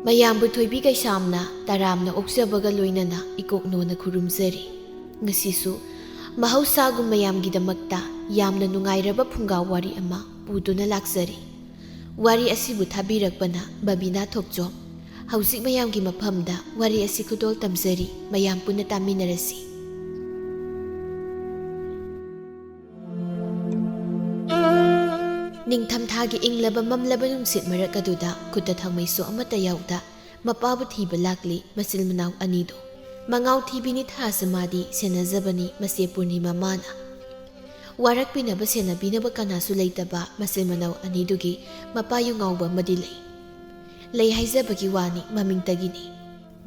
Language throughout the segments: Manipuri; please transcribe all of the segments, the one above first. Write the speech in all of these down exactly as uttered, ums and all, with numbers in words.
ꯃꯌꯥꯝꯕꯨ ꯊꯣꯏꯕꯤ ꯀꯩꯁꯥꯝꯅ ꯇꯔꯥꯝꯅ ꯑꯣꯛꯆꯕꯒ ꯂꯣꯏꯅꯅ ꯏꯀꯣꯛꯅꯣꯅ ꯈꯨꯔꯨꯝꯖꯔꯤ꯫ ꯉꯁꯤꯁꯨ ꯃꯍꯧꯁꯥꯒꯨꯝ ꯃꯌꯥꯝꯒꯤꯗꯃꯛꯇ ꯌꯥꯝꯅ ꯅꯨꯡꯉꯥꯏꯔꯕ ꯐꯨꯡꯒꯥ ꯋꯥꯔꯤ ꯑꯃ ꯄꯨꯗꯨꯅ ꯂꯥꯛꯆꯔꯤ꯫ ꯋꯥꯔꯤ ꯑꯁꯤꯕꯨ ꯊꯥꯕꯤꯔꯛꯄꯅ ꯕꯕꯤꯅꯥ ꯊꯣꯛꯆꯣꯝ꯫ ꯍꯧꯖꯤꯛ ꯃꯌꯥꯝꯒꯤ ꯃꯐꯝꯗ ꯋꯥꯔꯤ ꯑꯁꯤ ꯈꯨꯗꯣꯜ ꯇꯝꯖꯔꯤ, ꯃꯌꯥꯝ ꯄꯨꯟꯅ ꯇꯥꯃꯤꯟꯅꯔꯁꯤ꯫ ꯅꯤꯡꯊꯝꯊꯥꯒꯤ ꯏꯪꯂꯕ ꯃꯝꯂꯕ ꯅꯨꯡꯁꯤꯠ ꯃꯔꯛ ꯑꯗꯨꯗ ꯈꯨꯠꯇ ꯊꯥꯡꯃꯩꯁꯨ ꯑꯃꯠꯇ ꯌꯥꯎꯗ ꯃꯄꯥꯕꯨ ꯊꯤꯕ ꯂꯥꯛꯂꯤ ꯃꯆꯤꯜ ꯃꯅꯥꯎ ꯑꯅꯤꯗꯨ꯫ ꯃꯉꯥꯎ ꯊꯤꯕꯤꯅꯤ ꯊꯥꯖ ꯃꯥꯗꯤ ꯁꯦꯟꯅꯖꯕꯅꯤ ꯃꯆꯦ ꯄꯨꯔꯅꯤꯃꯥ ꯃꯥꯅ꯫ ꯋꯥꯔꯛꯄꯤꯅꯕ ꯁꯦꯟꯅꯕꯤꯅꯕ ꯀꯅꯥꯁꯨ ꯂꯩꯇꯕ ꯃꯆꯤꯜ ꯃꯅꯥꯎ ꯑꯅꯤꯗꯨꯒꯤ ꯃꯄꯥ ꯌꯨ ꯉꯥꯎꯕ ꯑꯃꯗꯤ ꯂꯩ꯫ ꯂꯩ ꯍꯥꯏꯖꯕꯒꯤ ꯋꯥꯅꯤ, ꯃꯃꯤꯡꯇꯒꯤꯅꯤ꯫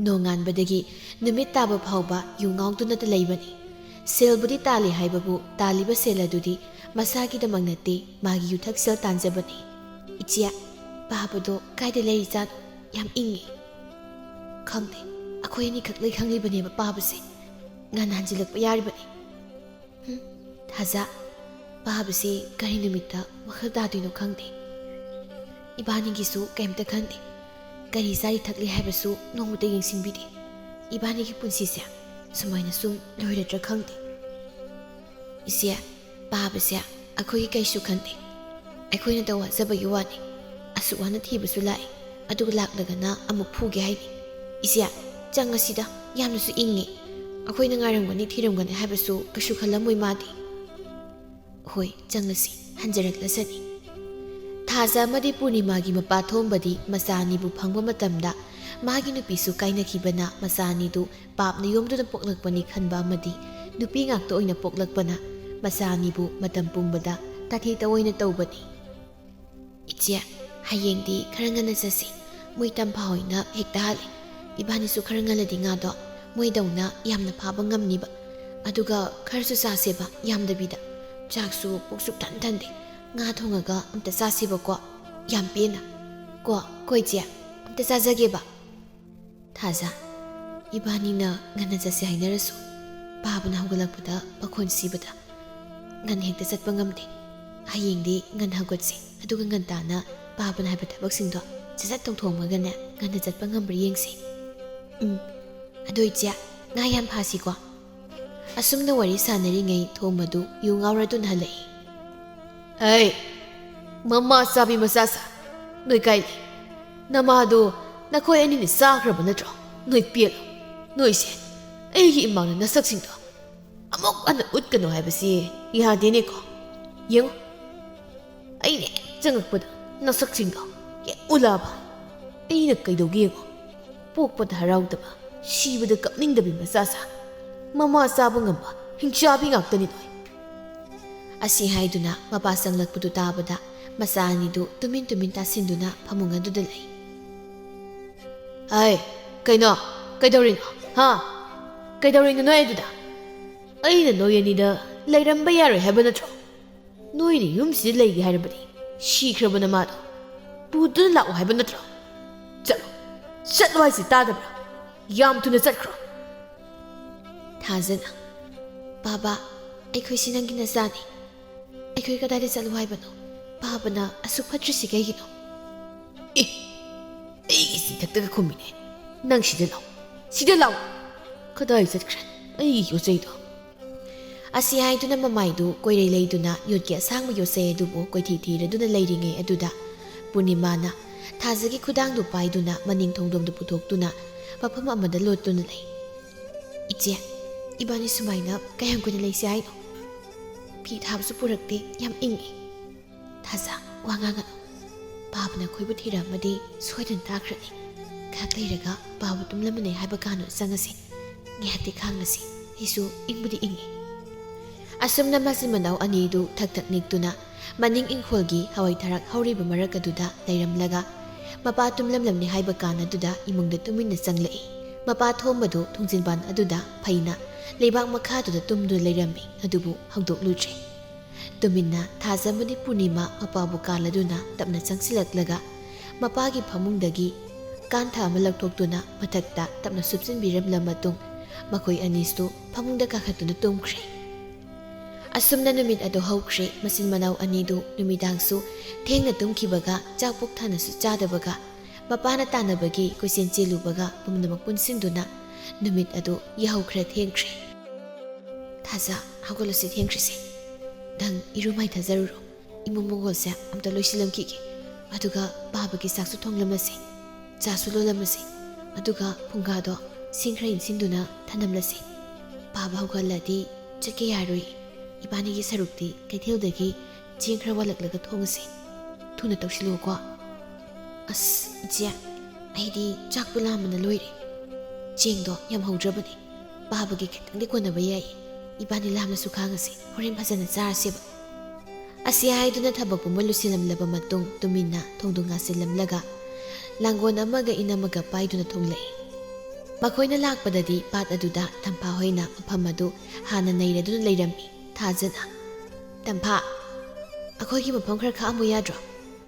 ꯅꯣꯡꯉꯥꯟꯕꯗꯒꯤ ꯅꯨꯃꯤꯠ ꯇꯥꯕ ꯐꯥꯎꯕ ꯌꯨ ꯉꯥꯎꯗꯨꯅꯇ ꯂꯩꯕꯅꯤ꯫ ꯁꯦꯜꯕꯨꯗꯤ ꯇꯥꯜꯂꯤ ꯍꯥꯏꯕꯕꯨ ꯇꯥꯜꯂꯤꯕ ꯁꯦꯜ ꯑꯗꯨꯗꯤ ꯃꯁꯥꯒꯤꯗꯃꯛ ꯅꯠꯇꯦ, ꯃꯥꯒꯤ ꯌꯨꯊꯛ ꯁꯦꯜ ꯇꯥꯟꯖꯕꯅꯤ꯫ "ꯏꯆꯦ, ꯄꯥꯕꯗꯣ ꯀꯥꯏꯗ ꯂꯩꯔꯤꯖꯥꯠꯅꯣ? ꯌꯥꯝ ꯏꯪꯉꯤ꯫" "ꯈꯪꯗꯦ, ꯑꯩꯈꯣꯏ ꯑꯅꯤꯈꯛ ꯂꯩ ꯈꯪꯂꯤꯕꯅꯦꯕ ꯄꯥꯕꯁꯦ꯫ ꯉꯟꯅ ꯍꯟꯖꯤꯜꯂꯛꯄ ꯌꯥꯔꯤꯕꯅꯤ꯫" "ꯍꯨꯝ, ꯊꯥꯖ, ꯄꯥꯕꯁꯤ ꯀꯔꯤ ꯅꯨꯃꯤꯠꯇ ꯋꯥꯈꯜ ꯇꯥꯗꯣꯏꯅꯣ ꯈꯪꯗꯦ꯫ ꯏꯕꯥꯅꯤꯒꯤꯁꯨ ꯀꯩꯝꯇ ꯈꯟꯗꯦ꯫ ꯀꯔꯤ ꯆꯥꯔꯤ ꯊꯛꯂꯤ ꯍꯥꯏꯕꯁꯨ ꯅꯣꯡꯃꯇ ꯌꯦꯡꯁꯤꯟꯕꯤꯗꯦ꯫ ꯏꯕꯥꯅꯤꯒꯤ ꯄꯨꯟꯁꯤꯁꯦ ꯁꯨꯃꯥꯏꯅ ꯁꯨꯝ ꯂꯣꯏꯔꯗ꯭ꯔꯥ ꯈꯪꯗꯦ꯫" "ꯏꯆꯦ, ꯄꯥꯕꯁꯦ ꯑꯩꯈꯣꯏꯒꯤ ꯀꯩꯁꯨ ꯈꯟꯗꯦ꯫ ꯑꯩꯈꯣꯏꯅ ꯇꯧ ꯍꯥꯏꯖꯕꯒꯤ ꯋꯥꯅꯤ꯫ ꯑꯁꯨꯛ ꯋꯥꯅ ꯊꯤꯕꯁꯨ ꯂꯥꯛꯏ, ꯑꯗꯨꯒ ꯂꯥꯛꯂꯒꯅ ꯑꯃꯨꯛ ꯐꯨꯒꯦ ꯍꯥꯏꯅꯤ꯫ ꯏꯆꯦ, ꯆꯪꯉꯁꯤꯗ, ꯌꯥꯝꯅꯁꯨ ꯏꯪꯉꯤ꯫ ꯑꯩꯈꯣꯏꯅ ꯉꯥꯏꯔꯝꯒꯅꯤ, ꯊꯤꯔꯝꯒꯅꯤ ꯍꯥꯏꯕꯁꯨ ꯀꯩꯁꯨ ꯈꯜꯂꯝꯃꯣꯏ ꯃꯥꯗꯤ꯫" "ꯍꯣꯏ, ꯆꯪꯉꯁꯤ, ꯍꯟꯖꯔꯛꯂꯁꯅꯤ꯫" ꯊꯥꯖ ꯑꯃꯗꯤ ꯄꯨꯔꯅꯤꯃꯥꯒꯤ ꯃꯄꯥ ꯊꯣꯝꯕꯗꯤ ꯃꯆꯥ ꯑꯅꯤꯕꯨ ꯐꯪꯕ ꯃꯇꯝꯗ ꯃꯥꯒꯤ ꯅꯨꯄꯤꯁꯨ ꯀꯥꯏꯅꯈꯤꯕꯅ ꯃꯆꯥ ꯑꯅꯤꯗꯨ ꯄꯥꯞꯅ ꯌꯣꯝꯗꯨꯅ ꯄꯣꯛꯂꯛꯄꯅꯤ ꯈꯟꯕ ꯑꯃꯗꯤ ꯅꯨꯄꯤ ꯉꯥꯛꯇ ꯑꯣꯏꯅ ꯄꯣꯛꯂꯛꯄꯅ ꯃꯆꯥ ꯑꯅꯤꯕꯨ ꯃꯇꯝ ꯄꯨꯝꯕꯗ ꯇꯥꯊꯤ ꯇꯑꯣꯏꯅ ꯇꯧꯕꯅꯤ꯫ "ꯏꯆꯦ, ꯍꯌꯦꯡꯗꯤ ꯈꯔ ꯉꯟꯅ ꯆꯠꯁꯤ꯫ ꯃꯣꯏ ꯇꯝꯐꯥ ꯍꯣꯏꯅ ꯍꯦꯛꯇ ꯍꯥꯜꯂꯤ꯫ ꯏꯕꯥꯅꯤꯁꯨ ꯈꯔ ꯉꯜꯂꯗꯤ ꯉꯥꯗꯣ ꯃꯣꯏꯗꯧꯅ ꯌꯥꯝꯅ ꯐꯥꯕ ꯉꯝꯅꯤꯕ꯫ ꯑꯗꯨꯒ ꯈꯔꯁꯨ ꯆꯥꯁꯦꯕ, ꯌꯥꯝꯗꯕꯤꯗ꯫ ꯆꯥꯛꯁꯨ ꯄꯨꯛ ꯁꯨꯛ ꯊꯟ ꯊꯟꯗꯦ꯫ ꯉꯥ ꯊꯣꯡꯉꯒ ꯑꯝꯇ ꯆꯥꯁꯦꯕꯀꯣ, ꯌꯥꯝ ꯄꯦꯟꯅ꯫ ꯀꯣ, ꯀꯣ ꯏꯆꯦ, ꯑꯝꯇ ꯆꯥꯖꯒꯦꯕ꯫" "ꯊꯥꯖ, ꯏꯕꯥꯅꯤꯅ ꯉꯟꯅ ꯆꯠꯁꯦ ꯍꯥꯏꯅꯔꯁꯨ ꯄꯥꯕꯅ ꯍꯧꯒꯠꯂꯛꯄꯗ ꯄꯥꯈꯣꯟ ꯁꯤꯕꯗ ꯉꯟꯅ ꯍꯦꯛꯇ ꯆꯠꯄ ꯉꯝꯗꯦ꯫ ꯍꯌꯦꯡꯗꯤ ꯉꯟꯅ ꯍꯧꯒꯠꯁꯦ, ꯑꯗꯨꯒ ꯉꯟꯇꯥꯅ ꯄꯥꯕꯅ ꯍꯥꯏꯕ ꯊꯕꯛꯁꯤꯡꯗꯣ ꯁꯠ ꯁꯠ ꯇꯧꯊꯣꯛꯑꯝꯃꯒꯅꯦ, ꯉꯟꯅ ꯆꯠꯄ ꯉꯝꯕ꯭ꯔꯥ ꯌꯦꯡꯁꯤ꯫ ꯎꯝ, ꯑꯗꯣ ꯏꯆꯦ, ꯉꯥ ꯌꯥꯝ ꯐꯥꯁꯤꯀꯣ꯫ ꯑꯁꯨꯝꯅ ꯋꯥꯔꯤ ꯁꯥꯟꯅꯔꯤꯉꯩ ꯊꯣꯝꯕꯗꯨ ꯌꯨ ꯉꯥꯎꯔꯗꯨꯅ ꯍꯜꯂꯛꯏ꯫ "ꯑꯩ, ꯃꯃꯥ ꯆꯥꯕꯤ ꯃꯆꯥ ꯁꯥ, ꯅꯣꯏ ꯀꯥꯏ ꯂꯩ? ꯅꯃꯥꯗꯣ ꯅꯈꯣꯏ ꯑꯅꯤꯅ ꯆꯥꯈ꯭ꯔꯕ ꯅꯠꯇ꯭ꯔꯣ? ꯅꯣꯏ ꯄꯦꯜꯂꯣ꯫ ꯅꯣꯏꯁꯦ ꯑꯩꯒꯤ ꯏꯃꯥꯡꯗ ꯅꯁꯛꯁꯤꯡꯗꯣ ꯑꯃꯨꯛ ꯍꯟꯅ ꯎꯠꯀꯅꯨ ꯍꯥꯏꯕꯁꯤ ꯌꯥꯗꯦꯅꯦꯀꯣ꯫ ꯌꯦꯡꯉꯨ, ꯑꯩꯅ ꯍꯦꯛ ꯆꯪꯉꯛꯄꯗ ꯅꯁꯛꯁꯤꯡꯗꯣ ꯍꯦꯛ ꯎꯠꯂꯛꯑꯕ ꯑꯩꯅ ꯀꯩꯗꯧꯒꯦ ꯌꯦꯡꯉꯣ꯫ ꯄꯣꯛꯄꯗ ꯍꯔꯥꯎꯗꯕ, ꯁꯤꯕꯗ ꯀꯞꯅꯤꯡꯗꯕꯤ ꯃꯆꯥ ꯁꯥ, ꯃꯃꯥ ꯆꯥꯕ ꯉꯝꯕ ꯍꯤꯡꯆꯥꯕꯤ ꯉꯥꯛꯇꯅꯤ ꯅꯣꯏ꯫" ꯑꯁꯤ ꯍꯥꯏꯗꯨꯅ ꯃꯄꯥ ꯆꯪꯂꯛꯄꯗꯨ ꯇꯥꯕꯗ ꯃꯆꯥ ꯑꯅꯤꯗꯨ ꯇꯨꯃꯤꯟ ꯇꯨꯃꯤꯟ ꯇꯥꯁꯤꯟꯗꯨꯅ ꯐꯃꯨꯡ ꯑꯗꯨꯗ ꯂꯩ꯫ "ꯑꯩ, ꯀꯩꯅꯣ? ꯀꯩꯗꯧꯔꯤꯅꯣ? ꯍꯥ? ꯀꯩꯗꯧꯔꯤꯅꯣ ꯅꯣꯏ ꯑꯗꯨꯗ? ꯑꯩꯅ ꯅꯣꯏ ꯑꯅꯤꯗ ꯂꯩꯔꯝꯕ ꯌꯥꯔꯣꯏ ꯍꯥꯏꯕ ꯅꯠꯇ꯭ꯔꯣ? ꯅꯣꯏꯅ ꯌꯨꯝꯁꯤꯗ ꯂꯩꯒꯦ ꯍꯥꯏꯔꯕꯗꯤ ꯁꯤꯈ꯭ꯔꯕ ꯅꯃꯥꯗꯣ ꯄꯨꯗꯨꯅ ꯂꯥꯛꯑꯣ ꯍꯥꯏꯕ ꯅꯠꯇ꯭ꯔꯣ? ꯆꯠꯂꯣ, ꯆꯠꯂꯣ ꯍꯥꯏꯁꯤ ꯇꯥꯗꯕ꯭ꯔꯥ? ꯌꯥꯝ ꯊꯨꯅ ꯆꯠꯈ꯭ꯔꯣ꯫" ꯊꯥꯖꯅ, "ꯕꯥꯕꯥ, ꯑꯩꯈꯣꯏꯁꯤ ꯅꯪꯒꯤ ꯅꯆꯥꯅꯤ꯫ ꯑꯩꯈꯣꯏ ꯀꯗꯥꯏꯗ ꯆꯠꯂꯨ ꯍꯥꯏꯕꯅꯣ? ꯕꯥꯕꯥꯅ ꯑꯁꯨꯛ ꯐꯠꯇ꯭ꯔꯤꯁꯤ ꯀꯩꯒꯤꯅꯣ?" "ꯑꯦ, ꯑꯩꯒꯤ ꯆꯤꯟꯊꯛꯇꯒ ꯈꯨꯝꯃꯤꯅꯦ꯫ ꯅꯪ ꯁꯤꯗ ꯂꯥꯎ, ꯁꯤꯗ ꯂꯥꯎ꯫" "ꯀꯗꯥꯏ ꯆꯠꯈ꯭ꯔꯦ ꯑꯩꯒꯤ ꯌꯣꯠꯆꯩꯗꯣ?" ꯑꯁꯤ ꯍꯥꯏꯗꯨꯅ ꯃꯃꯥꯏꯗꯨ ꯀꯣꯏꯔꯩ ꯂꯩꯗꯨꯅ ꯌꯣꯠꯀꯤ ꯑꯁꯥꯡꯕ ꯌꯣꯠꯆꯩ ꯑꯗꯨꯕꯨ ꯀꯣꯏꯊꯤ ꯊꯤꯔꯗꯨꯅ ꯂꯩꯔꯤꯉꯩ ꯑꯗꯨꯗ ꯄꯨꯔꯅꯤꯃꯥꯅ ꯊꯥꯖꯒꯤ ꯈꯨꯗꯥꯡꯗꯨ ꯄꯥꯏꯗꯨꯅ ꯃꯅꯤꯡ ꯊꯣꯡꯗꯣꯝꯗ ꯄꯨꯊꯣꯛꯇꯨꯅ ꯃꯐꯝ ꯑꯃꯗ ꯂꯣꯠꯇꯨꯅ ꯂꯩ꯫ "ꯏꯆꯦ, ꯏꯕꯥꯅꯤ ꯁꯨꯃꯥꯏꯅ ꯀꯌꯥꯝ ꯀꯨꯏꯅ ꯂꯩꯁꯦ ꯍꯥꯏꯅꯣ? ꯐꯤ ꯊꯥꯕꯁꯨ ꯄꯨꯔꯛꯇꯦ, ꯌꯥꯝ ꯏꯪꯉꯤ꯫" "ꯊꯥꯖ, ꯋꯥ ꯉꯥꯡꯒꯅꯨ꯫ ꯕꯥꯕꯅ ꯑꯩꯈꯣꯏꯕꯨ ꯊꯤꯔꯛꯑꯝꯃꯗꯤ ꯁꯣꯏꯗꯅ ꯇꯥꯈ꯭ꯔꯅꯤ꯫ ꯉꯥꯏꯍꯥꯛ ꯂꯩꯔꯒ ꯕꯥꯕ ꯇꯨꯝꯂꯝꯃꯅꯤ ꯍꯥꯏꯕ ꯀꯥꯟꯗꯨ ꯆꯪꯉꯁꯤ꯫ ꯉꯥꯏꯍꯥꯛꯇꯤ ꯈꯥꯡꯉꯁꯤ꯫ ꯑꯩꯁꯨ ꯏꯪꯕꯨꯗꯤ ꯏꯪꯉꯤ꯫" ꯑꯁꯨꯝꯅ ꯃꯆꯤꯟ ꯃꯅꯥꯎ ꯑꯅꯤꯗꯨ ꯊꯛ ꯊꯛ ꯅꯤꯛꯇꯨꯅ ꯃꯅꯤꯡ ꯏꯪꯈꯣꯜꯒꯤ ꯍꯋꯥꯏ ꯊꯔꯥꯛ ꯍꯧꯔꯤꯕ ꯃꯔꯛ ꯑꯗꯨꯗ ꯂꯩꯔꯝꯂꯒ ꯃꯄꯥ ꯇꯨꯝꯂꯝꯂꯝꯅꯤ ꯍꯥꯏꯕ ꯀꯥꯟ ꯑꯗꯨꯗ ꯏꯃꯨꯡꯗ ꯇꯨꯃꯤꯟꯅ ꯆꯪꯂꯛꯏ꯫ ꯃꯄꯥ ꯊꯣꯝꯕꯗꯨ ꯊꯣꯡꯖꯤꯟꯕꯥꯟ ꯑꯗꯨꯗ ꯐꯩꯅ ꯂꯩꯕꯥꯛ ꯃꯈꯥꯗꯨꯗ ꯇꯨꯝꯗꯨꯅ ꯂꯩꯔꯝꯃꯤ, ꯑꯗꯨꯕꯨ ꯍꯧꯗꯣꯛꯂꯨꯗ꯭ꯔꯦ꯫ ꯇꯨꯃꯤꯟꯅ ꯊꯥꯖ ꯑꯃꯗꯤ ꯄꯨꯔꯅꯤꯃꯥ ꯃꯄꯥꯕꯨ ꯀꯥꯜꯂꯗꯨꯅ ꯇꯞꯅ ꯆꯪꯁꯤꯜꯂꯛꯂꯒ ꯃꯄꯥꯒꯤ ꯐꯃꯨꯡꯗꯒꯤ ꯀꯥꯟꯊ ꯑꯃ ꯂꯧꯊꯣꯛꯇꯨꯅ ꯃꯊꯛꯇ ꯇꯞꯅ ꯁꯨꯞꯆꯤꯟꯕꯤꯔꯝꯂ ꯃꯇꯨꯡ ꯃꯈꯣꯏ ꯑꯅꯤꯁꯨ ꯐꯃꯨꯡꯗ ꯀꯥꯈꯠꯇꯨꯅ ꯇꯨꯝꯈ꯭ꯔꯦ꯫ ꯑꯁꯨꯝꯅ ꯅꯨꯃꯤꯠ ꯑꯗꯨ ꯍꯧꯈ꯭ꯔꯦ꯫ ꯃꯆꯤꯟ ꯃꯅꯥꯎ ꯑꯅꯤꯗꯨ ꯅꯨꯃꯤꯗꯥꯡꯁꯨ ꯊꯦꯡꯅ ꯇꯨꯝꯈꯤꯕꯒ ꯆꯥꯛ ꯄꯨꯛ ꯊꯟꯅꯁꯨ ꯆꯥꯗꯕꯒ ꯃꯄꯥꯅ ꯇꯥꯟꯅꯕꯒꯤ ꯀꯣꯏꯆꯦꯟ ꯆꯦꯜꯂꯨꯕꯒ ꯄꯨꯝꯅꯃꯛ ꯄꯨꯟꯁꯤꯟꯗꯨꯅ ꯅꯨꯃꯤꯠ ꯑꯗꯨ ꯌꯥꯍꯧ ꯈꯔ ꯊꯦꯡꯈ꯭ꯔꯦ꯫ "ꯊꯥꯖ, ꯍꯧꯒꯠꯂꯁꯤ, ꯊꯦꯡꯈ꯭ꯔꯤꯁꯦ꯫ ꯅꯪ ꯏꯔꯨ ꯃꯥꯏꯊꯖꯔꯨꯔꯣ꯫ ꯏꯃꯨꯡ ꯃꯪꯒꯣꯜꯁꯦ ꯑꯝꯇ ꯂꯣꯏꯁꯤꯜꯂꯝꯈꯤꯒꯦ꯫ ꯑꯗꯨꯒ ꯄꯥꯕꯒꯤ ꯆꯥꯛꯁꯨ ꯊꯣꯡꯂꯝꯃꯁꯤ, ꯆꯥꯁꯨ ꯂꯣꯜꯂꯝꯃꯁꯤ꯫ ꯑꯗꯨꯒ ꯐꯨꯡꯒꯥꯗꯣ ꯁꯤꯡ ꯈꯔ ꯏꯟꯁꯤꯟꯗꯨꯅ ꯊꯅꯝꯂꯁꯤ꯫ ꯄꯥꯕ ꯍꯧꯒꯠꯂꯗꯤ ꯆꯠꯀꯦ ꯌꯥꯔꯣꯏ꯫ ꯏꯕꯥꯅꯤꯒꯤ ꯁꯔꯨꯛꯇꯤ ꯀꯩꯊꯦꯜꯗꯒꯤ ꯆꯦꯡ ꯈꯔ ꯋꯥꯜꯂꯛꯂꯒ ꯊꯣꯡꯉꯁꯤ꯫ ꯊꯨꯅ ꯇꯧꯁꯤꯜꯂꯨꯀꯣ꯫" "ꯑꯁ, ꯏꯆꯦ, ꯑꯩꯗꯤ ꯆꯥꯛꯄꯨ ꯂꯥꯝꯕꯅ ꯂꯣꯏꯔꯦ꯫ ꯆꯦꯡꯗꯣ ꯌꯥꯝ ꯍꯧꯗ꯭ꯔꯕꯅꯦ꯫ ꯄꯥꯕꯒꯤ ꯈꯤꯇꯪꯗꯤ ꯀꯣꯟꯅꯕ ꯌꯥꯏ꯫ ꯏꯕꯥꯅꯤ ꯂꯥꯝꯂꯁꯨ ꯈꯥꯡꯉꯁꯤ, ꯍꯣꯔꯦꯟ ꯐꯖꯅ ꯆꯥꯔꯁꯦꯕ꯫" ꯑꯁꯤ ꯍꯥꯏꯗꯨꯅ ꯊꯕꯛ ꯄꯨꯝꯕ ꯂꯣꯏꯁꯤꯜꯂꯝꯂꯕ ꯃꯇꯨꯡ, ꯇꯨꯃꯤꯟꯅ ꯊꯣꯡꯗꯣ ꯉꯥꯁꯤꯜꯂꯝꯂꯒ ꯂꯥꯡꯒꯣꯜ ꯑꯃꯒ ꯏꯟ ꯑꯃꯒ ꯄꯥꯏꯗꯨꯅ ꯊꯣꯛꯂꯛꯏ꯫ ꯃꯈꯣꯏꯅ ꯂꯥꯛꯄꯗꯗꯤ ꯄꯥꯠ ꯑꯗꯨꯗ ꯇꯝꯐꯥ ꯍꯣꯏꯅ ꯃꯐꯝ ꯑꯗꯨ ꯍꯥꯟꯅ ꯅꯩꯔꯗꯨꯅ ꯂꯩꯔꯝꯃꯤ꯫ ꯊꯥꯖꯅ, "ꯇꯝꯐꯥ, ꯑꯩꯈꯣꯏꯒꯤ ꯃꯐꯝ ꯈꯔ ꯈꯥꯛꯑꯝꯃꯨ ꯌꯥꯗ꯭ꯔꯣ?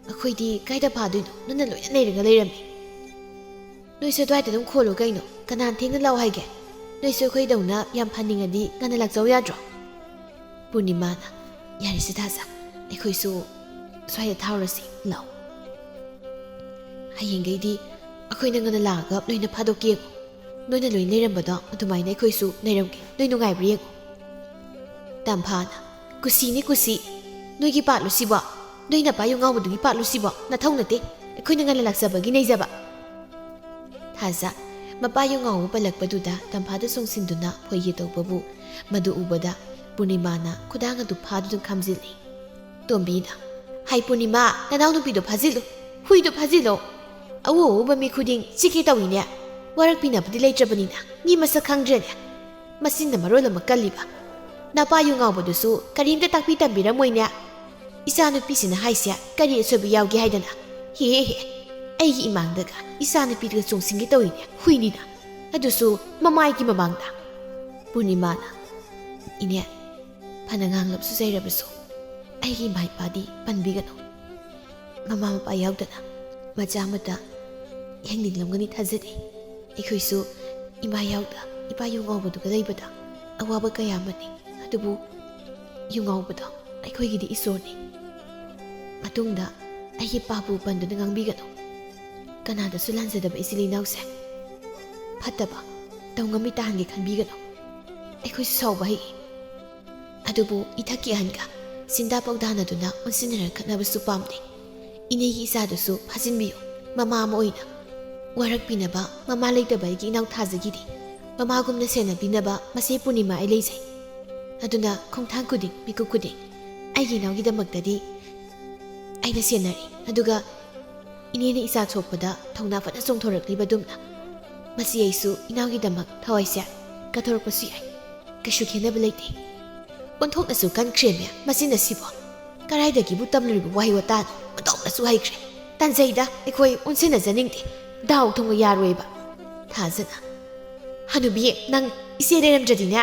ꯑꯩꯈꯣꯏꯗꯤ ꯀꯥꯏꯗ ꯐꯥꯗꯣꯏꯅꯣ? ꯅꯪꯅ ꯂꯣꯏꯅ ꯅꯩꯔꯒ ꯂꯩꯔꯝꯃꯤ꯫" "ꯅꯣꯏꯁꯨ ꯑꯗꯨꯋꯥꯏꯗ ꯑꯗꯨꯝ ꯈꯣꯜꯂꯨ ꯀꯩꯅꯣ꯫ ꯀꯅꯥꯅ ꯊꯦꯡꯅ ꯂꯥꯛꯑꯣ ꯍꯥꯏꯒꯦ? ꯅꯣꯏꯁꯨ ꯑꯩꯈꯣꯏꯗꯧꯅ ꯌꯥꯝ ꯐꯅꯤꯡꯉꯗꯤ ꯉꯟꯅ ꯂꯥꯛꯆꯧ ꯌꯥꯗ꯭ꯔꯣ?" ꯄꯨꯔꯅꯤꯃꯥꯅ, "ꯌꯥꯔꯦꯁꯦ ꯊꯥꯖ, ꯑꯩꯈꯣꯏꯁꯨ ꯁ꯭ꯋꯥꯏꯗ ꯊꯥꯔꯨꯔꯁꯤ ꯂꯥꯛꯑꯣ꯫ ꯍꯌꯦꯡꯈꯩꯗꯤ ꯑꯩꯈꯣꯏꯅ ꯉꯟꯅ ꯂꯥꯛꯑꯒ ꯂꯣꯏꯅ ꯐꯥꯗꯣꯛꯀꯦ ꯌꯦꯡꯉꯣ꯫ ꯅꯣꯏꯅ ꯂꯣꯏꯅ ꯂꯩꯔꯝꯕꯗꯣ ꯑꯗꯨꯃꯥꯏꯅ ꯑꯩꯈꯣꯏꯁꯨ ꯂꯩꯔꯝꯒꯦ꯫ ꯅꯣꯏ ꯅꯨꯡꯉꯥꯏꯕ꯭ꯔꯥ ꯌꯦꯡꯉꯣ꯫" ꯇꯝꯐꯥꯅ, "ꯀꯨꯁꯤꯅꯤ ꯀꯨꯁꯤ꯫ ꯅꯣꯏꯒꯤ ꯄꯥꯠꯂꯨ ꯁꯤꯕꯣ? ꯅꯣꯏ ꯅꯄꯥ ꯌꯨ ꯉꯥꯎꯕꯗꯨꯒꯤ ꯄꯥꯠꯂꯨ ꯁꯤꯕꯣ? ꯅꯊꯧ ꯅꯠꯇꯦ꯫ ꯑꯩꯈꯣꯏꯅ ꯉꯟꯅ ꯂꯥꯛꯆꯕꯒꯤ ꯅꯩꯖꯕ꯫" ꯊꯥꯖ, ꯃꯄꯥ ꯌꯨ ꯉꯥꯎꯕ ꯄꯜꯂꯛꯄꯗꯨꯗ ꯇꯝꯐꯥꯗ ꯆꯣꯡꯁꯤꯟꯗꯨꯅ ꯐꯣꯏꯒꯦ ꯇꯧꯕꯕꯨ, ꯃꯗꯨ ꯎꯕꯗ ꯄꯨꯔꯅꯤꯃꯥꯅ ꯈꯨꯗꯥꯡ ꯑꯗꯨ ꯐꯥꯗꯨꯅ ꯈꯥꯝꯖꯤꯜꯂꯤ꯫ ꯇꯣꯝꯕꯤꯅ, "ꯍꯥꯏ ꯄꯨꯔꯅꯤꯃꯥ, ꯅꯅꯥꯎꯅꯨꯄꯤꯗꯣ ꯐꯥꯖꯤꯜꯂꯨ, ꯍꯨꯏꯗꯣ ꯐꯥꯖꯤꯜꯂꯣ꯫ ꯑꯎ ꯑꯎꯕ ꯃꯤ ꯈꯨꯗꯤꯡ ꯆꯤꯛꯀꯦ ꯇꯧꯏꯅꯦ꯫ ꯋꯥꯔꯛꯄꯤꯅꯕꯗꯤ ꯂꯩꯇ꯭ꯔꯕꯅꯤꯅ ꯃꯤ ꯃꯁꯛ ꯈꯪꯗ꯭ꯔꯦꯅꯦ꯫ ꯃꯆꯤꯟꯅ ꯃꯔꯣꯜ ꯑꯃ ꯀꯜꯂꯤꯕ꯫ ꯅꯄꯥ ꯌꯨ ꯉꯥꯎꯕꯗꯨꯁꯨ ꯀꯔꯤꯝꯇ ꯇꯥꯛꯄꯤ ꯇꯝꯕꯤꯔꯝꯃꯣꯏꯅꯦ꯫ ꯏꯆꯥꯅꯨꯄꯤꯁꯤꯅ ꯍꯥꯏꯁꯦ ꯀꯔꯤ ꯑꯁꯣꯏꯕ ꯌꯥꯎꯒꯦ ꯍꯥꯏꯗꯅ? ꯍꯦ ꯍꯦ, ꯑꯩꯒꯤ ꯏꯃꯥꯡꯗꯒ ꯏꯆꯥꯅꯨꯄꯤꯗꯨꯒ ꯆꯣꯡꯁꯤꯟꯒꯦ ꯇꯧꯏꯅꯦ, ꯍꯨꯏꯅꯤꯅ꯫ ꯑꯗꯨꯁꯨ ꯃꯃꯥꯏꯒꯤ ꯃꯃꯥꯡꯗ꯫" ꯄꯨꯔꯅꯤꯃꯥꯅ, "ꯏꯅꯦ, ꯐꯅ ꯉꯥꯡꯂꯕꯁꯨ ꯆꯩꯔꯕꯁꯨ ꯑꯩꯒꯤ ꯏꯃꯥ ꯏꯄꯥꯗꯤ ꯄꯟꯕꯤꯒꯅꯨ꯫ ꯃꯃꯥ ꯃꯄꯥ ꯌꯥꯎꯗꯅ ꯃꯆꯥ ꯑꯃꯇ ꯌꯦꯡꯅꯤꯡꯂꯝꯒꯅꯤ ꯊꯥꯖꯗꯦ꯫ ꯑꯩꯈꯣꯏꯁꯨ ꯏꯃꯥ ꯌꯥꯎꯗ ꯏꯄꯥ ꯌꯨ ꯉꯥꯎꯕꯗꯨꯒ ꯂꯩꯕꯗ ꯑꯋꯥꯕ ꯀꯌꯥ ꯑꯃꯅꯤ꯫ ꯑꯗꯨꯕꯨ ꯌꯨ ꯉꯥꯎꯕꯗꯣ ꯑꯩꯈꯣꯏꯒꯤꯗꯤ ꯏꯁꯣꯔꯅꯤ꯫ ꯃꯇꯨꯡꯗ ꯑꯩꯒꯤ ꯄꯥꯕꯨ ꯄꯟꯗꯨꯅ ꯉꯥꯡꯕꯤꯒꯅꯨ꯫ ꯀꯅꯥꯗꯁꯨ ꯂꯥꯟꯖꯗꯕ ꯏꯆꯤꯜ ꯏꯅꯥꯎꯁꯦ꯫ ꯐꯠꯇꯕ ꯇꯧꯉꯝꯃꯤ ꯇꯥꯍꯟꯒꯦ ꯈꯟꯕꯤꯒꯅꯨ꯫ ꯑꯩꯈꯣꯏꯁꯨ ꯁꯥꯎꯕ ꯍꯩ꯫ ꯑꯗꯨꯕꯨ ꯏꯊꯛꯀꯤ ꯑꯍꯟꯒ ꯆꯤꯟꯗꯥ ꯄꯥꯎꯗꯥꯅꯗꯨꯅ ꯑꯣꯟꯁꯤꯟꯅꯔ ꯈꯠꯅꯕꯁꯨ ꯄꯥꯝꯗꯦ꯫ ꯏꯅꯦꯒꯤ ꯏꯆꯥꯗꯨꯁꯨ ꯐꯥꯖꯤꯟꯕꯤꯌꯨ꯫ ꯃꯃꯥ ꯑꯃ ꯑꯣꯏꯅ ꯋꯥꯔꯛꯄꯤꯅꯕ ꯃꯃꯥ ꯂꯩꯇꯕ ꯑꯩꯒꯤ ꯏꯅꯥꯎ ꯊꯥꯖꯒꯤꯗꯤ ꯃꯃꯥꯒꯨꯝꯅ ꯁꯦꯟꯅꯕꯤꯅꯕ ꯃꯆꯦ ꯄꯨꯔꯅꯤꯃꯥ ꯑꯩ ꯂꯩꯖꯩ꯫ ꯑꯗꯨꯅ ꯈꯣꯡꯊꯥꯡ ꯈꯨꯗꯤꯡ, ꯃꯤꯀꯨꯞ ꯈꯨꯗꯤꯡ ꯑꯩꯒꯤ ꯏꯅꯥꯎꯒꯤꯗꯃꯛꯇꯗꯤ ꯑꯩꯅ ꯁꯦꯟꯅꯔꯤ꯫ ꯑꯗꯨꯒ ꯏꯅꯦꯅ ꯏꯆꯥ ꯁꯣꯛꯄꯗ ꯊꯧꯅꯥ ꯐꯅ ꯆꯣꯡꯊꯣꯔꯛꯂꯤꯕꯗꯨꯝꯅ ꯃꯁꯤ ꯑꯩꯁꯨ ꯏꯅꯥꯎꯒꯤꯗꯃꯛ ꯊꯋꯥꯏꯁꯦ ꯀꯠꯊꯣꯔꯛꯄꯁꯨ ꯌꯥꯏ꯫ ꯀꯩꯁꯨ ꯈꯦꯟꯅꯕ ꯂꯩꯇꯦ꯫ ꯑꯣꯟꯊꯣꯛꯅꯁꯨ ꯀꯟꯈ꯭ꯔꯦꯃꯦ ꯃꯁꯤꯅ ꯁꯤꯕꯣ꯫ ꯀꯗꯥꯏꯗꯒꯤꯕꯨ ꯇꯝꯂꯨꯔꯤꯕ ꯋꯥꯍꯩ ꯋꯥꯇꯥꯅꯣ? ꯑꯣꯟꯊꯣꯛꯅꯁꯨ ꯍꯩꯈ꯭ꯔꯦ꯫ ꯇꯟꯖꯩꯗ, ꯑꯩꯈꯣꯏ ꯑꯣꯟꯁꯤꯟꯅꯖꯅꯤꯡꯗꯦ꯫ ꯗꯥꯎ ꯊꯣꯡꯕ ꯌꯥꯔꯣꯏꯕ꯫ ꯊꯥꯖꯅ, "ꯍꯅꯨꯕꯤ, ꯅꯪ ꯏꯆꯦ ꯂꯩꯔꯝꯗ꯭ꯔꯗꯤꯅꯦ,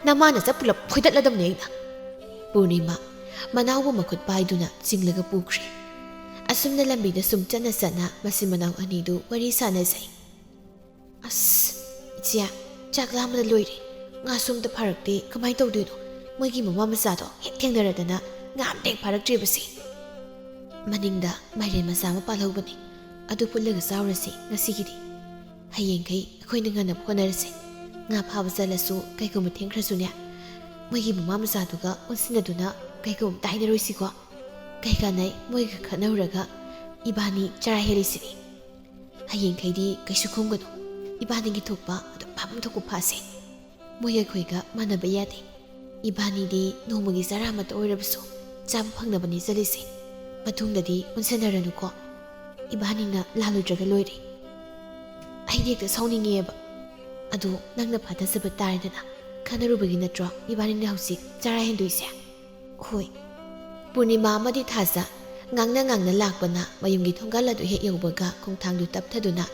ꯅꯃꯥ ꯅꯆꯥ ꯄꯨꯂꯞ ꯐꯣꯏꯗꯠꯂꯗꯕꯅꯦ ꯑꯩꯅ꯫" ꯄꯨꯔꯅꯤꯃꯥ ꯃꯅꯥꯎꯕꯨ ꯃꯈꯨꯠ ꯄꯥꯏꯗꯨꯅ ꯆꯤꯡꯂꯒ ꯄꯨꯈ꯭ꯔꯦ꯫ ꯑꯁꯨꯝꯅ ꯂꯝꯕꯤꯗ ꯁꯨꯝ ꯆꯠꯅ ꯆꯠꯅ ꯃꯆꯤꯟ ꯃꯅꯥꯎ ꯑꯅꯤꯗꯨ ꯋꯥꯔꯤ ꯁꯥꯟꯅꯖꯩ꯫ "ꯑꯁ, ꯏꯆꯦ, ꯆꯥꯛ ꯂꯥꯝꯕꯗ ꯂꯣꯏꯔꯦ꯫ ꯉꯥꯁꯨ ꯑꯝꯇ ꯐꯥꯔꯛꯇꯦ꯫ ꯀꯃꯥꯏꯅ ꯇꯧꯗꯣꯏꯅꯣ? ꯃꯣꯏꯒꯤ ꯃꯃꯥ ꯃꯆꯥꯗꯣ ꯍꯦꯛ ꯊꯦꯡꯅꯔꯗꯅ ꯉꯥ ꯑꯝꯇ ꯍꯦꯛ ꯐꯥꯔꯛꯇ꯭ꯔꯤꯕꯁꯦ꯫" ꯃꯅꯤꯡꯗ ꯃꯥꯏꯔꯦꯟ ꯃꯆꯥ ꯑꯃ ꯄꯥꯜꯍꯧꯕꯅꯦ꯫ "ꯑꯗꯨ ꯐꯨꯠꯂꯒ ꯆꯥꯎꯔꯁꯤ ꯉꯁꯤꯒꯤꯗꯤ꯫ ꯍꯌꯦꯡꯈꯩ ꯑꯩꯈꯣꯏꯅ ꯉꯟꯅꯕ ꯍꯣꯠꯅꯔꯁꯤ꯫ ꯉꯥ ꯐꯥꯕ ꯆꯠꯂꯁꯨ ꯀꯩꯒꯨꯝꯕ ꯊꯦꯡꯈ꯭ꯔꯁꯨꯅꯦ, ꯃꯣꯏꯒꯤ ꯃꯃꯥ ꯃꯆꯥꯗꯨꯒ ꯑꯣꯟꯁꯤꯟꯅꯗꯨꯅ ꯀꯩꯒꯨꯝꯕ ꯑꯝꯇ ꯍꯥꯏꯅꯔꯣꯏꯁꯤꯀꯣ꯫ ꯀꯩ ꯀꯥꯟꯅꯩ ꯃꯣꯏꯒ ꯈꯠꯅꯔꯨꯔꯒ ꯏꯕꯥꯅꯤ ꯆꯔꯥ ꯍꯦꯜꯂꯤꯁꯤꯗꯤ꯫ ꯍꯌꯦꯡꯈꯩꯗꯤ ꯀꯩꯁꯨ ꯈꯨꯝꯒꯅꯨ꯫ ꯏꯕꯥꯅꯤꯒꯤ ꯊꯣꯛꯄ ꯑꯗꯨꯝ ꯐꯥꯐꯝ ꯊꯣꯛꯄ ꯐꯥꯁꯦ꯫ ꯃꯣꯏ ꯑꯩꯈꯣꯏꯒ ꯃꯥꯟꯅꯕ ꯌꯥꯗꯦ꯫ ꯏꯕꯥꯅꯤꯗꯤ ꯅꯣꯡꯃꯒꯤ ꯆꯔꯥ ꯑꯃꯠꯇ ꯑꯣꯏꯔꯕꯁꯨ ꯆꯥꯕ ꯐꯪꯅꯕꯅꯤ ꯆꯠꯂꯤꯁꯦ꯫ ꯃꯇꯨꯡꯗꯗꯤ ꯑꯣꯟꯁꯤꯟꯅꯔꯅꯨꯀꯣ꯫ ꯏꯕꯥꯅꯤꯅ ꯂꯥꯜꯂꯨꯗ꯭ꯔꯒ ꯂꯣꯏꯔꯦ꯫" ꯑꯩꯗꯤ ꯍꯦꯛꯇ ꯁꯥꯎꯅꯤꯡꯉꯦꯕ꯫ "ꯑꯗꯣ ꯅꯪꯅ ꯐꯥꯊꯖꯕ ꯇꯥꯔꯦꯗꯅ, ꯈꯟꯅꯔꯨꯕꯒꯤ ꯅꯠꯇ꯭ꯔꯣ ꯏꯕꯥꯅꯤꯅ ꯍꯧꯖꯤꯛ ꯆꯔꯥ ꯍꯦꯟꯗꯣꯛꯏꯁꯦ?" "ꯍꯣꯏ꯫" ꯄꯨꯔꯅꯤꯃꯥ ꯑꯃꯗꯤ ꯊꯥꯖ ꯉꯥꯡꯅ ꯉꯥꯡꯅ ꯂꯥꯛꯄꯅ ꯃꯌꯨꯝꯒꯤ ꯊꯣꯡꯒꯥꯜ ꯑꯗꯨ ꯍꯦꯛ ꯌꯧꯕꯒ ꯈꯣꯡꯊꯥꯡꯗꯨ ꯇꯞꯊꯗꯨꯅ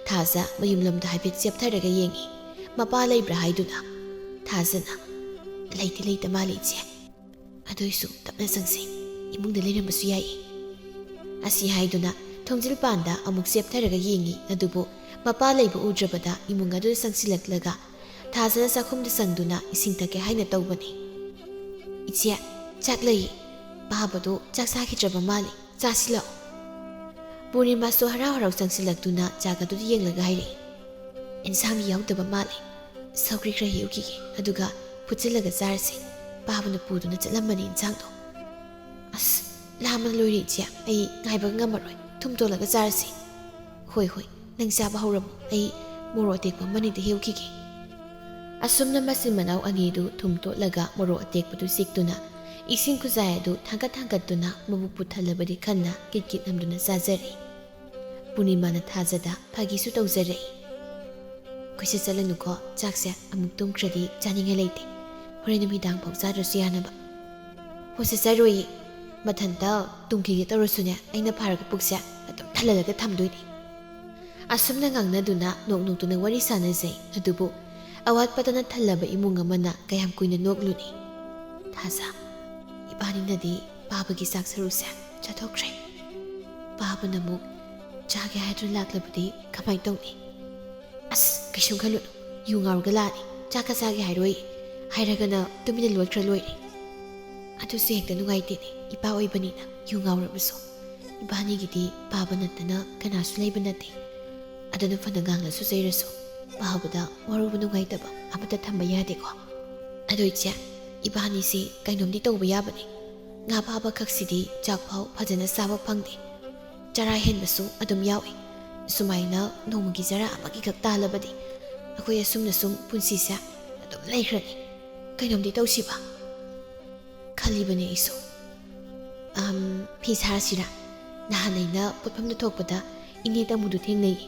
ꯊꯥꯖ ꯃꯌꯨꯝꯂꯣꯝꯗ ꯍꯥꯏꯐꯦꯠ ꯆꯦꯞꯊꯔꯒ ꯌꯦꯡꯉꯤ꯫ ꯃꯄꯥ ꯂꯩꯕ꯭ꯔꯥ ꯍꯥꯏꯗꯨꯅ꯫ ꯊꯥꯖꯅ, "ꯂꯩꯇꯤ ꯂꯩꯇ ꯃꯥꯜꯂꯤ ꯏꯆꯦ꯫ ꯑꯗꯨꯏꯁꯨ ꯇꯞꯅ ꯆꯪꯁꯤ꯫ ꯏꯃꯨꯡꯗ ꯂꯩꯔꯝꯕꯁꯨ ꯌꯥꯏ꯫" ꯑꯁꯤ ꯍꯥꯏꯗꯨꯅ ꯊꯣꯡꯖꯤꯜ ꯄꯥꯟꯗ ꯑꯃꯨꯛ ꯆꯦꯞꯊꯔꯒ ꯌꯦꯡꯉꯤ꯫ ꯑꯗꯨꯕꯨ ꯃꯄꯥ ꯂꯩꯕ ꯎꯗ꯭ꯔꯕꯗ ꯏꯃꯨꯡ ꯑꯗꯨꯗ ꯆꯪꯁꯤꯜꯂꯛꯂꯒ ꯊꯥꯖꯅ ꯆꯥꯛꯈꯨꯝꯗ ꯆꯪꯗꯨꯅ ꯏꯁꯤꯡ ꯊꯛꯀꯦ ꯍꯥꯏꯅ ꯇꯧꯕꯅꯤ꯫ "ꯏꯆꯦ, ꯆꯥꯛ ꯂꯩ꯫ ꯄꯥꯕꯗꯣ ꯆꯥꯛ ꯆꯥꯈꯤꯗ꯭ꯔꯕ ꯃꯥꯜꯂꯤ꯫ ꯆꯥꯁꯤ ꯂꯥꯛꯑꯣ꯫" ꯄꯨꯔꯅꯤꯃꯥꯁꯨ ꯍꯔꯥꯎ ꯍꯔꯥꯎ ꯆꯪꯁꯤꯜꯂꯛꯇꯨꯅ ꯆꯥꯛ ꯑꯗꯨꯗ ꯌꯦꯡꯂꯒ ꯍꯥꯏꯔꯛꯏ, "ꯏꯟꯁꯥꯡꯗꯤ ꯌꯥꯎꯗꯕ ꯃꯥꯜꯂꯦ꯫ ꯁꯧꯒ꯭ꯔꯤ ꯈꯔ ꯍꯦꯛꯎꯈꯤꯒꯦ, ꯑꯗꯨꯒ ꯐꯨꯠꯆꯜꯂꯒ ꯆꯥꯔꯁꯦ꯫ ꯄꯥꯕꯅ ꯄꯨꯗꯨꯅ ꯆꯠꯂꯝꯕꯅꯤ ꯏꯟꯁꯥꯡꯗꯣ꯫ ꯑꯁ, ꯂꯥꯝꯕꯅ ꯂꯣꯏꯔꯦ ꯏꯆꯦ꯫ ꯑꯩ ꯉꯥꯏꯕꯒ ꯉꯝꯃꯔꯣꯏ꯫ ꯊꯨꯝ ꯇꯣꯠꯂꯒ ꯆꯥꯔꯁꯦ꯫" "ꯍꯣꯏ, ꯍꯣꯏ, ꯅꯪ ꯆꯥꯕ ꯍꯧꯔꯝꯃꯣ꯫ ꯑꯩ ꯃꯣꯔꯣꯛ ꯑꯇꯦꯛꯄ ꯑꯃ ꯑꯅꯤꯗ ꯍꯦꯛꯎꯈꯤꯒꯦ꯫" ꯑꯁꯨꯝꯅ ꯃꯆꯤꯟ ꯃꯅꯥꯎ ꯑꯅꯤꯗꯨ ꯊꯨꯝ ꯇꯣꯠꯂꯒ ꯃꯣꯔꯣꯛ ꯑꯇꯦꯛꯄꯗꯨ ꯆꯤꯛꯇꯨꯅ ꯏꯁꯤꯡ ꯈꯨꯖꯥꯏ ꯑꯗꯨ ꯊꯥꯡꯒꯠ ꯊꯥꯡꯒꯠꯇꯨꯅ ꯃꯕꯨꯛ ꯄꯨꯊꯜꯂꯕꯗꯤ ꯈꯟꯅ ꯀꯤꯠ ꯀꯤꯠ ꯅꯝꯗꯨꯅ ꯆꯥꯖꯔꯛꯏ꯫ ꯄꯨꯔꯅꯤꯃꯥꯅ ꯊꯥꯖꯗ ꯐꯥꯒꯤꯁꯨ ꯇꯧꯖꯔꯛꯏ꯫ "ꯀꯣꯏꯆꯠ ꯆꯠꯂꯅꯨꯀꯣ, ꯆꯥꯛꯁꯦ ꯑꯃꯨꯛ ꯇꯨꯝꯈ꯭ꯔꯗꯤ ꯆꯥꯅꯤꯡꯉꯥꯏ ꯂꯩꯇꯦ꯫ ꯍꯣꯔꯦꯟ ꯅꯨꯃꯤꯗꯥꯡ ꯐꯥꯎ ꯆꯥꯗ꯭ꯔꯁꯨ ꯌꯥꯅꯕ꯫ ꯍꯣ, ꯆꯠꯆꯔꯣꯏꯌꯦ꯫ ꯃꯊꯟꯇ ꯇꯨꯝꯈꯤꯒꯦ ꯇꯧꯔꯁꯨꯅꯦ, ꯑꯩꯅ ꯐꯥꯔꯒ ꯄꯨꯛꯁꯦ ꯑꯗꯨꯝ ꯊꯜꯍꯜꯂꯒ ꯊꯝꯗꯣꯏꯅꯦ꯫" ꯑꯁꯨꯝꯅ ꯉꯥꯡꯅꯗꯨꯅ ꯅꯣꯛ ꯅꯣꯛꯇꯨꯅ ꯋꯥꯔꯤ ꯁꯥꯟꯅꯖꯩ꯫ ꯑꯗꯨꯕꯨ ꯑꯋꯥꯠꯄꯇꯅ ꯊꯜꯂꯕ ꯏꯃꯨꯡ ꯑꯃꯅ ꯀꯌꯥꯝ ꯀꯨꯏꯅ ꯅꯣꯛꯂꯨꯅꯤ? "ꯊꯥꯖ, ꯏꯕꯥꯅꯤꯅꯗꯤ ꯄꯥꯕꯒꯤ ꯆꯥꯛ ꯁꯔꯨꯛꯁꯦ ꯆꯥꯊꯣꯛꯈ꯭ꯔꯦ꯫ ꯄꯥꯕꯅ ꯑꯃꯨꯛ ꯆꯥꯒꯦ ꯍꯥꯏꯗꯨꯅ ꯂꯥꯛꯂꯕꯗꯤ ꯀꯃꯥꯏꯅ ꯇꯧꯅꯤ?" "ꯑꯁ, ꯀꯩꯁꯨꯝ ꯈꯜꯂꯨꯅꯨ꯫ ꯌꯨ ꯉꯥꯎꯔꯒ ꯂꯥꯛꯑꯅꯤ꯫ ꯆꯥꯛꯀ ꯆꯥꯒꯦ ꯍꯥꯏꯔꯣꯏ꯫ ꯍꯥꯏꯔꯒꯅ ꯇꯨꯃꯤꯟꯅ ꯂꯣꯠꯈ꯭ꯔ ꯂꯣꯏꯔꯦ꯫" "ꯑꯗꯨꯁꯨ ꯍꯦꯛꯇ ꯅꯨꯡꯉꯥꯏꯇꯦꯅꯦ, ꯏꯄꯥ ꯑꯣꯏꯕꯅꯤꯅ ꯌꯨ ꯉꯥꯎꯔꯕꯁꯨ꯫ ꯏꯕꯥꯅꯤꯒꯤꯗꯤ ꯄꯥꯕ ꯅꯠꯇꯅ ꯀꯅꯥꯁꯨ ꯂꯩꯕ ꯅꯠꯇꯦ꯫ ꯑꯗꯨꯅ ꯐꯅ ꯉꯥꯡꯂꯁꯨ ꯆꯩꯔꯁꯨ ꯄꯥꯕꯗ ꯋꯥꯔꯧꯕ ꯅꯨꯡꯉꯥꯏꯇꯕ ꯑꯃꯠꯇ ꯊꯝꯕ ꯌꯥꯗꯦꯀꯣ꯫ ꯑꯗꯣ ꯏꯆꯦ, ꯏꯕꯥꯅꯤꯁꯤ ꯀꯩꯅꯣꯝꯗꯤ ꯇꯧꯕ ꯌꯥꯕꯅꯦ꯫ ꯉꯥ ꯐꯥꯕ ꯈꯛꯁꯤꯗꯤ ꯆꯥꯛꯐꯥꯎ ꯐꯖꯅ ꯆꯥꯕ ꯐꯪꯗꯦ꯫ ꯆꯔꯥ ꯍꯦꯟꯕꯁꯨ ꯑꯗꯨꯝ ꯌꯥꯎꯏ꯫ ꯁꯨꯃꯥꯏꯅ ꯅꯣꯡꯃꯒꯤ ꯆꯔꯥ ꯑꯃꯒꯤ ꯈꯛ ꯇꯥꯜꯂꯕꯗꯤ ꯑꯩꯈꯣꯏ ꯑꯁꯨꯝꯅ ꯁꯨꯝ ꯄꯨꯟꯁꯤꯁꯦ ꯑꯗꯨꯝ ꯂꯩꯈ꯭ꯔꯅꯤ꯫ ꯀꯩꯅꯣꯝꯗꯤ ꯇꯧꯁꯤꯕ?" ꯈꯜꯂꯤꯕꯅꯦ ꯑꯩꯁꯨ꯫ "ꯑꯝ, ꯐꯤ ꯁꯥꯔꯁꯤꯔꯥ? ꯅꯍꯥꯟ ꯑꯩꯅ ꯄꯣꯠꯐꯝꯗ ꯊꯣꯛꯄꯗ ꯏꯅꯦ ꯇꯃꯨꯗꯨ ꯊꯦꯡꯅꯩ꯫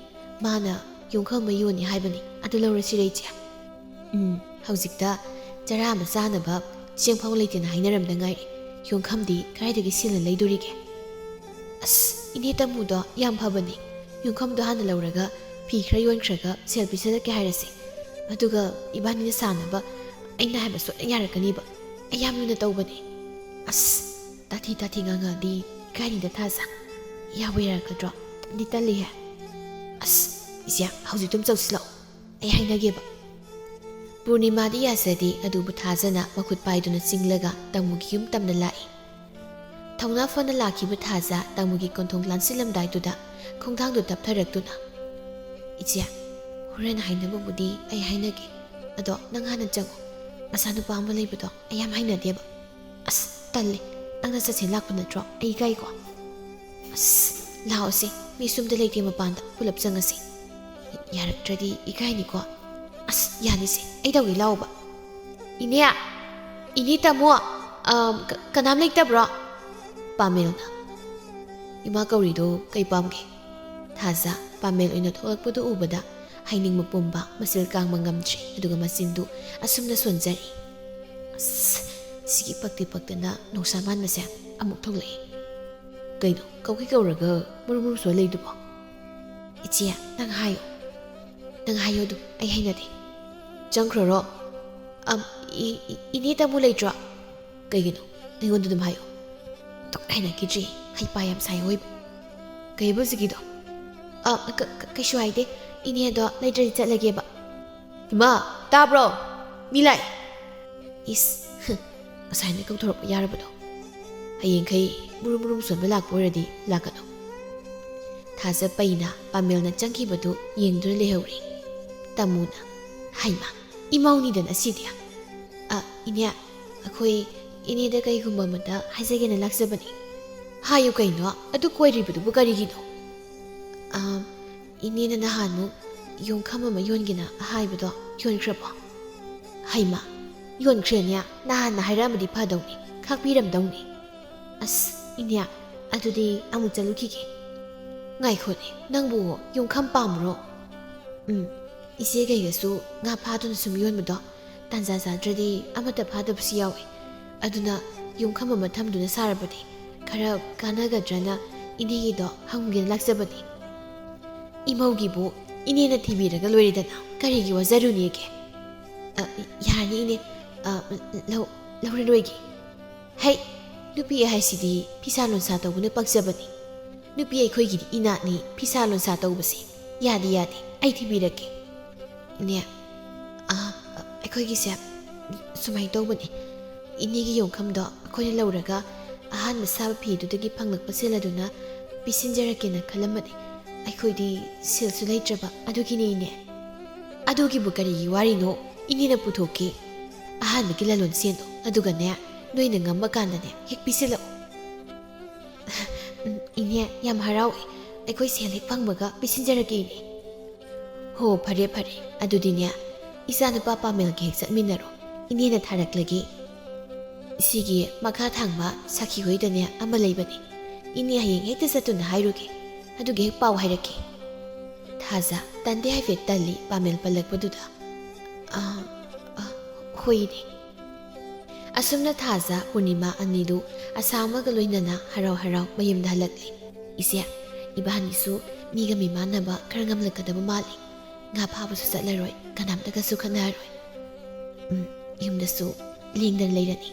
ꯃꯥꯅ ꯌꯣꯡꯈꯝ ꯑꯃ ꯌꯣꯟꯅꯤ ꯍꯥꯏꯕꯅꯤ꯫ ꯑꯗꯨ ꯂꯧꯔꯁꯤꯔ ꯏꯆꯦ?" "ꯎꯝ, ꯍꯧꯖꯤꯛꯇ ꯆꯔꯥ ꯑꯃ ꯆꯥꯅꯕ ꯆꯦꯡꯐꯥꯎ ꯂꯩꯇꯦꯅ ꯍꯥꯏꯅꯔꯝꯗ ꯉꯥꯏꯔꯤ꯫ ꯌꯣꯡꯈꯝꯗꯤ ꯀꯗꯥꯏꯗꯒꯤ ꯁꯦꯜꯅ ꯂꯩꯗꯣꯔꯤꯒꯦ?" "ꯑꯁ, ꯏꯅꯦ ꯇꯃꯨꯗꯣ ꯌꯥꯝ ꯐꯕꯅꯤ꯫ ꯌꯣꯡꯈꯝꯗꯣ ꯍꯥꯟꯅ ꯂꯧꯔꯒ ꯐꯤ ꯈꯔ ꯌꯣꯟꯈ꯭ꯔꯒ ꯁꯦꯜ ꯄꯤꯁꯜꯂꯛꯀꯦ ꯍꯥꯏꯔꯁꯤ꯫ ꯑꯗꯨꯒ ꯏꯕꯥꯅꯤꯅ ꯁꯥꯅꯕ ꯑꯩꯅ ꯍꯥꯏꯕ ꯁꯣꯏꯗꯅ ꯌꯥꯔꯛꯀꯅꯤꯕ꯫ ꯑꯩ ꯌꯥꯝ ꯂꯨꯅ ꯇꯧꯕꯅꯤ꯫" "ꯑꯁ, ꯇꯥꯊꯤ ꯇꯥꯊꯤ ꯉꯥꯡꯉꯛꯑꯗꯤ ꯏꯀꯥꯏꯅꯤꯗ ꯊꯥꯖ꯫ ꯌꯥꯕꯨ ꯌꯥꯔꯛꯀꯗ꯭ꯔꯣ? ꯇꯟꯗꯤ ꯇꯜꯂꯤꯍꯦ꯫" "ꯑꯁ, ꯏꯆꯦ, ꯍꯧꯖꯤꯛ ꯑꯗꯨꯝ ꯆꯧꯁꯤꯜꯂꯛꯑꯣ꯫ ꯑꯩ ꯍꯥꯏꯅꯒꯦꯕ꯫" ꯄꯨꯔꯅꯤꯃꯥꯗꯤ ꯌꯥꯖꯗꯦ, ꯑꯗꯨꯕꯨ ꯊꯥꯖꯅ ꯃꯈꯨꯠ ꯄꯥꯏꯗꯨꯅ ꯆꯤꯡꯂꯒ ꯇꯃꯨꯒꯤ ꯌꯨꯝ ꯇꯝꯅ ꯂꯥꯛꯏ꯫ ꯊꯧꯅꯥ ꯐꯅ ꯂꯥꯛꯈꯤꯕ ꯊꯥꯖ ꯇꯥꯃꯨꯒꯤ ꯀꯣꯟꯊꯣꯡ ꯂꯥꯟꯁꯤꯜꯂꯝꯗꯥꯏꯗꯨꯗ ꯈꯣꯡꯊꯥꯡꯗꯨ ꯇꯞꯊꯔꯛꯇꯨꯅ, "ꯏꯆꯦ, ꯍꯣꯔꯦꯟ ꯍꯥꯏꯅꯕꯕꯨꯗꯤ ꯑꯩ ꯍꯥꯏꯅꯒꯦ, ꯑꯗꯣ ꯅꯪ ꯍꯥꯟꯅ ꯆꯪꯉꯣ꯫ ꯃꯆꯥꯅꯨꯄꯥ ꯑꯃ ꯂꯩꯕꯗꯣ ꯑꯩ ꯌꯥꯝ ꯍꯩꯅꯗꯦꯕ꯫ ꯑꯁ, ꯇꯜꯂꯦ꯫ ꯅꯪꯅ ꯆꯠꯁꯦ ꯂꯥꯛꯄ ꯅꯠꯇ꯭ꯔꯣ? ꯑꯩ ꯏꯀꯥꯏꯀꯣ꯫ ꯑꯁ, ꯂꯥꯛꯑꯣꯁꯦ꯫ ꯃꯤ ꯁꯨꯝꯗ ꯂꯩꯇꯦ, ꯃꯄꯥꯟꯗ ꯄꯨꯂꯞ ꯆꯪꯉꯁꯦ꯫ ꯌꯥꯔꯛꯇ꯭ꯔꯗꯤ ꯏꯀꯥꯏꯅꯤꯀꯣ꯫ ꯑꯁ, ꯌꯥꯅꯤꯁꯦ꯫ ꯑꯩ ꯇꯧꯒꯦ, ꯂꯥꯛꯑꯣꯕ꯫ ꯏꯅꯦ! ꯏꯅꯦ, ꯇꯥꯃꯣ! ꯑꯝ, ꯀ-, ꯀꯅꯥꯝ ꯂꯩꯇꯕ꯭ꯔꯣ?" ꯄꯥꯃꯦꯜꯅ꯫ "ꯏꯃꯥ ꯀꯧꯔꯤꯗꯣ ꯀꯩ ꯄꯥꯝꯒꯦ?" ꯊꯥꯖ ꯄꯥꯃꯦꯜ ꯑꯣꯏꯅ ꯊꯣꯛꯂꯛꯄꯗꯨ ꯎꯕꯗ ꯍꯥꯏꯅꯤꯡꯕ ꯄꯨꯝꯕ ꯃꯆꯤꯜ ꯀꯥꯡꯕ ꯉꯝꯗ꯭ꯔꯦ, ꯑꯗꯨꯒ ꯃꯆꯤꯟꯗꯨ ꯑꯁꯨꯝꯅ ꯁꯣꯟꯖꯔꯤ꯫ ꯑꯁ, ꯁꯤꯒꯤ ꯄꯛꯇꯤ ꯄꯛꯇꯅ ꯅꯣꯡꯁꯥ ꯃꯥꯟꯕꯁꯦ ꯑꯃꯨꯛ ꯊꯣꯛꯂꯛꯑꯦ꯫ ꯀꯩꯅꯣ, ꯀꯧꯒꯦ ꯀꯧꯔꯒ ꯃꯨꯔꯨꯝ ꯃꯨꯔꯨꯝ ꯁꯣꯟ ꯂꯩꯗꯨꯕꯣ? "ꯏꯆꯦ, ꯅꯪ ꯍꯥꯏꯌꯣ꯫ ꯅꯪ ꯍꯥꯏꯌꯣ ꯑꯗꯨꯝ, ꯑꯩ ꯍꯩꯅꯗꯦ꯫ ꯆꯪꯈ꯭ꯔꯔꯣ?" "ꯑꯝ, ꯏ-, ꯏ-, ꯏꯅꯦ ꯇꯥꯃꯣ ꯂꯩꯇ꯭ꯔꯣ?" "ꯀꯩꯒꯤꯅꯣ? ꯑꯩꯉꯣꯟꯗ ꯑꯗꯨꯝ ꯍꯥꯏꯌꯣ꯫ ꯇꯣꯛ ꯍꯩꯅꯈꯤꯗ꯭ꯔꯦ꯫ ꯍꯩꯄꯥ ꯌꯥꯝ ꯁꯥꯏ ꯑꯣꯏꯕ꯫" "ꯀꯩꯕ ꯍꯧꯖꯤꯛꯀꯤꯗꯣ?" "ꯑ, ꯀ-, ꯀ-, ꯀꯩꯁꯨ ꯍꯥꯏꯗꯦ꯫ ꯏꯅꯦꯗꯣ ꯂꯩꯇ꯭ꯔꯗꯤ ꯆꯠꯂꯒꯦꯕ꯫" "ꯏꯃꯥ, ꯇꯥꯕ꯭ꯔꯣ? ꯃꯤ ꯂꯥꯛꯑꯦ꯫" ꯏꯁ, ꯍꯨꯝ, ꯉꯁꯥꯏꯅ ꯀꯧꯊꯣꯔꯛꯄ ꯌꯥꯔꯕꯗꯣ꯫ ꯍꯌꯦꯡꯈꯩ ꯃꯨꯔꯨꯝ ꯃꯨꯔꯨꯝ ꯁꯣꯟꯕ ꯂꯥꯛꯄ ꯑꯣꯏꯔꯗꯤ ꯂꯥꯛꯀꯅꯨ꯫ ꯊꯥꯖ ꯄꯩꯅ ꯄꯥꯃꯦꯜꯅ ꯆꯪꯈꯤꯕꯗꯨ ꯌꯦꯡꯗꯨꯅ ꯂꯩꯍꯧꯔꯤ꯫ ꯇꯥꯃꯨꯅ, "ꯍꯩꯃꯥ, ꯏꯃꯧꯅꯤꯗꯅ ꯁꯤꯗꯤ꯫ ꯑ, ꯏꯅꯦ, ꯑꯩꯈꯣꯏ ꯏꯅꯦꯗ ꯀꯩꯒꯨꯝꯕ ꯑꯃꯇ ꯍꯥꯏꯖꯒꯦꯅ ꯂꯥꯛꯆꯕꯅꯤ꯫" "ꯍꯥꯏꯌꯨ ꯀꯩꯅꯣ, ꯑꯗꯨ ꯀꯣꯏꯔꯤꯕꯗꯨꯕꯨ ꯀꯔꯤꯒꯤꯅꯣ?" "ꯑ, ꯏꯅꯦꯅ ꯅꯍꯥꯟꯃꯨꯛ ꯌꯣꯡꯈꯝ ꯑꯃ ꯌꯣꯟꯒꯦꯅ ꯍꯥꯏꯕꯗꯣ ꯌꯣꯟꯈ꯭ꯔꯕꯣ?" "ꯍꯩꯃꯥ, ꯌꯣꯟꯈ꯭ꯔꯦꯅꯦ꯫ ꯅꯍꯥꯟꯅ ꯍꯥꯏꯔꯛꯑꯝꯃꯗꯤ ꯐꯗꯧꯅꯤ, ꯈꯥꯛꯄꯤꯔꯝꯗꯧꯅꯤ꯫" "ꯑꯁ, ꯏꯅꯦ, ꯑꯗꯨꯗꯤ ꯑꯃꯨꯛ ꯆꯠꯂꯨꯈꯤꯒꯦ꯫" "ꯉꯥꯏꯈꯣꯅꯦ, ꯅꯪꯕꯨ ꯌꯣꯡꯈꯝ ꯄꯥꯝꯕ꯭ꯔꯣ?" "ꯎꯝ, ꯏꯆꯦ ꯀꯩꯒꯁꯨ ꯉꯥ ꯐꯥꯗꯨꯅ ꯁꯨꯝ ꯌꯣꯟꯕꯗꯣ ꯇꯥꯟꯖꯥ ꯆꯥꯗ꯭ꯔꯗꯤ ꯑꯃꯠꯇ ꯐꯥꯗꯕꯁꯨ ꯌꯥꯎꯏ꯫ ꯑꯗꯨꯅ ꯌꯣꯡꯈꯝ ꯑꯃ ꯊꯝꯗꯨꯅ ꯁꯥꯔꯕꯗꯤ ꯈꯔ ꯀꯥꯟꯅꯒꯗ꯭ꯔꯅ ꯏꯅꯦꯒꯤꯗꯣ ꯍꯪꯒꯦꯅ ꯂꯥꯛꯆꯕꯅꯤ꯫" "ꯏꯃꯧꯒꯤꯕꯨ ꯏꯅꯦꯅ ꯊꯤꯕꯤꯔꯒ ꯂꯣꯏꯔꯦꯗꯅ, ꯀꯔꯤꯒꯤ ꯋꯥꯖꯔꯨꯅꯦꯒꯦ?" "ꯑ, ꯌꯥꯔꯅꯤ ꯏꯅꯦ, ꯑ, ꯂꯧ-, ꯂꯧꯔꯔꯣꯏꯒꯦ꯫" "ꯍꯩ, ꯅꯨꯄꯤ ꯍꯥꯏꯁꯤꯗꯤ ꯐꯤꯁꯥ ꯂꯣꯟꯁꯥ ꯇꯧꯕꯅ ꯄꯛꯆꯕꯅꯤ꯫ ꯅꯨꯄꯤ ꯑꯩꯈꯣꯏꯒꯤꯗꯤ ꯏꯅꯥꯠꯅꯤ ꯐꯤꯁꯥ ꯂꯣꯟꯁꯥ ꯇꯧꯕꯁꯦ꯫ ꯌꯥꯗꯦ, ꯌꯥꯗꯦ, ꯑꯩ ꯊꯤꯕꯤꯔꯛꯀꯦ꯫" "ꯏꯅꯦ, ꯑ, ꯑꯩꯈꯣꯏꯒꯤꯁꯦ ꯁꯨꯃꯥꯏꯅ ꯇꯧꯕꯅꯦ꯫ ꯏꯅꯦꯒꯤ ꯌꯣꯡꯈꯝꯗꯣ ꯑꯩꯈꯣꯏꯅ ꯂꯧꯔꯒ ꯑꯍꯥꯟꯕ ꯁꯥꯕ ꯐꯤꯗꯨꯗꯒꯤ ꯐꯪꯂꯛꯄ ꯁꯦꯜ ꯑꯗꯨꯅ ꯄꯤꯁꯤꯟꯖꯔꯛꯀꯦꯅ ꯈꯜꯂꯝꯕꯅꯤ꯫ ꯑꯩꯈꯣꯏꯗꯤ ꯁꯦꯜꯁꯨ ꯂꯩꯇ꯭ꯔꯕ, ꯑꯗꯨꯒꯤꯅꯦ, ꯏꯅꯦ꯫ ꯑꯗꯨꯒꯤꯕꯨ ꯀꯔꯤꯒꯤ ꯋꯥꯔꯤꯅꯣ? ꯏꯅꯦꯅ ꯄꯨꯊꯣꯛꯀꯦ꯫ ꯑꯍꯥꯟꯕꯒꯤ ꯂꯂꯣꯟ ꯁꯦꯟꯗꯣ, ꯑꯗꯨꯒꯅꯦ, ꯅꯣꯏꯅ ꯉꯝꯕ ꯀꯥꯟꯗꯅꯦ ꯍꯦꯛ ꯄꯤꯁꯤꯜꯂꯛꯑꯣ꯫ ꯎꯝ, ꯏꯅꯦ, ꯌꯥꯝ ꯍꯔꯥꯎꯏ꯫ ꯑꯩꯈꯣꯏ ꯁꯦꯜ ꯍꯦꯛ ꯐꯪꯕꯒ ꯄꯤꯁꯤꯟꯖꯔꯛꯀꯦ, ꯏꯅꯦ꯫ ꯍꯣ, ꯐꯔꯦ, ꯐꯔꯦ꯫ ꯑꯗꯨꯗꯤꯅꯦ, ꯏꯆꯥꯅꯨꯄꯥ ꯄꯥꯃꯦꯜꯒ ꯍꯦꯛ ꯆꯠꯃꯤꯟꯅꯔꯣ꯫ ꯏꯅꯦꯅ ꯊꯥꯔꯛꯂꯒꯦ꯫ ꯁꯤꯒꯤ ꯃꯈꯥ ꯊꯪꯕ ꯁꯥꯈꯤ ꯍꯣꯏꯗꯅꯦ ꯑꯃ ꯂꯩꯕꯅꯦ꯫ ꯏꯅꯦ ꯍꯌꯦꯡ ꯍꯦꯛꯇ ꯆꯠꯇꯨꯅ ꯍꯥꯏꯔꯨꯒꯦ꯫ ꯑꯗꯨꯒ ꯍꯦꯛ ꯄꯥꯎ ꯍꯥꯏꯔꯛꯀꯦ꯫ ꯊꯥꯖ ꯇꯟꯗꯤ ꯍꯥꯏꯐꯦꯠ ꯇꯜꯂꯤ ꯄꯥꯃꯦꯜ ꯄꯜꯂꯛꯄꯗꯨꯗ꯫ "ꯑ, ꯑ, ꯍꯣꯏꯅꯦ꯫" ꯑꯁꯨꯝꯅ ꯊꯥꯖ ꯄꯨꯔꯅꯤꯃꯥ ꯑꯅꯤꯗꯨ ꯑꯁꯥ ꯑꯃꯒ ꯂꯣꯏꯅꯅ ꯍꯔꯥꯎ ꯍꯔꯥꯎ ꯃꯌꯨꯝꯗ ꯍꯜꯂꯛꯂꯦ꯫ "ꯏꯆꯦ, ꯏꯕꯥꯅꯤꯁꯨ ꯃꯤꯒ ꯃꯤꯃꯥꯟꯅꯕ ꯈꯔ ꯉꯝꯂꯛꯀꯗꯕ ꯃꯥꯜꯂꯤ꯫ ꯉꯥ ꯐꯥꯕꯁꯨ ꯆꯠꯂꯔꯣꯏ, ꯀꯅꯥꯝꯇꯒꯁꯨ ꯈꯠꯅꯔꯣꯏ꯫ ꯎꯝ, ꯌꯨꯝꯗꯁꯨ ꯂꯦꯡꯗꯅ ꯂꯩꯔꯅꯤ꯫"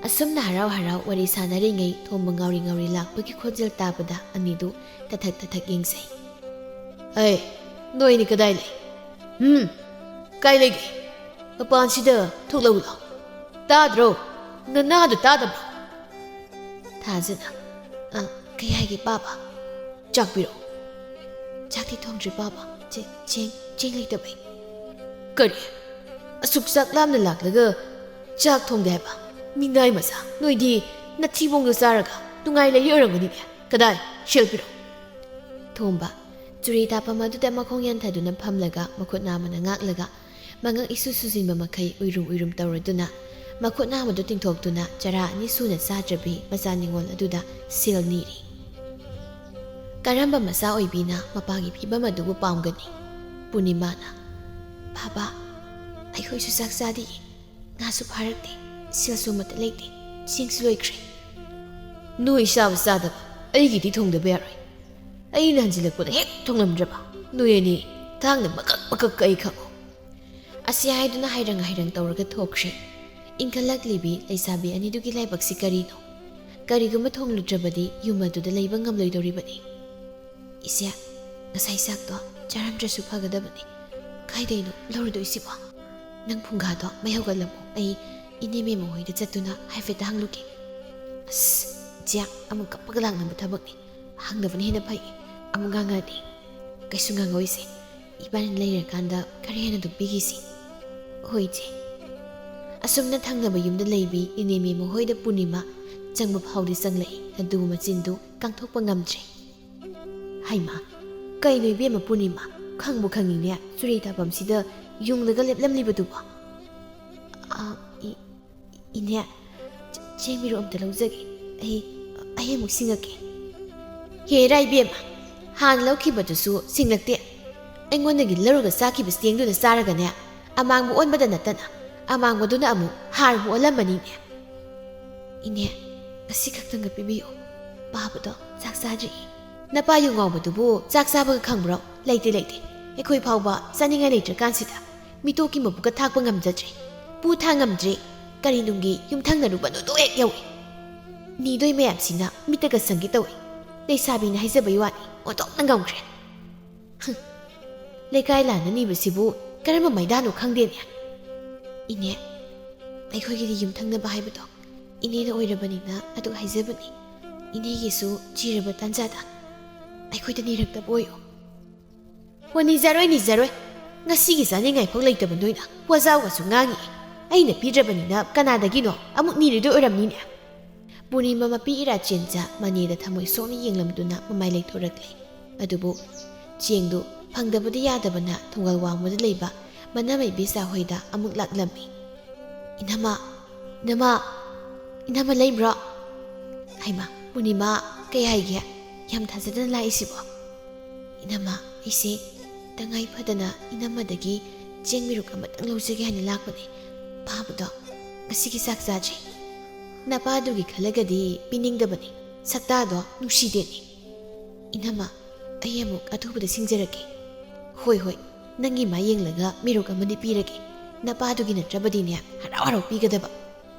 ꯑꯁꯨꯝꯅ ꯍꯔꯥꯎ ꯍꯔꯥꯎ ꯋꯥꯔꯤ ꯁꯥꯟꯅꯔꯤꯉꯩ ꯊꯣꯝꯕ ꯉꯥꯎꯔꯤ ꯉꯥꯎꯔꯤ ꯂꯥꯛꯄꯒꯤ ꯈꯣꯟꯖꯦꯜ ꯇꯥꯕꯗ ꯑꯅꯤꯗꯨ ꯇꯊꯛ ꯇꯊꯛ ꯌꯦꯡꯖꯩ꯫ "ꯑꯦ, ꯅꯣꯏꯅꯤ ꯀꯗꯥꯏ ꯂꯩ? ꯎꯝ? ꯀꯥꯏ ꯂꯩꯒꯦ? ꯃꯄꯥꯟꯁꯤꯗ ꯊꯣꯛꯂꯛꯎ ꯂꯥꯎ꯫ ꯇꯥꯗ꯭ꯔꯣ? ꯅꯅꯥꯗꯣ ꯇꯥꯗꯕ꯭ꯔꯣ?" ꯊꯥꯖꯅ, "ꯑ, ꯀꯩ ꯍꯥꯏꯒꯦ ꯄꯥꯕ?" "ꯆꯥꯛ ꯄꯤꯔꯛꯑꯣ꯫" "ꯆꯥꯛꯇꯤ ꯊꯣꯡꯗ꯭ꯔꯤ ꯄꯥꯕ꯫ ꯆꯦ-, ꯆꯦꯡ, ꯆꯦꯡ ꯂꯩꯇꯕꯩ꯫" "ꯀꯔꯤ? ꯑꯁꯨꯛ ꯆꯥꯛ ꯂꯥꯝꯅ ꯂꯥꯛꯂꯒ ꯆꯥꯛ ꯊꯣꯡꯗꯦ ꯍꯥꯏꯕ? ꯃꯤꯅꯥꯏ ꯃꯆꯥ, ꯅꯣꯏꯗꯤ ꯅꯊꯤꯕꯣꯡꯗꯣ ꯆꯥꯔꯒ ꯅꯨꯡꯉꯥꯏ ꯂꯩꯔꯤ ꯑꯣꯏꯔꯝꯒꯅꯤꯅꯦ꯫ ꯀꯗꯥꯏ? ꯁꯦꯜ ꯄꯤꯔꯛꯑꯣ꯫" ꯊꯣꯝꯕ, ꯆꯨꯔꯤ ꯇꯥꯐꯝ ꯑꯗꯨꯗ ꯃꯈꯣꯡ ꯌꯥꯟꯊꯗꯨꯅ ꯐꯝꯂꯒ ꯃꯈꯨꯠ ꯅꯥꯝꯃꯅ ꯉꯥꯛꯂꯒ ꯃꯉꯛ ꯏꯁꯨ ꯁꯨꯖꯤꯟꯕ ꯃꯈꯩ ꯎꯏꯔꯨꯝ ꯎꯏꯔꯨꯝ ꯇꯧꯔꯗꯨꯅ ꯃꯈꯨꯠ ꯅꯥꯝꯃꯗꯨ ꯇꯤꯡꯊꯣꯛꯇꯨꯅ ꯆꯔꯥ ꯑꯅꯤ ꯁꯨꯅ ꯆꯥꯗ꯭ꯔꯕꯤ ꯃꯆꯥ ꯅꯤꯉꯣꯜ ꯑꯗꯨꯗ ꯁꯦꯜ ꯅꯤꯔꯤ꯫ ꯀꯔꯝꯕ ꯃꯆꯥ ꯑꯣꯏꯕꯤꯅ ꯃꯄꯥꯒꯤ ꯐꯤꯕꯝ ꯑꯗꯨꯕꯨ ꯄꯥꯝꯒꯅꯤ? ꯄꯨꯔꯅꯤꯃꯥꯅ, "ꯕꯥꯕꯥ, ꯑꯩꯈꯣꯏꯁꯨ ꯆꯥꯛ ꯆꯥꯗꯤꯌꯦ꯫ ꯉꯥꯁꯨ ꯐꯥꯔꯛꯇꯦ, ꯁꯦꯜꯁꯨ ꯑꯃꯠꯇ ꯂꯩꯇꯦ, ꯆꯦꯡꯁꯨ ꯂꯣꯏꯈ꯭ꯔꯦ꯫" "ꯅꯣꯏ ꯆꯥꯕ ꯆꯥꯗꯕ ꯑꯩꯒꯤꯗꯤ ꯊꯣꯡꯗꯕ ꯌꯥꯔꯣꯏ꯫ ꯑꯩꯅ ꯍꯟꯖꯤꯜꯂꯛꯄꯗ ꯍꯦꯛ ꯊꯣꯡꯂꯝꯗ꯭ꯔꯕ ꯅꯣꯏ ꯑꯅꯤ ꯊꯥꯡꯅ ꯃꯀꯛ ꯃꯀꯛ ꯀꯛꯏ ꯈꯪꯉꯨ꯫" ꯑꯁꯤ ꯍꯥꯏꯗꯨꯅ ꯍꯥꯏꯔꯪ ꯍꯥꯏꯔꯪ ꯇꯧꯔꯒ ꯊꯣꯛꯈ꯭ꯔꯦ꯫ ꯏꯟꯈꯠꯂꯛꯂꯤꯕꯤ ꯂꯩꯁꯥꯕꯤ ꯑꯅꯤꯗꯨꯒꯤ ꯂꯥꯏꯕꯛꯁꯤ ꯀꯔꯤꯅꯣ? ꯀꯔꯤꯒꯨꯝꯕ ꯊꯣꯡꯂꯨꯗ꯭ꯔꯕꯗꯤ ꯌꯨꯝ ꯑꯗꯨꯗ ꯂꯩꯕ ꯉꯝꯂꯣꯏꯗꯧꯔꯤꯕꯅꯤ꯫ "ꯏꯆꯦ, ꯉꯁꯥꯏ ꯆꯥꯛꯇꯣ ꯆꯥꯔꯝꯗ꯭ꯔꯁꯨ ꯐꯒꯗꯕꯅꯤ꯫ ꯀꯥꯏꯗꯩꯅꯣ ꯂꯧꯔꯨꯗꯣꯏꯁꯤꯕꯣ? ꯅꯪ ꯐꯨꯡꯒꯥꯗꯣ ꯃꯩ ꯍꯧꯒꯠꯂꯝꯃꯣ, ꯑꯩ ꯏꯅꯦ ꯃꯦꯝꯃ ꯍꯣꯏꯗ ꯆꯠꯇꯨꯅ ꯍꯥꯏꯐꯦꯠꯇ ꯍꯪꯂꯨꯒꯦ꯫" ꯑꯁ, ꯆꯦ, ꯑꯃꯨꯛ ꯀꯞꯄꯒ ꯂꯥꯛꯅꯕ ꯊꯕꯛꯅꯤ꯫ ꯍꯪꯗꯕꯅ ꯍꯦꯟꯅ ꯐꯩ꯫ ꯑꯃꯨꯛ ꯉꯥꯡꯉꯛꯑꯗꯤ꯫ ꯀꯩꯁꯨ ꯉꯥꯡꯉꯛꯑꯣꯏꯁꯦ꯫ ꯏꯕꯥꯅꯤ ꯂꯩꯔꯀꯥꯟꯗ ꯈꯔ ꯍꯦꯟꯅ ꯑꯗꯨꯝ ꯄꯤꯈꯤꯁꯤ꯫ ꯍꯣꯏ, ꯏꯆꯦ꯫ ꯑꯁꯨꯝꯅ ꯊꯪꯅꯕ ꯌꯨꯝꯗ ꯂꯩꯕꯤ ꯏꯅꯦꯃꯤ ꯃꯈꯣꯏꯗ ꯄꯨꯔꯅꯤꯃꯥ ꯆꯪꯕ ꯐꯥꯎꯗꯤ ꯆꯪꯂꯛꯏ, ꯑꯗꯨꯕꯨ ꯃꯆꯤꯟꯗꯨ ꯀꯥꯡꯊꯣꯛꯄ ꯉꯝꯗ꯭ꯔꯦ꯫ ꯍꯩꯃꯥ, ꯀꯩꯅꯣ ꯏꯕꯦꯝꯃ ꯄꯨꯔꯅꯤꯃꯥ? ꯈꯪꯕꯨ ꯈꯪꯉꯤꯅꯦ, ꯆꯨꯔꯤ ꯊꯥꯐꯝꯁꯤꯗ ꯌꯨꯡꯂꯒ ꯂꯦꯞꯂꯝꯂꯤꯕꯗꯨꯕꯣ? ꯑ, ꯏ-, ꯏꯅꯦ, ꯆ-, ꯆꯦꯡ ꯃꯤꯔꯨꯛ ꯑꯝꯇ ꯂꯧꯖꯒꯦ꯫ ꯑꯩ, ꯑꯩ ꯑꯃꯨꯛ ꯁꯤꯡꯉꯛꯀꯦ꯫ ꯍꯦꯔꯥ ꯏꯕꯦꯝꯃ, ꯍꯥꯟꯅ ꯂꯧꯈꯤꯕꯗꯨꯁꯨ ꯁꯤꯡꯂꯛꯇꯦ꯫ ꯑꯩꯉꯣꯟꯗꯒꯤ ꯂꯧꯔꯒ ꯆꯥꯈꯤꯕ ꯆꯦꯡꯗꯨꯅ ꯆꯥꯔꯒꯅꯦ, ꯑꯃꯥꯡꯕ ꯑꯣꯟꯕꯗ ꯅꯠꯇꯅ ꯑꯃꯥꯡꯕꯗꯨꯅ ꯑꯃꯨꯛ ꯍꯥꯔꯕꯨ ꯑꯣꯜꯂꯝꯃꯅꯤꯅꯦ꯫ ꯏꯅꯦ, ꯉꯁꯤ ꯈꯛꯇꯪꯒ ꯄꯤꯕꯤꯌꯨ꯫ ꯄꯥꯕꯗꯣ ꯆꯥꯛ ꯆꯥꯗ꯭ꯔꯤ꯫ ꯅꯄꯥ ꯌꯨ ꯉꯥꯎꯕꯗꯨꯕꯨ ꯆꯥꯛ ꯆꯥꯕꯒ ꯈꯪꯕ꯭ꯔꯣ? ꯂꯩꯇꯦ, ꯂꯩꯇꯦ꯫ ꯑꯩꯈꯣꯏ ꯐꯥꯎꯕ ꯆꯥꯅꯤꯡꯉꯥꯏ ꯂꯩꯇ꯭ꯔꯀꯥꯟꯁꯤꯗ ꯃꯤꯇꯣꯛꯀꯤ ꯃꯕꯨꯛꯀ ꯊꯥꯛꯄ ꯉꯝꯖꯗ꯭ꯔꯦ꯫ ꯄꯨ ꯊꯥꯡ ꯉꯝꯗ꯭ꯔꯦ꯫ ꯀꯔꯤ ꯅꯨꯡꯒꯤ ꯌꯨꯝꯊꯪꯅꯔꯨꯕꯅꯣꯗꯣ ꯍꯦꯛ ꯌꯧꯏ꯫ ꯅꯤꯗꯣꯏ ꯃꯌꯥꯝꯁꯤꯅ ꯃꯤꯠꯇꯒ ꯁꯪꯒꯦ ꯇꯧꯏ꯫ ꯂꯩꯁꯥꯕꯤꯅ ꯍꯥꯏꯖꯕꯩ ꯋꯥꯅꯤ, ꯑꯣꯟꯊꯣꯛꯅ ꯉꯝꯈ꯭ꯔꯦ꯫ ꯍꯨꯝ, ꯂꯩꯀꯥꯏ ꯂꯥꯟꯅ ꯅꯤꯕꯁꯤꯕꯨ ꯀꯔꯝꯕ ꯃꯩꯗꯥꯅꯣ ꯈꯪꯗꯦꯅꯦ꯫ ꯏꯅꯦ, ꯑꯩꯈꯣꯏꯒꯤꯗꯤ ꯌꯨꯝꯊꯪꯅꯕ ꯍꯥꯏꯕꯗꯣ ꯏꯅꯦꯅ ꯑꯣꯏꯔꯕꯅꯤꯅ ꯑꯗꯨ ꯍꯥꯏꯖꯕꯅꯤ꯫ ꯏꯅꯦꯒꯤꯁꯨ ꯆꯤꯔꯕ ꯇꯥꯟꯖꯥꯗ ꯑꯩꯈꯣꯏꯗ ꯅꯤꯔꯛꯇꯕ ꯑꯣꯏꯌꯨ꯫ ꯍꯣ, ꯅꯤꯖꯔꯣꯏ, ꯅꯤꯖꯔꯣꯏ꯫ ꯉꯁꯤꯒꯤ ꯆꯥꯅꯤꯡꯉꯥꯏ ꯐꯥꯎ ꯂꯩꯇꯕ ꯅꯣꯏꯅ ꯋꯥꯖꯥꯎꯒꯁꯨ ꯉꯥꯡꯉꯤ꯫ ꯑꯩꯅ ꯄꯤꯗ꯭ꯔꯕꯅꯤꯅ ꯀꯅꯥꯗꯒꯤꯅꯣ ꯑꯃꯨꯛ ꯅꯤꯔꯨꯗꯣꯏ ꯑꯣꯏꯔꯝꯅꯤꯅꯦ꯫ ꯄꯨꯔꯅꯤꯃꯥ ꯃꯄꯤ ꯏꯔꯥ ꯆꯦꯟꯖ ꯃꯅꯦꯗ ꯊꯃꯣꯏ ꯁꯣꯛꯅ ꯌꯦꯡꯂꯝꯗꯨꯅ ꯃꯃꯥꯏ ꯂꯩꯊꯣꯔꯛꯂꯦ꯫ ꯑꯗꯨꯕꯨ ꯆꯦꯡꯗꯨ ꯐꯪꯗꯕꯗꯤ ꯌꯥꯗꯕꯅ ꯊꯣꯡꯒꯜ ꯋꯥꯡꯃꯗ ꯂꯩꯕ ꯃꯅꯥꯃꯩ ꯕꯦꯁꯥ ꯍꯣꯏꯗ ꯑꯃꯨꯛ ꯂꯥꯛꯂꯝꯃꯤ꯫ "ꯏꯅꯝꯃ, ꯏꯅꯝꯃ, ꯏꯅꯝꯃ ꯂꯩꯕ꯭ꯔꯣ?" "ꯍꯩꯃꯥ, ꯄꯨꯔꯅꯤꯃꯥ, ꯀꯩ ꯍꯥꯏꯒꯦ? ꯌꯥꯝ ꯊꯥꯖꯗꯅ ꯂꯥꯛꯏꯁꯤꯕꯣ?" "ꯏꯅꯝꯃ, ꯑꯩꯁꯦ ꯇꯉꯥꯏ ꯐꯗꯅ ꯏꯅꯝꯃꯗꯒꯤ ꯆꯦꯡ ꯃꯤꯔꯨꯛ ꯑꯃꯇꯪ ꯂꯧꯖꯒꯦ ꯍꯥꯏꯅ ꯂꯥꯛꯄꯅꯦ꯫ ꯄꯥꯕꯗꯣ ꯉꯁꯤꯒꯤ ꯆꯥꯛ ꯆꯥꯗ꯭ꯔꯤ꯫ ꯅꯄꯥꯗꯨꯒꯤ ꯈꯜꯂꯒꯗꯤ ꯄꯤꯅꯤꯡꯗꯕꯅꯤ꯫ ꯁꯛꯇꯥꯗꯣ ꯅꯨꯡꯁꯤꯗꯦꯅꯦ꯫ ꯏꯅꯝꯃ, ꯑꯩ ꯑꯃꯨꯛ ꯑꯊꯨꯕꯗ ꯁꯤꯡꯖꯔꯛꯀꯦ꯫ ꯍꯣꯏ, ꯍꯣꯏ, ꯅꯪꯒꯤ ꯃꯥ ꯌꯦꯡꯂꯒ ꯃꯤꯔꯨꯛ ꯑꯃꯗꯤ ꯄꯤꯔꯒꯦ꯫ ꯅꯄꯥꯗꯨꯒꯤ ꯅꯠꯇ꯭ꯔꯕꯗꯤꯅꯦ, ꯍꯔꯥꯎ ꯍꯔꯥꯎ ꯄꯤꯒꯗꯕ꯫"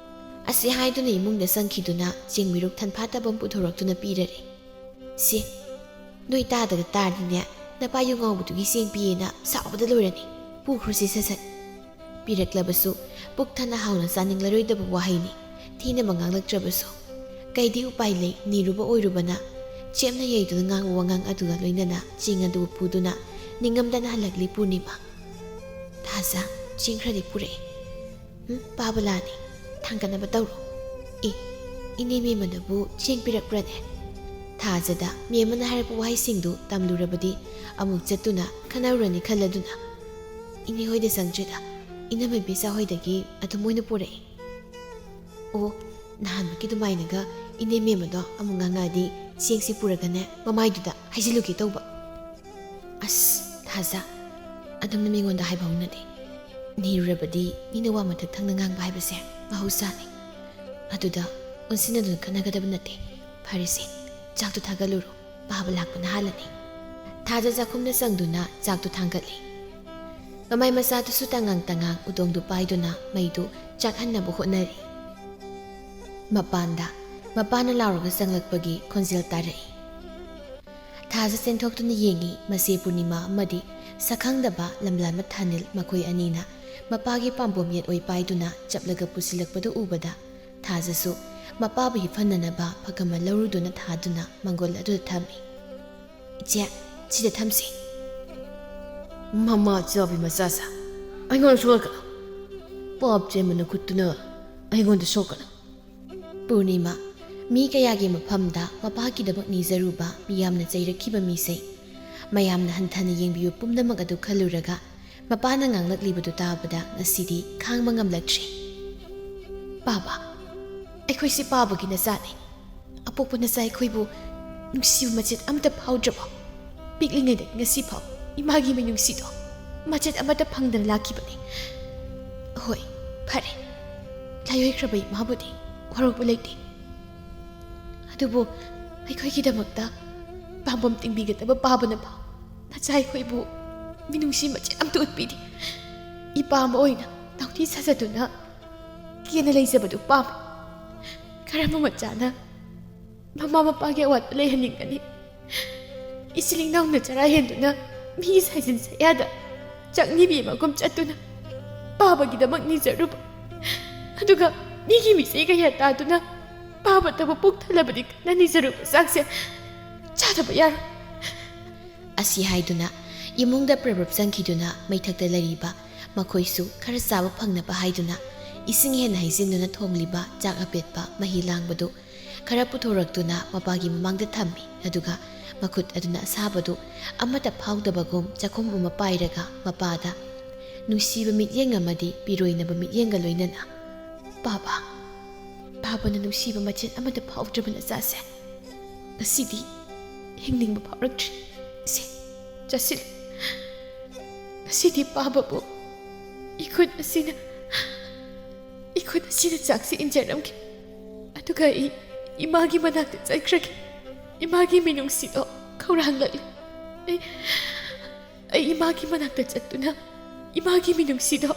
ꯑꯁꯤ ꯍꯥꯏꯗꯨꯅ ꯏꯃꯨꯡꯗ ꯆꯪꯈꯤꯗꯨꯅ ꯆꯦꯡ ꯃꯤꯔꯨꯛ ꯊꯟꯐꯥꯠꯇꯕ ꯑꯃ ꯄꯨꯊꯣꯔꯛꯇꯨꯅ ꯄꯤꯔꯔꯦ꯫ "ꯁꯦ, ꯅꯣꯏ ꯇꯥꯗꯒ ꯇꯥꯔꯗꯤꯅꯦ, ꯅꯄꯥ ꯌꯨ ꯉꯥꯎꯕꯗꯨꯒꯤ ꯆꯦꯡ ꯄꯤꯌꯦꯅ ꯁꯥꯎꯕꯗ ꯂꯣꯏꯔꯅꯤ꯫ ꯄꯨꯈ꯭ꯔꯣꯁꯤ ꯁꯠ ꯁꯠ꯫" ꯄꯤꯔꯛꯂꯕꯁꯨ ꯄꯨꯛ ꯊꯟꯅ ꯍꯥꯎꯅ ꯆꯥꯅꯤꯡꯂꯔꯣꯏꯗꯕ ꯋꯥꯍꯩꯅꯤ꯫ ꯊꯤꯅ ꯉꯥꯡꯂꯛꯇ꯭ꯔꯕꯁꯨ꯫ ꯀꯩꯗꯤ ꯎꯄꯥꯏ ꯂꯩ, ꯅꯤꯔꯨꯕ ꯑꯣꯏꯔꯨꯕꯅ꯫ ꯆꯦꯞꯅ ꯌꯩꯗꯨꯅ ꯉꯥꯡꯕ ꯋꯥꯉꯥꯡ ꯑꯗꯨꯒ ꯂꯣꯏꯅꯅ ꯆꯦꯡ ꯑꯗꯨ ꯄꯨꯗꯨꯅ ꯅꯤꯡꯉꯝꯗꯅ ꯍꯜꯂꯛꯂꯤ ꯄꯨꯔꯅꯤꯃꯥ꯫ "ꯊꯥꯖ, ꯆꯦꯡ ꯈꯔꯗꯤ ꯄꯨꯔꯛꯑꯦ꯫ ꯎꯝ, ꯄꯥꯕ ꯂꯥꯛꯑꯅꯤ꯫ ꯊꯥꯡꯒꯠꯅꯕ ꯇꯧꯔꯣ꯫ ꯑꯦ, ꯏꯅꯦ ꯃꯦꯝꯃꯅꯕꯨ ꯆꯦꯡ ꯄꯤꯔꯛꯄ꯭ꯔꯅꯦ?" ꯊꯥꯖꯗ ꯃꯦꯝꯃꯅ ꯍꯥꯏꯔꯛꯄ ꯋꯥꯍꯩꯁꯤꯡꯗꯨ ꯇꯝꯂꯨꯔꯕꯗꯤ ꯑꯃꯨꯛ ꯆꯠꯇꯨꯅ ꯈꯟꯅꯔꯨꯔꯅꯤ ꯈꯜꯂꯗꯨꯅ, "ꯏꯅꯦ ꯍꯣꯏꯗ ꯆꯪꯗ꯭ꯔꯤꯗ, ꯏꯅꯝꯃ ꯏꯕꯦꯆꯥ ꯍꯣꯏꯗꯒꯤ ꯑꯗꯨꯝ ꯃꯣꯏꯅ ꯄꯨꯔꯛꯑꯦ꯫ ꯑꯣ, ꯅꯍꯥꯟꯃꯨꯛꯀꯤ ꯑꯗꯨꯃꯥꯏꯅꯒ ꯏꯅꯦ ꯃꯦꯝꯃꯗꯣ ꯑꯃꯨꯛ ꯉꯥꯡꯉꯛꯑꯗꯤ ꯆꯦꯡꯁꯦ ꯄꯨꯔꯒꯅꯦ ꯃꯃꯥꯏꯗꯨꯗ ꯍꯩꯖꯤꯜꯂꯨꯒꯦ ꯇꯧꯕ꯫ ꯑꯁ, ꯊꯥꯖ, ꯑꯗꯨꯝꯅ ꯃꯤꯉꯣꯟꯗ ꯍꯥꯏꯕ ꯍꯧꯅꯗꯦ꯫ ꯅꯤꯔꯨꯔꯕꯗꯤ ꯃꯤꯅ ꯋꯥ ꯃꯊꯛ ꯊꯪꯅ ꯉꯥꯡꯕ ꯍꯥꯏꯕꯁꯦ ꯃꯍꯧꯁꯥꯅꯤ꯫ ꯑꯗꯨꯗ ꯑꯣꯟꯁꯤꯟꯅꯗꯨꯅ ꯈꯟꯅꯒꯗꯕ ꯅꯠꯇꯦ꯫ ꯐꯔꯦꯁꯦ, ꯆꯥꯛꯇꯨ ꯊꯥꯒꯠꯂꯨꯔꯣ, ꯄꯥꯕ ꯂꯥꯛꯄꯅ ꯍꯥꯜꯂꯅꯤ꯫" ꯊꯥꯖ ꯆꯥꯛꯈꯨꯝꯗ ꯆꯪꯗꯨꯅ ꯆꯥꯛꯇꯨ ꯊꯥꯡꯒꯠꯂꯤ꯫ ꯃꯃꯥꯏ ꯃꯆꯥꯗꯨꯁꯨ ꯇꯉꯥꯡ ꯇꯉꯥꯡ ꯎꯗꯣꯡꯗꯨ ꯄꯥꯏꯗꯨꯅ ꯃꯩꯗꯨ ꯆꯥꯛꯍꯟꯅꯕ ꯍꯣꯠꯅꯔꯤ꯫ ꯃꯄꯥꯟꯗ ꯃꯄꯥꯅ ꯂꯥꯎꯔꯒ ꯆꯪꯂꯛꯄꯒꯤ ꯈꯣꯟꯖꯦꯜ ꯇꯥꯔꯛꯏ꯫ ꯊꯥꯖ ꯆꯦꯟꯊꯣꯛꯇꯨꯅ ꯌꯦꯡꯉꯤ, ꯃꯁꯦ ꯄꯨꯔꯅꯤꯃꯥ ꯑꯃꯗꯤ ꯁꯛꯈꯪꯗꯕ ꯂꯝꯂꯥꯟꯕ ꯊꯥꯅꯤꯜ ꯃꯈꯣꯏ ꯑꯅꯤꯅ ꯃꯄꯥꯒꯤ ꯄꯥꯝꯕꯣꯝ ꯌꯦꯠ ꯑꯣꯏ ꯄꯥꯏꯗꯨꯅ ꯆꯞꯂꯒ ꯄꯨꯁꯤꯜꯂꯛꯄꯗꯨ ꯎꯕꯗ ꯊꯥꯖꯁꯨ ꯃꯄꯥꯕꯨ ꯍꯤꯞꯍꯟꯅꯅꯕ ꯐꯛ ꯑꯃ ꯂꯧꯔꯨꯗꯨꯅ ꯊꯥꯗꯨꯅ ꯃꯪꯒꯣꯜ ꯑꯗꯨꯗ ꯊꯝꯃꯤ꯫ "ꯏꯆꯦ, ꯁꯤꯗ ꯊꯝꯁꯤ꯫" "ꯃꯃꯥ ꯆꯥꯕꯤ ꯃꯆꯥꯁꯦ, ꯑꯩꯉꯣꯟꯗ ꯁꯣꯛꯂꯛꯀꯅꯨ꯫ ꯄꯥꯞ ꯆꯦꯟꯕ ꯅꯈꯨꯠꯇꯨꯅ ꯑꯩꯉꯣꯟꯗ ꯁꯣꯛꯀꯅꯨ꯫" ꯄꯨꯔꯅꯤꯃꯥ, ꯃꯤ ꯀꯌꯥꯒꯤ ꯃꯐꯝꯗ ꯃꯄꯥꯒꯤꯗꯃꯛ ꯅꯤꯖꯔꯨꯕ ꯃꯤꯌꯥꯝꯅ ꯆꯩꯔꯛꯈꯤꯕ ꯃꯤꯁꯦ, ꯃꯌꯥꯝꯅ ꯍꯟꯊꯅ ꯌꯦꯡꯕꯤꯕ ꯄꯨꯝꯅꯃꯛ ꯑꯗꯨ ꯈꯜꯂꯨꯔꯒ ꯃꯄꯥꯅ ꯉꯥꯡꯂꯛꯂꯤꯕꯗꯨ ꯇꯥꯕꯗ ꯉꯁꯤꯗꯤ ꯈꯥꯡꯕ ꯉꯝꯂꯛꯇ꯭ꯔꯦ꯫ "ꯄꯥꯕ, ꯑꯩꯈꯣꯏꯁꯦ ꯄꯥꯕꯒꯤ ꯅꯆꯥꯅꯤ꯫ ꯑꯄꯣꯛꯄ ꯅꯆꯥ ꯑꯩꯈꯣꯏꯕꯨ ꯅꯨꯡꯁꯤꯕ ꯃꯆꯦꯠ ꯑꯃꯠꯇ ꯐꯥꯎꯗ꯭ꯔꯕꯣ? ꯄꯤꯛꯂꯤꯉꯩꯗꯒꯤ ꯉꯁꯤ ꯐꯥꯎ ꯏꯃꯥꯒꯤ ꯃꯤꯅꯨꯡꯁꯤꯗꯣ ꯃꯆꯦꯠ ꯑꯃꯠꯇ ꯐꯪꯗꯅ ꯂꯥꯛꯈꯤꯕꯅꯤ꯫ ꯍꯣꯏ, ꯐꯔꯦ, ꯂꯥꯏꯑꯣꯏꯈ꯭ꯔꯕ ꯏꯃꯥꯕꯨꯗꯤ ꯋꯥꯔꯧꯕ ꯂꯩꯇꯦ꯫ ꯑꯗꯨꯕꯨ ꯑꯩꯈꯣꯏꯒꯤꯗꯃꯛꯇ ꯄꯥꯝꯕꯣꯝ ꯇꯤꯡꯕꯤꯒꯗꯕ ꯄꯥꯕꯅ ꯐꯥꯎ ꯅꯆꯥ ꯑꯩꯈꯣꯏꯕꯨ ꯃꯤꯅꯨꯡꯁꯤ ꯃꯆꯦꯠ ꯑꯃꯠꯇ ꯎꯠꯄꯤꯗꯦ꯫ ꯏꯄꯥ ꯑꯃ ꯑꯣꯏꯅ ꯅꯥꯎꯇꯤ ꯁꯥꯖꯗꯨꯅ ꯀꯦꯅ ꯂꯩꯖꯕꯗꯨ ꯄꯥꯝꯃꯤ꯫ ꯀꯔꯝꯕ ꯃꯆꯥꯅ ꯃꯃꯥ ꯃꯄꯥꯒꯤ ꯑꯋꯥꯠꯄ ꯂꯩꯍꯟꯅꯤꯡꯒꯅꯤ? ꯏꯆꯤꯜ ꯏꯅꯥꯎꯅ ꯆꯔꯥ ꯍꯦꯟꯗꯨꯅ ꯃꯤꯒꯤ ꯁꯥꯏꯖꯤꯟ ꯁꯌꯥꯗ ꯆꯥꯛꯅꯤꯕꯤ ꯑꯃꯒꯨꯝ ꯆꯠꯇꯨꯅ ꯄꯥꯕꯒꯤꯗꯃꯛ ꯅꯤꯖꯔꯨꯕ, ꯑꯗꯨꯒ ꯃꯤꯒꯤ ꯃꯤꯆꯩ ꯀꯌꯥ ꯇꯥꯗꯨꯅ ꯄꯥꯕꯇꯕꯨ ꯄꯨꯛ ꯊꯜꯂꯕꯗꯤ ꯅꯅꯤꯖꯔꯨꯕ ꯆꯥꯛꯁꯦ ꯆꯥꯗꯕ ꯌꯥꯔꯣꯏ꯫ ꯑꯁꯤ ꯍꯥꯏꯗꯨꯅ ꯏꯃꯨꯡꯗ ꯄ꯭ꯔꯞ ꯄ꯭ꯔꯞ ꯆꯪꯈꯤꯗꯨꯅ ꯃꯩꯊꯛꯇ ꯂꯩꯔꯤꯕ ꯃꯈꯣꯏꯁꯨ ꯈꯔ ꯆꯥꯕ ꯐꯪꯅꯕ ꯍꯥꯏꯗꯨꯅ ꯏꯁꯤꯡ ꯍꯦꯟꯅ ꯍꯩꯖꯤꯟꯗꯨꯅ ꯊꯣꯡꯂꯤꯕ ꯆꯥꯛ ꯑꯄꯦꯠꯄ ꯃꯍꯤ ꯂꯥꯡꯕꯗꯨ ꯈꯔ ꯄꯨꯊꯣꯔꯛꯇꯨꯅ ꯃꯄꯥꯒꯤ ꯃꯃꯥꯡꯗ ꯊꯝꯃꯤ꯫ ꯑꯗꯨꯒ ꯃꯈꯨꯠ ꯑꯗꯨꯅ ꯑꯁꯥꯕꯗꯨ ꯑꯃꯠꯇ ꯐꯥꯎꯗꯕꯒꯨꯝ ꯆꯥꯛꯈꯨꯝ ꯑꯃ ꯄꯥꯏꯔꯒ ꯃꯄꯥꯗ ꯅꯨꯡꯁꯤꯕ ꯃꯤꯠꯌꯦꯡ ꯑꯃꯗꯤ ꯄꯤꯔꯣꯏꯅꯕ ꯃꯤꯠꯌꯦꯡꯒ ꯂꯣꯏꯅꯅ, "ꯄꯥꯕ, ꯄꯥꯕꯅ ꯅꯨꯡꯁꯤꯕ ꯃꯆꯦꯠ ꯑꯃꯠꯇ ꯐꯥꯎꯗ꯭ꯔꯕ ꯅꯆꯥꯁꯦ ꯉꯁꯤꯗꯤ ꯍꯤꯡꯅꯤꯡꯕ ꯐꯥꯎꯔꯛꯇ꯭ꯔꯤ꯫ ꯁꯦ, ꯆꯥꯁꯤꯜꯂꯨ꯫ ꯉꯁꯤꯗꯤ ꯄꯥꯕꯕꯨ ꯏꯈꯨꯠ ꯑꯁꯤꯅ, ꯏꯈꯨꯠ ꯑꯁꯤꯅ ꯆꯥꯛꯁꯤ ꯏꯟꯖꯔꯝꯒꯦ꯫ ꯑꯗꯨꯒ ꯑꯩ ꯏꯃꯥꯒꯤ ꯃꯅꯥꯛꯇ ꯆꯠꯈ꯭ꯔꯒꯦ꯫ ꯏꯃꯥꯒꯤ ꯃꯤꯅꯨꯡꯁꯤꯗꯣ ꯈꯧꯔꯥꯡꯂꯛꯂꯦ꯫ ꯑꯩ, ꯑꯩ ꯏꯃꯥꯒꯤ ꯃꯅꯥꯛꯇ ꯆꯠꯇꯨꯅ ꯏꯃꯥꯒꯤ ꯃꯤꯅꯨꯡꯁꯤꯗꯣ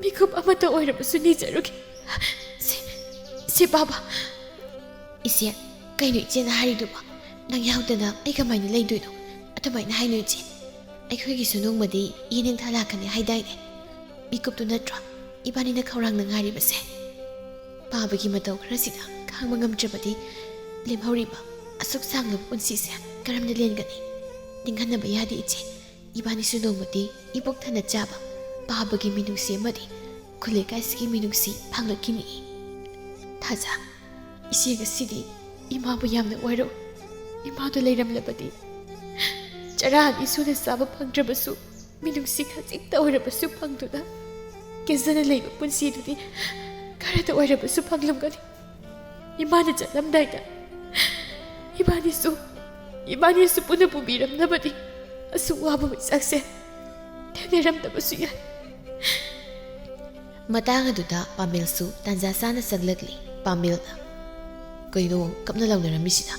ꯃꯤꯀꯨꯞ ꯑꯃꯠꯇ ꯑꯣꯏꯔꯕꯁꯨ ꯅꯤꯖꯔꯨꯒꯦ꯫ ꯁꯦ, ꯁꯦ ꯄꯥꯕ꯫" "ꯏꯆꯦ, ꯀꯩꯅꯣ ꯏꯆꯦꯅ ꯍꯥꯏꯔꯤꯗꯨꯕꯣ? ꯅꯪ ꯌꯥꯎꯗꯅ ꯑꯩ ꯀꯃꯥꯏꯅ ꯂꯩꯗꯣꯏꯅꯣ? ꯑꯗꯨꯃꯥꯏꯅ ꯍꯥꯏꯅꯨ ꯏꯆꯦ꯫ ꯑꯩꯈꯣꯏꯒꯤꯁꯨ ꯅꯣꯡꯃꯗꯤ ꯏꯅꯤꯡꯊꯥ ꯂꯥꯛꯀꯅꯤ ꯍꯥꯏꯗꯥꯏꯅꯦ? ꯃꯤꯀꯨꯞꯇꯨ ꯅꯠꯇ꯭ꯔꯣ ꯏꯕꯥꯅꯤꯅ ꯈꯧꯔꯥꯡꯅ ꯉꯥꯏꯔꯤꯕꯁꯦ? ꯄꯥꯕꯒꯤ ꯃꯇꯧ ꯈꯔꯁꯤꯗ ꯈꯥꯡꯕ ꯉꯝꯗ꯭ꯔꯕꯗꯤ ꯂꯦꯝꯍꯧꯔꯤꯕ ꯑꯁꯨꯛ ꯁꯥꯡꯂꯕ ꯄꯨꯟꯁꯤꯁꯦ ꯀꯔꯝꯅ ꯂꯦꯟꯒꯅꯤ? ꯅꯤꯡꯍꯟꯅꯕ ꯌꯥꯗꯦ ꯏꯆꯦ꯫ ꯏꯕꯥꯅꯤꯁꯨ ꯅꯣꯡꯃꯗꯤ ꯏꯄꯨꯛ ꯊꯟꯅ ꯆꯥꯕ ꯄꯥꯕꯒꯤ ꯃꯤꯅꯨꯡꯁꯤ ꯑꯃꯗꯤ ꯈꯨꯜ ꯂꯩꯀꯥꯏꯁꯤꯒꯤ ꯃꯤꯅꯨꯡꯁꯤ ꯐꯪꯂꯛꯈꯤꯅꯤ꯫ ꯊꯥꯖ, ꯏꯆꯦ ꯉꯁꯤꯗꯤ ꯏꯃꯥꯕꯨ ꯌꯥꯝꯅ ꯋꯥꯔꯧꯏ꯫ ꯏꯃꯥꯗꯨ ꯂꯩꯔꯝꯂꯕꯗꯤ ꯆꯔꯥ ꯑꯅꯤ ꯁꯨꯅ ꯆꯥꯕ ꯐꯪꯗ꯭ꯔꯕꯁꯨ ꯃꯤꯅꯨꯡꯁꯤ ꯈꯖꯤꯛꯇ ꯑꯣꯏꯔꯕꯁꯨ ꯐꯪꯗꯨꯅ ꯀꯦꯖꯅ ꯂꯩꯕ ꯄꯨꯟꯁꯤꯗꯨꯗꯤ ꯈꯔꯇ ꯑꯣꯏꯔꯕꯁꯨ ꯐꯪꯂꯝꯒꯅꯤ꯫ ꯏꯃꯥꯅ ꯆꯠꯂꯝꯗꯥꯏꯗ ꯏꯕꯥꯅꯤꯁꯨ, ꯏꯕꯥꯅꯤꯁꯨ ꯄꯨꯟꯅ ꯄꯨꯕꯤꯔꯝꯂꯕꯗꯤ ꯑꯁꯨꯛ ꯋꯥꯕ ꯃꯩꯁꯥꯛꯁꯦ ꯊꯦꯡꯅꯔꯝꯗꯕꯁꯨ ꯌꯥꯏ꯫" ꯃꯇꯥꯡ ꯑꯗꯨꯗ ꯄꯥꯃꯦꯜꯁꯨ ꯇꯥꯟꯖꯥ ꯆꯥꯅ ꯆꯪꯂꯛꯂꯤ꯫ ꯄꯥꯃꯦꯜꯅ, "ꯀꯩꯅꯣ ꯀꯞꯅ ꯂꯥꯎꯅꯔꯝꯃꯤꯁꯤꯅ?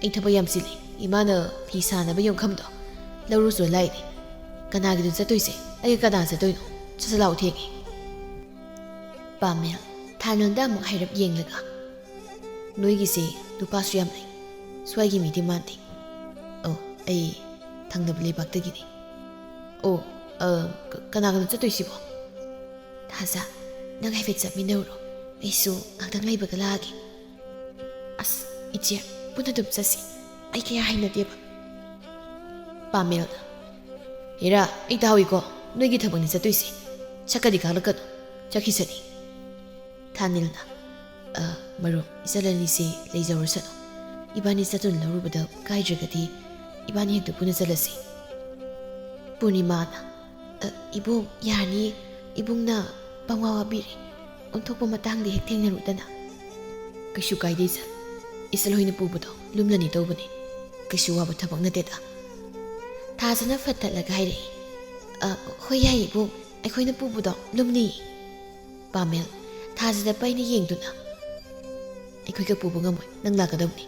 ꯑꯩ ꯊꯕꯛ ꯌꯥꯝ ꯆꯤꯜꯂꯤ꯫ ꯏꯃꯥꯅ ꯐꯤ ꯁꯥꯅꯕ ꯌꯣꯟꯐꯝꯗꯣ ꯂꯧꯔꯨꯆꯣ ꯂꯥꯛꯏꯅꯦ꯫ ꯀꯅꯥꯒꯤꯗꯣ ꯆꯠꯇꯣꯏꯁꯦ? ꯑꯩꯒ ꯀꯅꯥ ꯆꯠꯇꯣꯏꯅꯣ? ꯁꯠ ꯁꯠ ꯂꯥꯛꯑꯣ, ꯊꯦꯡꯉꯦ꯫" ꯄꯥꯃꯦꯜ ꯊꯥꯏꯅꯣꯟꯗ ꯑꯃꯨꯛ ꯍꯥꯏꯔꯞ ꯌꯦꯡꯂꯒ, "ꯅꯣꯏꯒꯤꯁꯦ ꯅꯨꯄꯥꯁꯨ ꯌꯥꯝ ꯂꯩ꯫ ꯁ꯭ꯋꯥꯏꯒꯤ ꯃꯤꯗꯤ ꯃꯥꯟꯗꯦ꯫ ꯑꯣ, ꯑꯩ ꯊꯪꯅꯕ ꯂꯩꯕꯥꯛꯇꯒꯤꯅꯤ꯫" "ꯑꯣ, ꯑ, ꯀ-, ꯀꯅꯥ ꯀꯅꯥ ꯆꯠꯇꯣꯏꯁꯤꯕꯣ?" "ꯊꯥꯖ, ꯅꯪ ꯍꯥꯏꯐꯦꯠ ꯆꯠꯃꯤꯟꯅꯔꯨꯔꯣ꯫ ꯑꯩꯁꯨ ꯉꯥꯛꯇꯪ ꯂꯩꯕꯒ ꯂꯥꯛꯑꯒꯦ꯫" "ꯏꯆꯦ, ꯄꯨꯟꯅ ꯑꯗꯨꯝ ꯆꯠꯁꯤ꯫ ꯑꯩ ꯀꯌꯥ ꯍꯩꯅꯗꯦꯕ꯫" ꯄꯥꯃꯦꯜꯅ, "ꯍꯦꯔꯥ, ꯑꯩ ꯇꯥꯍꯧꯏꯀꯣ, ꯅꯣꯏꯒꯤ ꯊꯕꯛꯅꯤ ꯆꯠꯇꯣꯏꯁꯦ꯫ ꯁꯛꯀꯗꯤ ꯀꯥꯛꯂꯛꯀꯅꯨ, ꯆꯠꯈꯤꯁꯅꯤ꯫" ꯊꯥꯅꯤꯜꯅ, "ꯑ, ꯃꯔꯨꯞ, ꯏꯆꯜ ꯑꯅꯤꯁꯤ ꯂꯩꯖꯔꯨꯁꯅꯨ꯫ ꯏꯕꯥꯅꯤ ꯆꯠꯇꯨꯅ ꯂꯧꯔꯨꯕꯗ ꯀꯥꯏꯗ꯭ꯔꯒꯗꯤ ꯏꯕꯥꯅꯤ ꯍꯦꯛꯇ ꯄꯨꯟꯅ ꯆꯠꯂꯁꯤ꯫" ꯄꯨꯔꯅꯤꯃꯥꯅ, "ꯑ, ꯏꯕꯨꯡ, ꯌꯥꯔꯅꯤꯌꯦ꯫ ꯏꯕꯨꯡꯅ ꯄꯪꯋꯥ ꯋꯥꯕꯤꯔꯦ꯫ ꯑꯣꯟꯊꯣꯛꯄ ꯃꯇꯥꯡꯗ ꯍꯦꯛ ꯊꯦꯡꯅꯔꯨꯗꯅ꯫" "ꯀꯩꯁꯨ ꯀꯥꯏꯗꯦ ꯏꯆꯜ꯫ ꯏꯆꯜ ꯍꯣꯏꯅ ꯄꯨꯕꯗꯣ ꯂꯨꯝꯂꯅꯤ ꯇꯧꯕꯅꯤ꯫ ꯀꯩꯁꯨ ꯋꯥꯕ ꯊꯕꯛ ꯅꯠꯇꯦꯗ꯫" ꯊꯥꯖꯅ ꯐꯠ ꯇꯠꯂꯒ ꯍꯥꯏꯔꯛꯏ, "ꯑ, ꯍꯣꯏ ꯌꯥꯏꯌꯦ ꯏꯕꯨꯡ, ꯑꯩꯈꯣꯏꯅ ꯄꯨꯕꯗꯣ ꯂꯨꯝꯅꯤꯌꯦ꯫" ꯄꯥꯃꯦꯜ ꯊꯥꯖꯗ ꯄꯩꯅ ꯌꯦꯡꯗꯨꯅ, "ꯑꯩꯈꯣꯏꯒ ꯄꯨꯕ ꯉꯝꯃꯣꯏ, ꯅꯪ ꯂꯥꯛꯀꯗꯧꯅꯤ꯫"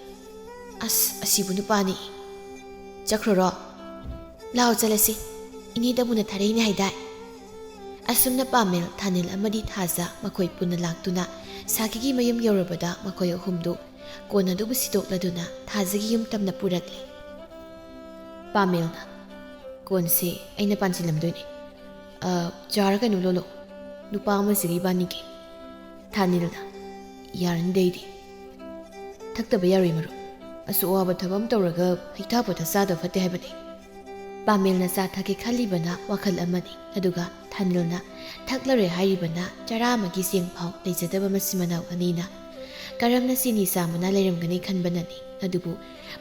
"ꯑꯁ, ꯑꯁꯤꯕꯨ ꯅꯨꯄꯥꯅꯤ꯫ ꯆꯠꯈ꯭ꯔꯔꯣ? ꯂꯥꯛꯑꯣ ꯆꯠꯂꯁꯤ, ꯏꯅꯦ ꯗꯃꯨꯅ ꯊꯥꯔꯛꯏꯅꯦ ꯍꯥꯏꯗꯥꯏ?" ꯑꯁꯨꯝꯅ ꯄꯥꯃꯦꯜ, ꯊꯥꯅꯤꯜ ꯑꯃꯗꯤ ꯊꯥꯖ ꯃꯈꯣꯏ ꯄꯨꯟꯅ ꯂꯥꯛꯇꯨꯅ ꯁꯥꯈꯤꯒꯤ ꯃꯌꯨꯝ ꯌꯧꯔꯕꯗ ꯃꯈꯣꯏ ꯑꯍꯨꯝꯗꯨ ꯀꯣꯟ ꯑꯗꯨꯕꯨ ꯁꯤꯗꯣꯛꯂꯗꯨꯅ ꯊꯥꯖꯒꯤ ꯌꯨꯝ ꯇꯝꯅ ꯄꯨꯔꯛꯂꯦ꯫ ꯄꯥꯃꯦꯜꯅ, "ꯀꯣꯟꯁꯦ ꯑꯩꯅ ꯄꯥꯟꯁꯤꯜꯂꯝꯗꯣꯏꯅꯦ꯫ ꯑ, ꯆꯥꯔ ꯀꯩꯅꯣ ꯂꯣꯜꯂꯣ, ꯅꯨꯄꯥ ꯑꯃꯁꯤꯒ ꯏꯕꯥꯅꯤꯒꯤ꯫" ꯊꯥꯅꯤꯜꯅ, "ꯌꯥꯔꯅꯤꯗ ꯑꯩꯗꯤ꯫" "ꯊꯛꯇꯕ ꯌꯥꯔꯣꯏ ꯃꯔꯨꯞ, ꯑꯁꯨꯛ ꯋꯥꯕ ꯊꯕꯛ ꯑꯃ ꯇꯧꯔꯒ ꯍꯩꯊꯥ ꯄꯣꯊꯥ ꯆꯥꯗꯕ ꯐꯠꯇꯦ ꯍꯥꯏꯕꯅꯤ꯫" ꯄꯥꯃꯦꯜꯅ ꯆꯥ ꯊꯛꯀꯦ ꯈꯜꯂꯤꯕꯅ ꯋꯥꯈꯜ ꯑꯃꯅꯤ, ꯑꯗꯨꯒ ꯊꯥꯅꯤꯜꯅ ꯊꯛꯂꯔꯣꯏ ꯍꯥꯏꯔꯤꯕꯅ ꯆꯔꯥ ꯑꯃꯒꯤ ꯆꯦꯡ ꯐꯥꯎ ꯂꯩꯖꯗꯕ ꯃꯁꯤ ꯃꯅꯥꯎ ꯑꯅꯤꯅ ꯀꯔꯝꯅ ꯆꯤꯅꯤ ꯆꯥ ꯃꯅꯥ ꯂꯩꯔꯝꯒꯅꯤ ꯈꯟꯕꯅꯅꯤ꯫ ꯑꯗꯨꯕꯨ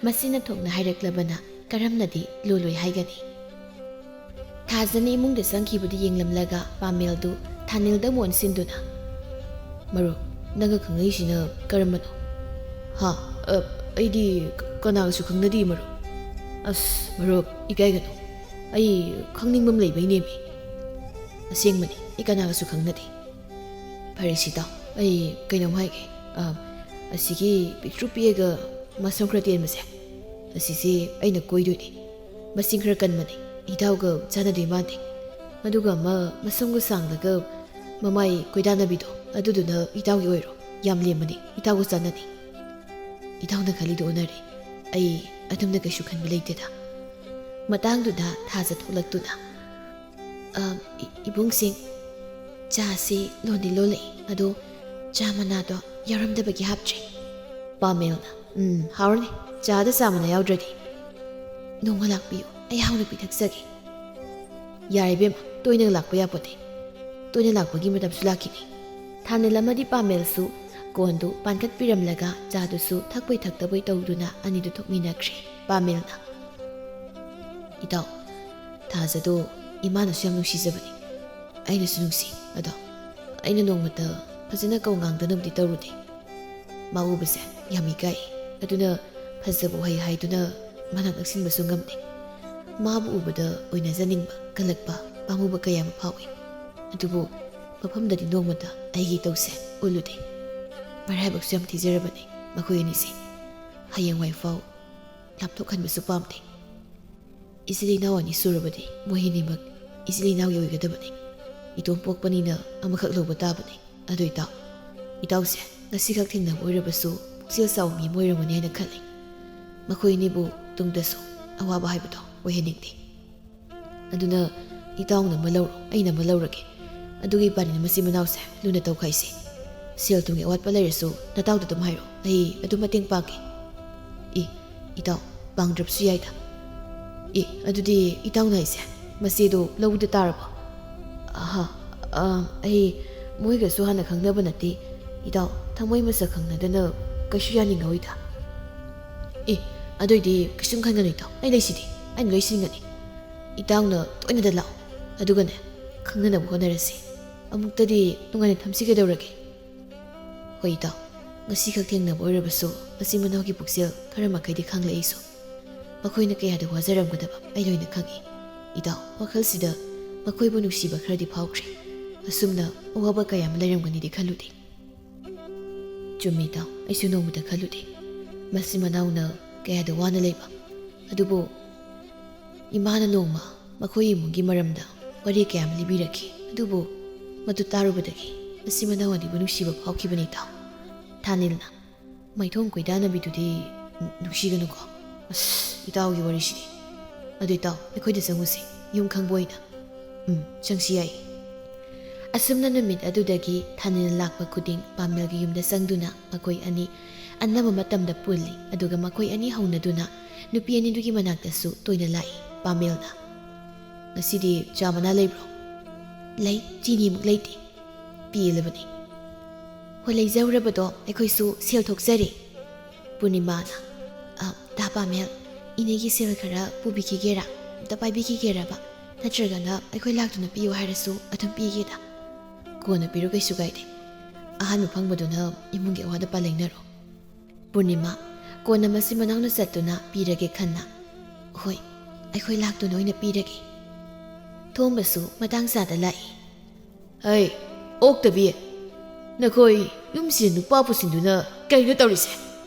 ꯃꯁꯤꯅ ꯊꯣꯛꯅ ꯍꯥꯏꯔꯛꯂꯕꯅ ꯀꯔꯝꯅꯗꯤ ꯂꯣꯜꯂꯣꯏ ꯍꯥꯏꯒꯅꯤ? ꯊꯥꯖꯅ ꯏꯃꯨꯡꯗ ꯆꯪꯈꯤꯕꯗꯨ ꯌꯦꯡꯂꯝꯂꯒ ꯄꯥꯃꯦꯜꯗꯨ ꯊꯥꯅꯤꯜꯗ ꯑꯃꯨꯛ ꯑꯣꯟꯁꯤꯟꯗꯨꯅ, "ꯃꯔꯨꯞ, ꯅꯪꯒ ꯈꯪꯅꯩꯁꯤꯅ ꯀꯔꯝꯕꯅꯣ?" "ꯍꯥ? ꯑ, ꯑꯩꯗꯤ ꯀ-, ꯀꯅꯥꯒꯁꯨ ꯈꯪꯅꯗꯦ ꯃꯔꯨꯞ꯫" "ꯑꯁ ꯃꯔꯨꯞ, ꯏꯀꯥꯏꯒꯅꯨ꯫ ꯑꯩ ꯈꯪꯅꯤꯡꯕ ꯑꯃ ꯂꯩꯕꯩꯅꯦꯃꯤ꯫ ꯑꯁꯦꯡꯕꯅꯤ, ꯑꯩ ꯀꯅꯥꯒꯁꯨ ꯈꯪꯅꯗꯦ꯫" "ꯐꯔꯦ ꯁꯤ ꯇꯥꯎ, ꯑꯩ ꯀꯩꯅꯣꯝ ꯍꯥꯏꯒꯦ꯫ ꯑ, ꯑꯁꯤꯒꯤ ꯄꯤꯛꯇ꯭ꯔꯨ ꯄꯤꯛꯑꯒ ꯃꯁꯝ ꯈꯔ ꯇꯦꯟꯕꯁꯦ, ꯑꯁꯤꯁꯦ ꯑꯩꯅ ꯀꯣꯏꯗꯣꯏꯅꯦ꯫ ꯃꯆꯤꯟ ꯈꯔ ꯀꯟꯕꯅꯦ, ꯏꯇꯥꯎꯒ ꯆꯥꯟꯅꯗꯣꯏ ꯃꯥꯟꯗꯦ꯫ ꯑꯗꯨꯒ ꯑꯃ ꯃꯁꯝꯒ ꯁꯥꯡꯂꯒ ꯃꯃꯥꯏ ꯀꯣꯏꯗꯥꯅꯕꯤꯗꯣ, ꯑꯗꯨꯗꯨꯅ ꯏꯇꯥꯎꯒꯤ ꯑꯣꯏꯔꯣ꯫ ꯌꯥꯝ ꯂꯦꯝꯕꯅꯤ, ꯏꯇꯥꯎꯒ ꯆꯥꯟꯅꯅꯤ꯫" "ꯏꯇꯥꯎꯅ ꯈꯜꯂꯤꯗꯣ ꯑꯣꯟꯅꯔꯦ꯫ ꯑꯩ ꯑꯗꯨꯝꯅ ꯀꯩꯁꯨ ꯈꯟꯕ ꯂꯩꯇꯦꯗ꯫" ꯃꯇꯥꯡꯗꯨꯗ ꯊꯥꯖ ꯊꯣꯛꯂꯛꯇꯨꯅ, "ꯑ, ꯏ-, ꯏꯕꯨꯡꯁꯤꯡ, ꯆꯥꯁꯤ ꯂꯣꯟꯗꯤ ꯂꯣꯜꯂꯛꯏ, ꯑꯗꯣ ꯆꯥ ꯃꯅꯥꯗꯣ ꯌꯥꯎꯔꯝꯗꯕꯒꯤ ꯍꯥꯞꯇ꯭ꯔꯦ꯫" ꯄꯥꯃꯦꯜꯅ, "ꯎꯝ, ꯍꯥꯎꯔꯅꯤ꯫ ꯆꯥꯗ ꯆꯥ ꯃꯅꯥ ꯌꯥꯎꯗ꯭ꯔꯗꯤ꯫ ꯅꯣꯡꯃ ꯂꯥꯛꯄꯤꯌꯨ, ꯑꯩ ꯍꯥꯎꯅ ꯄꯤꯊꯛꯆꯒꯦ꯫" "ꯌꯥꯔꯦ ꯏꯕꯦꯝꯃ, ꯇꯣꯏꯅ ꯂꯥꯛꯄ ꯌꯥꯄꯣꯠꯇꯦ꯫ ꯇꯣꯏꯅ ꯂꯥꯛꯄꯒꯤ ꯃꯇꯝꯁꯨ ꯂꯥꯛꯈꯤꯅꯤ꯫" ꯊꯥꯅꯤꯜ ꯑꯃꯗꯤ ꯄꯥꯃꯦꯜꯁꯨ ꯀꯣꯟꯗꯨ ꯄꯥꯟꯈꯠꯄꯤꯔꯝꯂꯒ ꯆꯥꯗꯨꯁꯨ ꯊꯛꯄꯣꯏ ꯊꯛꯇꯕꯣꯏ ꯇꯧꯗꯨꯅ ꯑꯅꯤꯗꯨ ꯊꯣꯛꯃꯤꯟꯅꯈ꯭ꯔꯦ꯫ ꯄꯥꯃꯦꯜꯅ, "ꯏꯇꯥꯎ, ꯊꯥꯖꯗꯣ ꯏꯃꯥꯅꯁꯨ ꯌꯥꯝ ꯅꯨꯡꯁꯤꯖꯕꯅꯤ꯫ ꯑꯩꯅꯁꯨ ꯅꯨꯡꯁꯤ꯫ ꯑꯗꯣ ꯑꯩꯅ ꯅꯣꯡꯃꯇ ꯐꯖꯅ ꯀꯧ ꯉꯥꯡꯗꯅꯕꯗꯤ ꯇꯧꯔꯨꯗꯦ꯫ ꯃꯥ ꯎꯕꯁꯦ ꯌꯥꯝ ꯏꯀꯥꯏ꯫ ꯑꯗꯨꯅ ꯐꯖꯕ ꯋꯥꯍꯩ ꯍꯥꯏꯗꯨꯅ ꯃꯅꯥꯛ ꯅꯛꯁꯤꯟꯕꯁꯨ ꯉꯝꯗꯦ꯫ ꯃꯥꯕꯨ ꯎꯕꯗ ꯑꯣꯏꯅꯖꯅꯤꯡꯕ, ꯀꯜꯂꯛꯄ, ꯄꯥꯝꯃꯨꯕ ꯀꯌꯥ ꯑꯃ ꯐꯥꯎꯏ꯫ ꯑꯗꯨꯕꯨ ꯃꯐꯝꯗꯗꯤ ꯅꯣꯡꯃꯇ ꯑꯩꯒꯤ ꯏꯇꯧꯁꯦ ꯎꯠꯂꯨꯗꯦ꯫ ꯃꯔꯥꯏꯕꯛꯁꯨ ꯌꯥꯝ ꯊꯤꯖꯔꯕꯅꯤ ꯃꯈꯣꯏ ꯑꯅꯤꯁꯦ꯫ ꯍꯌꯦꯡꯋꯥꯏꯐꯥꯎ ꯂꯥꯞꯊꯣꯛꯍꯟꯕꯁꯨ ꯄꯥꯝꯗꯦ꯫ ꯏꯆꯤꯜ ꯏꯅꯥꯎ ꯑꯅꯤ ꯁꯨꯔꯕꯗꯤ ꯃꯣꯏ ꯑꯅꯤꯃꯛ ꯏꯆꯤꯜ ꯏꯅꯥꯎꯒꯤ ꯑꯣꯏꯒꯗꯕꯅꯤ꯫ ꯏꯇꯣꯝ ꯄꯣꯛꯄꯅꯤꯅ ꯑꯃꯈꯛ ꯂꯧꯕ ꯇꯥꯕꯅꯤ꯫ ꯑꯗꯨ ꯏꯇꯥꯎ, ꯏꯇꯥꯎꯁꯦ ꯉꯁꯤꯈꯛ ꯊꯦꯡꯅꯕ ꯑꯣꯏꯔꯕꯁꯨ ꯄꯨꯛꯆꯦꯜ ꯆꯥꯎꯕ ꯃꯤ ꯑꯃ ꯑꯣꯏꯔꯝꯒꯅꯤ ꯍꯥꯏꯅ ꯈꯜꯂꯤ꯫ ꯃꯈꯣꯏ ꯑꯅꯤꯕꯨ ꯇꯨꯡꯗꯁꯨ ꯑꯋꯥꯕ ꯍꯥꯏꯕꯗꯣ ꯑꯣꯏꯍꯟꯅꯤꯡꯗꯦ꯫ ꯑꯗꯨꯅ ꯏꯇꯥꯎꯅ ꯑꯃ ꯂꯧꯔꯣ, ꯑꯩꯅ ꯑꯃ ꯂꯧꯔꯒꯦ꯫ ꯑꯗꯨꯒ ꯏꯕꯥꯅꯤꯅ ꯃꯆꯤꯟ ꯃꯅꯥꯎꯁꯦ ꯂꯨꯅ ꯇꯧꯈꯥꯏꯁꯦ꯫ ꯁꯦꯜ ꯊꯨꯝꯒꯤ ꯑꯋꯥꯠꯄ ꯂꯩꯔꯁꯨ ꯅꯇꯥꯎꯗ ꯑꯗꯨꯝ ꯍꯥꯏꯔꯣ, ꯑꯩ ꯑꯗꯨꯝ ꯃꯇꯦꯡ ꯄꯥꯡꯒꯦ꯫" "ꯏ, ꯏꯇꯥꯎ, ꯄꯥꯡꯗ꯭ꯔꯕꯁꯨ ꯌꯥꯏꯗ꯫" "ꯏ, ꯑꯗꯨꯗꯤ ꯏꯇꯥꯎꯅ ꯍꯥꯏꯁꯦ ꯃꯆꯦꯗꯣ ꯂꯧꯗ ꯇꯥꯔꯕꯣ?" "ꯑꯍꯥ, ꯑ, ꯑꯩ ꯃꯣꯏꯒꯁꯨ ꯍꯥꯟꯅ ꯈꯪꯅꯕ ꯅꯠꯇꯦ꯫ ꯏꯇꯥꯎ, ꯊꯃꯣꯏ ꯃꯁꯛ ꯈꯪꯅꯗꯅ ꯀꯩꯁꯨ ꯌꯥꯅꯤꯡꯉꯣꯏꯗ꯫" "ꯏ, ꯑꯗꯨꯏꯗꯤ ꯀꯩꯁꯨꯝ ꯈꯟꯒꯅꯨ ꯏꯇꯥꯎ, ꯑꯩ ꯂꯩꯁꯤꯗꯤ, ꯑꯩꯅ ꯂꯣꯏ ꯁꯤꯟꯒꯅꯤ꯫ ꯏꯇꯥꯎꯅ ꯇꯣꯏꯅꯗ ꯂꯥꯛꯑꯣ, ꯑꯗꯨꯒꯅꯦ, ꯈꯪꯅꯅꯕ ꯍꯣꯠꯅꯔꯁꯤ꯫ ꯑꯃꯨꯛꯇꯗꯤ ꯅꯨꯡꯉꯥꯏꯅ ꯊꯝꯁꯤ ꯀꯩꯗꯧꯔꯒꯦ?" "ꯍꯣꯏ ꯏꯇꯥꯎ, ꯉꯁꯤꯈꯛ ꯊꯦꯡꯅꯕ ꯑꯣꯏꯔꯕꯁꯨ ꯃꯆꯤꯟ ꯃꯅꯥꯎꯒꯤ ꯄꯨꯛꯆꯦꯜ ꯈꯔ ꯃꯈꯩꯗꯤ ꯈꯪꯂꯛꯏꯁꯨ꯫ ꯃꯈꯣꯏꯅ ꯀꯌꯥꯗ ꯋꯥꯖꯔꯝꯒꯗꯕ ꯑꯩ ꯂꯣꯏꯅ ꯈꯪꯏ꯫ ꯏꯇꯥꯎ, ꯋꯥꯈꯜꯁꯤꯗ ꯃꯈꯣꯏꯕꯨ ꯅꯨꯡꯁꯤꯕ ꯈꯔꯗꯤ ꯐꯥꯎꯈ꯭ꯔꯦ꯫ ꯑꯁꯨꯝꯅ ꯑꯋꯥꯕ ꯀꯌꯥ ꯑꯃ ꯂꯩꯔꯝꯒꯅꯤꯗꯤ ꯈꯜꯂꯨꯗꯦ꯫" "ꯆꯨꯝꯃꯤ ꯏꯇꯥꯎ, ꯑꯩꯁꯨ ꯅꯣꯡꯃꯇ ꯈꯜꯂꯨꯗꯦ꯫ ꯃꯆꯤꯟ ꯃꯅꯥꯎꯅ ꯀꯌꯥꯗ ꯋꯥꯅ ꯂꯩꯕ꯫ ꯑꯗꯨꯕꯨ ꯏꯃꯥꯅ ꯅꯣꯡꯃ ꯃꯈꯣꯏ ꯏꯃꯨꯡꯒꯤ ꯃꯔꯝꯗ ꯋꯥꯔꯤ ꯀꯌꯥ ꯑꯃ ꯂꯤꯕꯤꯔꯛꯈꯤ꯫ ꯑꯗꯨꯕꯨ ꯃꯗꯨ ꯇꯥꯔꯨꯕꯗꯒꯤ ꯃꯆꯤꯟ ꯃꯅꯥꯎ ꯑꯅꯤꯕꯨ ꯅꯨꯡꯁꯤꯕ ꯐꯥꯎꯈꯤꯕꯅꯤ ꯏꯇꯥꯎ꯫" ꯊꯥꯅꯤꯜꯅ, "ꯃꯥꯏꯊꯣꯡ ꯀꯣꯏꯗꯥꯅꯕꯤꯗꯨꯗꯤ ꯅꯨꯡꯁꯤꯒꯅꯨꯀꯣ꯫ ꯑꯁ, ꯏꯇꯥꯎꯒꯤ ꯋꯥꯔꯤꯁꯤꯗꯤ꯫ ꯑꯗꯨ ꯏꯇꯥꯎ, ꯑꯩꯈꯣꯏꯗ ꯆꯪꯉꯨꯁꯤ, ꯌꯨꯝ ꯈꯪꯕ ꯑꯣꯏꯅ꯫" "ꯎꯝ, ꯆꯪꯁꯤ ꯌꯥꯏ꯫" ꯑꯁꯨꯝꯅ ꯅꯨꯃꯤꯠ ꯑꯗꯨꯗꯒꯤ ꯊꯥꯅꯤꯜ ꯂꯥꯛꯄ ꯈꯨꯗꯤꯡ ꯄꯥꯃꯦꯜꯒꯤ ꯌꯨꯝꯗ ꯆꯪꯗꯨꯅ ꯃꯈꯣꯏ ꯑꯅꯤ ꯑꯅꯝꯕ ꯃꯇꯝꯗ ꯄꯨꯜꯂꯤ, ꯑꯗꯨꯒ ꯃꯈꯣꯏ ꯑꯅꯤ ꯍꯧꯅꯗꯨꯅ ꯅꯨꯄꯤ ꯑꯅꯤꯗꯨꯒꯤ ꯃꯅꯥꯛꯇꯁꯨ ꯇꯣꯏꯅ ꯂꯥꯛꯏ꯫ ꯄꯥꯃꯦꯜꯅ, "ꯉꯁꯤꯗꯤ ꯆꯥ ꯃꯅꯥ ꯂꯩꯕ꯭ꯔꯣ?" "ꯂꯩ, ꯆꯤꯅꯤꯃꯨꯛ ꯂꯩꯇꯦ꯫ ꯄꯦꯜꯂꯕꯅꯤ꯫ ꯍꯣꯏ, ꯂꯩꯖꯍꯧꯔꯕꯗꯣ ꯑꯩꯈꯣꯏꯁꯨ ꯁꯦꯜ ꯊꯣꯛꯆꯔꯦ꯫" ꯄꯨꯔꯅꯤꯃꯥꯅ, "ꯑ, ꯗꯥ ꯄꯥꯃꯦꯜ, ꯏꯅꯦꯒꯤ ꯁꯦꯜ ꯈꯔ ꯄꯨꯕꯤꯈꯤꯒꯦꯔꯥ? ꯑꯝꯇ ꯄꯥꯏꯕꯤꯈꯤꯒꯦꯔꯕ? ꯅꯠꯇ꯭ꯔꯒꯅ ꯑꯩꯈꯣꯏ ꯂꯥꯛꯇꯨꯅ ꯄꯤꯌꯨ ꯍꯥꯏꯔꯁꯨ ꯑꯗꯨꯝ ꯄꯤꯒꯦꯗ?" "ꯀꯣꯟꯅ ꯄꯤꯔꯣ, ꯀꯩꯁꯨ ꯀꯥꯏꯗꯦ꯫ ꯑꯍꯥꯟꯕ ꯐꯪꯕꯗꯨꯅ ꯏꯃꯨꯡꯒꯤ ꯑꯋꯥꯗ ꯄꯥ ꯂꯩꯅꯔꯣ꯫" ꯄꯨꯔꯅꯤꯃꯥ, ꯀꯣꯟꯅ ꯃꯆꯤꯟ ꯃꯅꯥꯎꯅ ꯆꯠꯇꯨꯅ ꯄꯤꯔꯒꯦ ꯈꯟꯅ, "ꯍꯣꯏ, ꯑꯩꯈꯣꯏ ꯂꯥꯛꯇꯨꯅ ꯑꯣꯏꯅ ꯄꯤꯔꯒꯦ꯫" ꯊꯣꯝꯕꯁꯨ ꯃꯇꯥꯡ ꯆꯥꯗ ꯂꯥꯛꯏ꯫ "ꯍꯩ, ꯑꯣꯛꯇꯕꯤ, ꯅꯈꯣꯏ ꯌꯨꯝꯁꯤꯗ ꯅꯨꯄꯥ ꯄꯨꯁꯤꯟꯗꯨꯅ ꯀꯩꯅꯣ ꯇꯧꯔꯤꯁꯦ?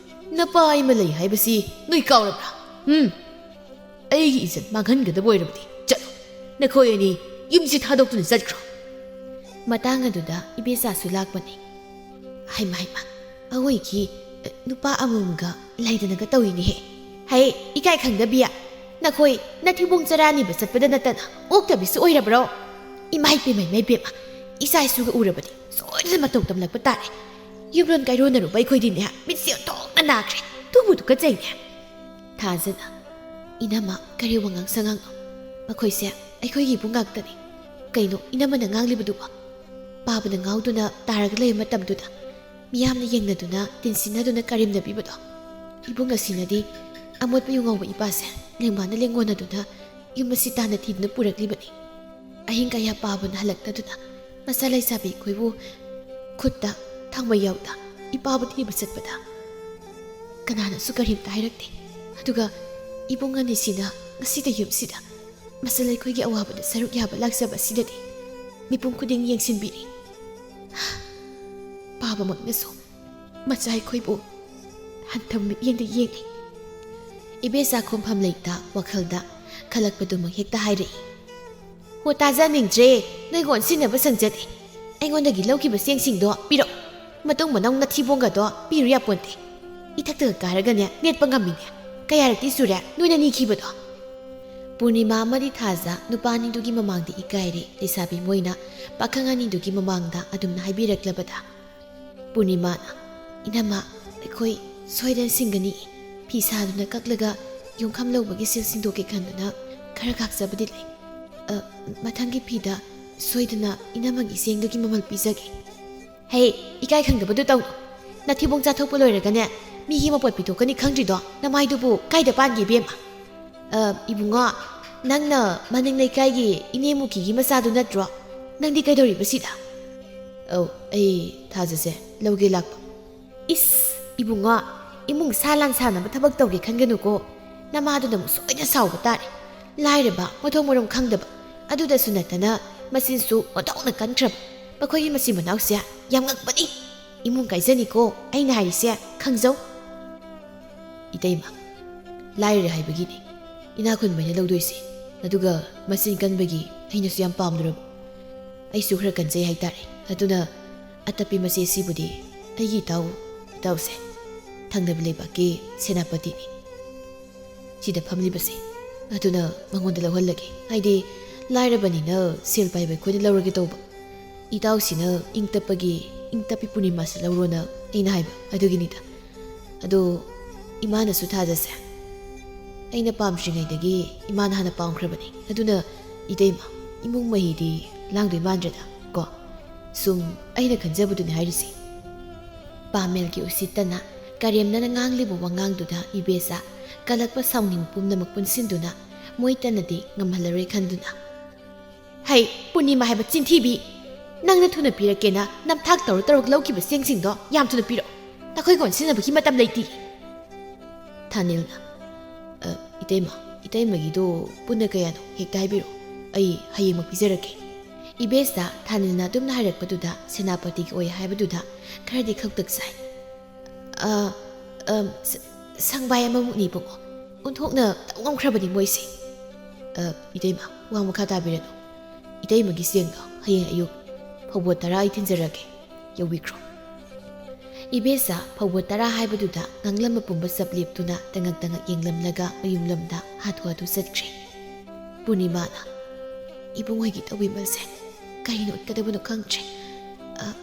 ꯅꯄꯥ ꯑꯃ ꯂꯩ ꯍꯥꯏꯕꯁꯤ ꯅꯣꯏ ꯀꯥꯎꯔꯕ꯭ꯔꯥ? ꯎꯝ? ꯑꯩꯒꯤ ꯏꯖꯠ ꯃꯥꯡꯍꯟꯒꯗꯕ ꯑꯣꯏꯔꯕꯗꯤ ꯆꯠꯂꯣ꯫ ꯅꯈꯣꯏ ꯑꯅꯤ ꯌꯨꯝꯁꯤ ꯊꯥꯗꯣꯛꯇꯨꯅ ꯆꯠꯈ꯭ꯔꯣ꯫" ꯃꯇꯥꯡ ꯑꯗꯨꯗ ꯏꯕꯦꯆꯥꯁꯨ ꯂꯥꯛꯄꯅꯤ꯫ "ꯍꯩꯃ, ꯍꯩꯃ, ꯑꯩꯈꯣꯏꯒꯤ, ꯑ, ꯅꯨꯄꯥ ꯑꯃꯃꯝꯒ ꯂꯩꯗꯅꯒ ꯇꯧꯏꯅꯦꯍꯦ꯫ ꯍꯩ, ꯏꯀꯥꯏ ꯈꯪꯗꯕꯤ, ꯅꯈꯣꯏ ꯅꯊꯤꯕꯣꯡ ꯆꯔꯥ ꯅꯤꯕ ꯆꯠꯄꯗ ꯅꯠꯇꯅ ꯑꯣꯛꯇꯕꯤꯁꯨ ꯑꯣꯏꯔꯕ꯭ꯔꯣ? ꯏꯃꯥꯏ ꯄꯦꯝꯃ, ꯏꯃꯥꯏ ꯄꯦꯝꯃ, ꯏꯆꯥ ꯏꯁꯨꯒ ꯎꯔꯕꯗꯤ ꯁꯣꯏꯗꯅ ꯃꯇꯧ ꯇꯝꯂꯛꯄ ꯇꯥꯔꯦ꯫ ꯌꯨꯝꯂꯣꯟ ꯀꯥꯏꯔꯣꯟꯅꯔꯨꯕ ꯑꯩꯈꯣꯏꯗꯤꯅꯦ, ꯃꯤꯠꯁꯦ ꯑꯣꯟꯊꯣꯛꯅ ꯅꯥꯈ꯭ꯔꯦ꯫ ꯇꯨꯕꯨ ꯇꯨꯀꯠꯆꯩꯅꯦ꯫" ꯊꯥꯖꯅ, "ꯏꯅꯝꯃ, ꯀꯔꯤ ꯋꯥꯉꯥꯡ ꯁꯉꯥꯡꯅꯣ? ꯃꯈꯣꯏꯁꯦ ꯑꯩꯈꯣꯏꯒꯤ ꯏꯕꯨꯡ ꯉꯥꯛꯇꯅꯤ꯫ ꯀꯩꯅꯣ ꯏꯅꯝꯃꯅ ꯉꯥꯡꯂꯤꯕꯗꯨꯕꯣ?" ꯄꯥꯕꯅ ꯉꯥꯎꯗꯨꯅ ꯇꯥꯔꯒ ꯂꯩꯕ ꯃꯇꯝꯗꯨꯗ, ꯃꯤꯌꯥꯝꯅ ꯌꯦꯡꯅꯗꯨꯅ, ꯇꯤꯟꯁꯤꯟꯅꯗꯨꯅ ꯀꯔꯦꯝꯅꯕꯤꯕꯗꯣ꯫ ꯏꯕꯨꯡ ꯑꯁꯤꯅꯗꯤ ꯑꯃꯣꯠꯄ ꯌꯨ ꯉꯧꯕ ꯏꯄꯥꯁꯦ ꯂꯦꯡꯕꯥꯅ ꯂꯦꯡꯉꯣꯟꯅꯗꯨꯅ ꯌꯨꯝ ꯑꯁꯤ ꯇꯥꯟꯅ ꯊꯤꯗꯨꯅ ꯄꯨꯔꯛꯂꯤꯕꯅꯤ꯫ ꯑꯍꯤꯡ ꯀꯌꯥ ꯄꯥꯕꯅ ꯍꯜꯂꯛꯇꯗꯨꯅ ꯃꯆꯥ ꯂꯩꯁꯥꯕꯤ ꯑꯩꯈꯣꯏꯕꯨ ꯈꯨꯠꯇ ꯊꯥꯡꯃꯩ ꯌꯥꯎꯗ ꯏꯄꯥꯕꯨ ꯊꯤꯕ ꯆꯠꯄꯗ ꯀꯅꯥꯅꯁꯨ ꯀꯔꯤꯝꯇ ꯍꯥꯏꯔꯛꯇꯦ꯫ ꯑꯗꯨꯒ ꯏꯕꯨꯡ ꯑꯅꯤꯁꯤꯅ ꯉꯁꯤꯗ ꯌꯨꯝꯁꯤꯗ ꯃꯆꯜ ꯑꯩꯈꯣꯏꯒꯤ ꯑꯋꯥꯕꯗ ꯁꯔꯨꯛ ꯌꯥꯕ ꯂꯥꯛꯆꯕ ꯑꯁꯤꯗꯗꯤ ꯃꯤꯄꯨꯝ ꯈꯨꯗꯤꯡ ꯌꯦꯡꯁꯤꯟꯕꯤꯔꯤ꯫ ꯄꯥꯕꯃꯛꯅꯁꯨ ꯃꯆꯥ ꯑꯩꯈꯣꯏꯕꯨ ꯍꯟꯊꯕ ꯃꯤꯠꯌꯦꯡꯗ ꯌꯦꯡꯂꯤ꯫ ꯏꯕꯦꯆꯥ ꯈꯣꯝꯐꯝ ꯂꯩꯇ ꯋꯥꯈꯜꯗ ꯈꯜꯂꯛꯄꯗꯨꯃꯛ ꯍꯦꯛꯇ ꯍꯥꯏꯔꯛꯏ꯫ "ꯍꯣ, ꯇꯥꯖꯅꯤꯡꯗ꯭ꯔꯦ꯫ ꯅꯣꯏꯒ ꯑꯣꯟꯁꯤꯟꯅꯕ ꯁꯪꯖꯗꯦ꯫ ꯑꯩꯉꯣꯟꯗꯒꯤ ꯂꯧꯈꯤꯕ ꯆꯦꯡꯁꯤꯡꯗꯣ ꯄꯤꯔꯛ꯫ ꯃꯇꯨꯡ ꯃꯅꯥꯎ ꯅꯊꯤꯕꯣꯡꯒꯗꯣ ꯄꯤꯔꯨ ꯌꯥꯄꯣꯟꯇꯦ꯫ ꯏꯊꯛꯇꯒ ꯀꯥꯔꯒꯅꯦ ꯅꯦꯠꯄ ꯉꯝꯃꯤꯅꯦ꯫ ꯀꯌꯥꯔꯛꯇꯤ ꯁꯨꯔꯦ ꯅꯣꯏꯅ ꯅꯤꯈꯤꯕꯗꯣ?" ꯄꯨꯔꯅꯤꯃꯥ ꯑꯃꯗꯤ ꯊꯥꯖ ꯅꯨꯄꯥ ꯑꯅꯤꯗꯨꯒꯤ ꯃꯃꯥꯡꯗ ꯏꯀꯥꯏꯔꯦ꯫ ꯂꯩꯁꯥꯕꯤ ꯃꯣꯏꯅ ꯄꯥꯈꯪ ꯑꯅꯤꯗꯨꯒꯤ ꯃꯃꯥꯡꯗ ꯑꯗꯨꯝꯅ ꯍꯥꯏꯕꯤꯔꯛꯂꯕꯗ ꯄꯨꯔꯅꯤꯃꯥꯅ, "ꯏꯅꯝꯃ, ꯑꯩꯈꯣꯏ ꯁꯣꯏꯗꯅ ꯁꯤꯡꯒꯅꯤ꯫ ꯐꯤ ꯁꯥꯗꯨꯅ ꯀꯛꯂꯒ ꯌꯣꯡꯐꯝ ꯂꯧꯕꯒꯤ ꯁꯤꯜ ꯁꯤꯡꯗꯣꯛꯀꯦ ꯈꯟꯗꯨꯅ ꯈꯔ ꯈꯥꯛꯆꯕꯗꯤ ꯂꯩ꯫ ꯑ, ꯃꯊꯪꯒꯤ ꯐꯤꯗ ꯁꯣꯏꯗꯅ ꯏꯅꯝꯃꯒꯤ ꯆꯦꯡꯗꯨꯒꯤ ꯃꯃꯜ ꯄꯤꯖꯒꯦ꯫ ꯍꯦ, ꯏꯀꯥꯏ ꯈꯪꯗꯕꯗꯨ ꯇꯧꯅꯨ꯫ ꯅꯊꯤꯕꯣꯡ ꯆꯥꯊꯣꯛꯄ ꯂꯣꯏꯔꯒꯅꯦ, ꯃꯤꯒꯤ ꯃꯄꯣꯠ ꯄꯤꯊꯣꯛꯀꯅꯤ ꯈꯪꯗ꯭ꯔꯤꯗꯣ? ꯅꯃꯥꯏꯗꯨꯕꯨ ꯀꯥꯏꯗ ꯄꯥꯟꯒꯦ, ꯏꯕꯦꯝꯃ? ꯑ, ꯏꯕꯨꯡꯉꯣ, ꯅꯪꯅ ꯃꯅꯤꯡ ꯂꯩꯀꯥꯏꯒꯤ ꯏꯅꯦ ꯃꯨꯀꯤꯒꯤ ꯃꯆꯥꯗꯨ ꯅꯠꯇ꯭ꯔꯣ? ꯅꯪꯗꯤ ꯀꯩꯗꯧꯔꯤꯕ ꯁꯤꯗ? ꯑꯧ, ꯑꯩ ꯊꯥꯖꯁꯦ ꯂꯧꯒꯦ ꯂꯥꯛꯄ꯫ ꯏꯁ, ꯏꯕꯨꯡꯉꯣ, ꯏꯃꯨꯡ ꯁꯥ ꯂꯥꯟ ꯁꯥꯟꯅꯕ ꯊꯕꯛ ꯇꯧꯒꯦ ꯈꯟꯒꯅꯨꯀꯣ꯫ ꯅꯃꯥꯗꯨꯅ ꯑꯃꯨꯛ ꯁꯣꯏꯗꯅ ꯁꯥꯎꯕ ꯇꯥꯔꯦ꯫ ꯂꯥꯏꯔꯕ, ꯃꯊꯣꯡ ꯃꯔꯝ ꯈꯪꯗꯕ꯫ ꯑꯗꯨꯗꯁꯨ ꯅꯠꯇꯅ ꯃꯆꯤꯟꯁꯨ ꯑꯣꯟꯊꯣꯛꯅ ꯀꯟꯈ꯭ꯔꯕ꯫ ꯃꯈꯣꯏꯒꯤ ꯃꯆꯤꯟ ꯃꯅꯥꯎꯁꯦ ꯌꯥꯝ ꯉꯛꯄꯅꯤ꯫ ꯏꯃꯨꯡ ꯀꯥꯏꯖꯅꯤꯀꯣ ꯑꯩꯅ ꯍꯥꯏꯔꯤꯁꯦ, ꯈꯪꯖꯧ꯫ ꯏꯇꯩꯃ, ꯂꯥꯏꯔꯔꯦ ꯍꯥꯏꯕꯒꯤꯅꯤ꯫ ꯏꯅꯥꯛ ꯈꯨꯟꯕ ꯑꯩꯅ ꯂꯧꯗꯣꯏꯁꯦ꯫ ꯑꯗꯨꯒ ꯃꯆꯤꯟ ꯀꯟꯕꯒꯤ ꯑꯩꯅꯁꯨ ꯌꯥꯝ ꯄꯥꯝꯂꯨꯔꯕ꯫ ꯑꯩꯁꯨ ꯈꯔ ꯀꯟꯖꯩ ꯍꯥꯏꯇꯥꯔꯦ꯫ ꯑꯗꯨꯅ ꯑꯇꯞꯄꯤ ꯃꯆꯦꯁꯤꯕꯨꯗꯤ ꯑꯩꯒꯤ ꯏꯇꯥꯎ, ꯏꯇꯥꯎꯁꯦ, ꯊꯪꯅꯕ ꯂꯩꯕꯥꯛꯀꯤ ꯁꯦꯅꯥꯄꯇꯤꯅꯤ꯫ ꯁꯤꯗ ꯐꯝꯂꯤꯕꯁꯦ꯫ ꯑꯗꯨꯅ ꯃꯉꯣꯟꯗ ꯂꯧꯍꯜꯂꯒꯦ꯫ ꯍꯥꯏꯗꯤ, ꯂꯥꯏꯔꯕꯅꯤꯅ ꯁꯦꯜ ꯄꯥꯏꯕ ꯑꯩꯈꯣꯏꯅ ꯂꯧꯔꯒꯦ ꯇꯧꯕ꯫ ꯏꯇꯥꯎꯁꯤꯅ ꯏꯪ ꯇꯞꯄꯒꯤ, ꯏꯪ ꯇꯞꯄꯤ ꯄꯨꯔꯅꯤꯃꯥꯁꯤ ꯂꯧꯔꯣꯅ ꯑꯩꯅ ꯍꯥꯏꯕ꯫ ꯑꯗꯨꯒꯤꯅꯤꯗ꯫ ꯑꯗꯣ ꯏꯃꯥꯅꯁꯨ ꯊꯥꯖꯁꯦ꯫ ꯑꯩꯅ ꯄꯥꯝꯗ꯭ꯔꯤꯉꯩꯗꯒꯤ ꯏꯃꯥꯅ ꯍꯥꯟꯅ ꯄꯥꯝꯈ꯭ꯔꯕꯅꯤ꯫ ꯑꯗꯨꯅ ꯏꯇꯩꯃ, ꯏꯃꯨꯡ ꯃꯍꯤꯗꯤ ꯂꯥꯡꯗꯣꯏ ꯃꯥꯟꯗ꯭ꯔꯦꯗ ꯀꯣ꯫ ꯁꯨꯝ ꯑꯩꯅ ꯈꯟꯖꯕꯗꯨꯅꯤ ꯍꯥꯏꯔꯤꯁꯦ꯫ ꯄꯥꯃꯦꯜꯒꯤ ꯎꯁꯤꯠꯇꯅ ꯀꯔꯦꯝꯅꯅ ꯉꯥꯡꯂꯤꯕ ꯋꯥꯉꯥꯡꯗꯨꯗ ꯏꯕꯦꯆꯥ ꯀꯜꯂꯛꯄ ꯁꯥꯎꯅꯤꯡꯕ ꯄꯨꯝꯅꯃꯛ ꯄꯨꯟꯁꯤꯟꯗꯨꯅ ꯃꯣꯏ ꯇꯟꯅꯗꯤ ꯉꯝꯍꯜꯂꯔꯣꯏ ꯈꯟꯗꯨꯅ, "ꯍꯩ, ꯄꯨꯔꯅꯤꯃꯥ ꯍꯥꯏꯕ ꯆꯤꯟꯊꯤꯕꯤ! ꯅꯪꯅ ꯊꯨꯅ ꯄꯤꯔꯛꯀꯦꯅ ꯅꯝꯊꯥꯛ ꯇꯧꯔ ꯇꯧꯔꯒ ꯂꯧꯈꯤꯕ ꯆꯦꯡꯁꯤꯡꯗꯣ ꯌꯥꯝ ꯊꯨꯅ ꯄꯤꯔꯛꯑꯣ꯫ ꯅꯈꯣꯏꯒ ꯑꯣꯟꯁꯤꯟꯅꯕꯒꯤ ꯃꯇꯝ ꯂꯩꯇꯦ!" ꯊꯥꯅꯤꯜꯅ, "ꯑ, ꯏꯇꯩꯃ, ꯏꯇꯩꯃꯒꯤꯗꯣ ꯄꯨꯟꯅ ꯀꯌꯥꯅꯣ ꯍꯦꯛꯇ ꯍꯥꯏꯕꯤꯔꯛꯑꯣ꯫ ꯑꯩ ꯍꯌꯦꯡꯃꯛ ꯄꯤꯖꯔꯛꯀꯦ꯫" ꯏꯕꯦꯆꯥ ꯊꯥꯅꯤꯜꯅ ꯑꯗꯨꯝꯅ ꯍꯥꯏꯔꯛꯄꯗꯨꯗ ꯁꯦꯅꯥꯄꯇꯤꯒꯤ ꯑꯣꯏ ꯍꯥꯏꯕꯗꯨꯗ ꯈꯔꯗꯤ ꯈꯛꯇꯛ ꯆꯥꯏ꯫ "ꯑ, ꯑ, ꯁ-, ꯁꯪꯕꯥꯏ ꯑꯃꯃꯨꯛꯅꯤ, ꯏꯕꯨꯡꯉꯣ꯫ ꯑꯣꯟꯊꯣꯛꯅ ꯇꯧ ꯉꯝꯈ꯭ꯔꯕꯅꯤ ꯃꯣꯏꯁꯦ꯫" "ꯑ, ꯏꯇꯩꯃ, ꯋꯥ ꯃꯈꯥ ꯇꯥꯕꯤꯔꯅꯨ꯫ ꯏꯇꯩꯃꯒꯤ ꯆꯦꯡꯗꯣ ꯍꯌꯦꯡ ꯑꯌꯨꯛ ꯐꯧꯕꯣꯠ ꯇꯔꯥ ꯑꯩ ꯊꯤꯟꯖꯔꯒꯦ꯫ ꯌꯧꯕꯤꯈ꯭ꯔꯣ꯫" ꯏꯕꯦꯆꯥ ꯐꯧꯕꯣꯠ ꯇꯔꯥ ꯍꯥꯏꯕꯗꯨꯗ ꯉꯥꯡꯂꯝꯕ ꯄꯨꯝꯕ ꯆꯞ ꯂꯦꯞꯇꯨꯅ ꯇꯉꯛ ꯇꯉꯛ ꯌꯦꯡꯂꯝꯂꯒ ꯃꯌꯨꯝ ꯂꯝꯗ ꯍꯥꯊꯨ ꯍꯥꯊꯨ ꯆꯠꯈ꯭ꯔꯦ꯫ ꯄꯨꯔꯅꯤꯃꯥꯅ, "ꯏꯕꯨꯡꯉꯣꯏꯒꯤ ꯇꯧꯕꯤꯃꯜꯁꯦ ꯀꯔꯤꯅ ꯎꯠꯀꯗꯕꯅꯣ ꯈꯪꯗ꯭ꯔꯦ꯫ ꯑ,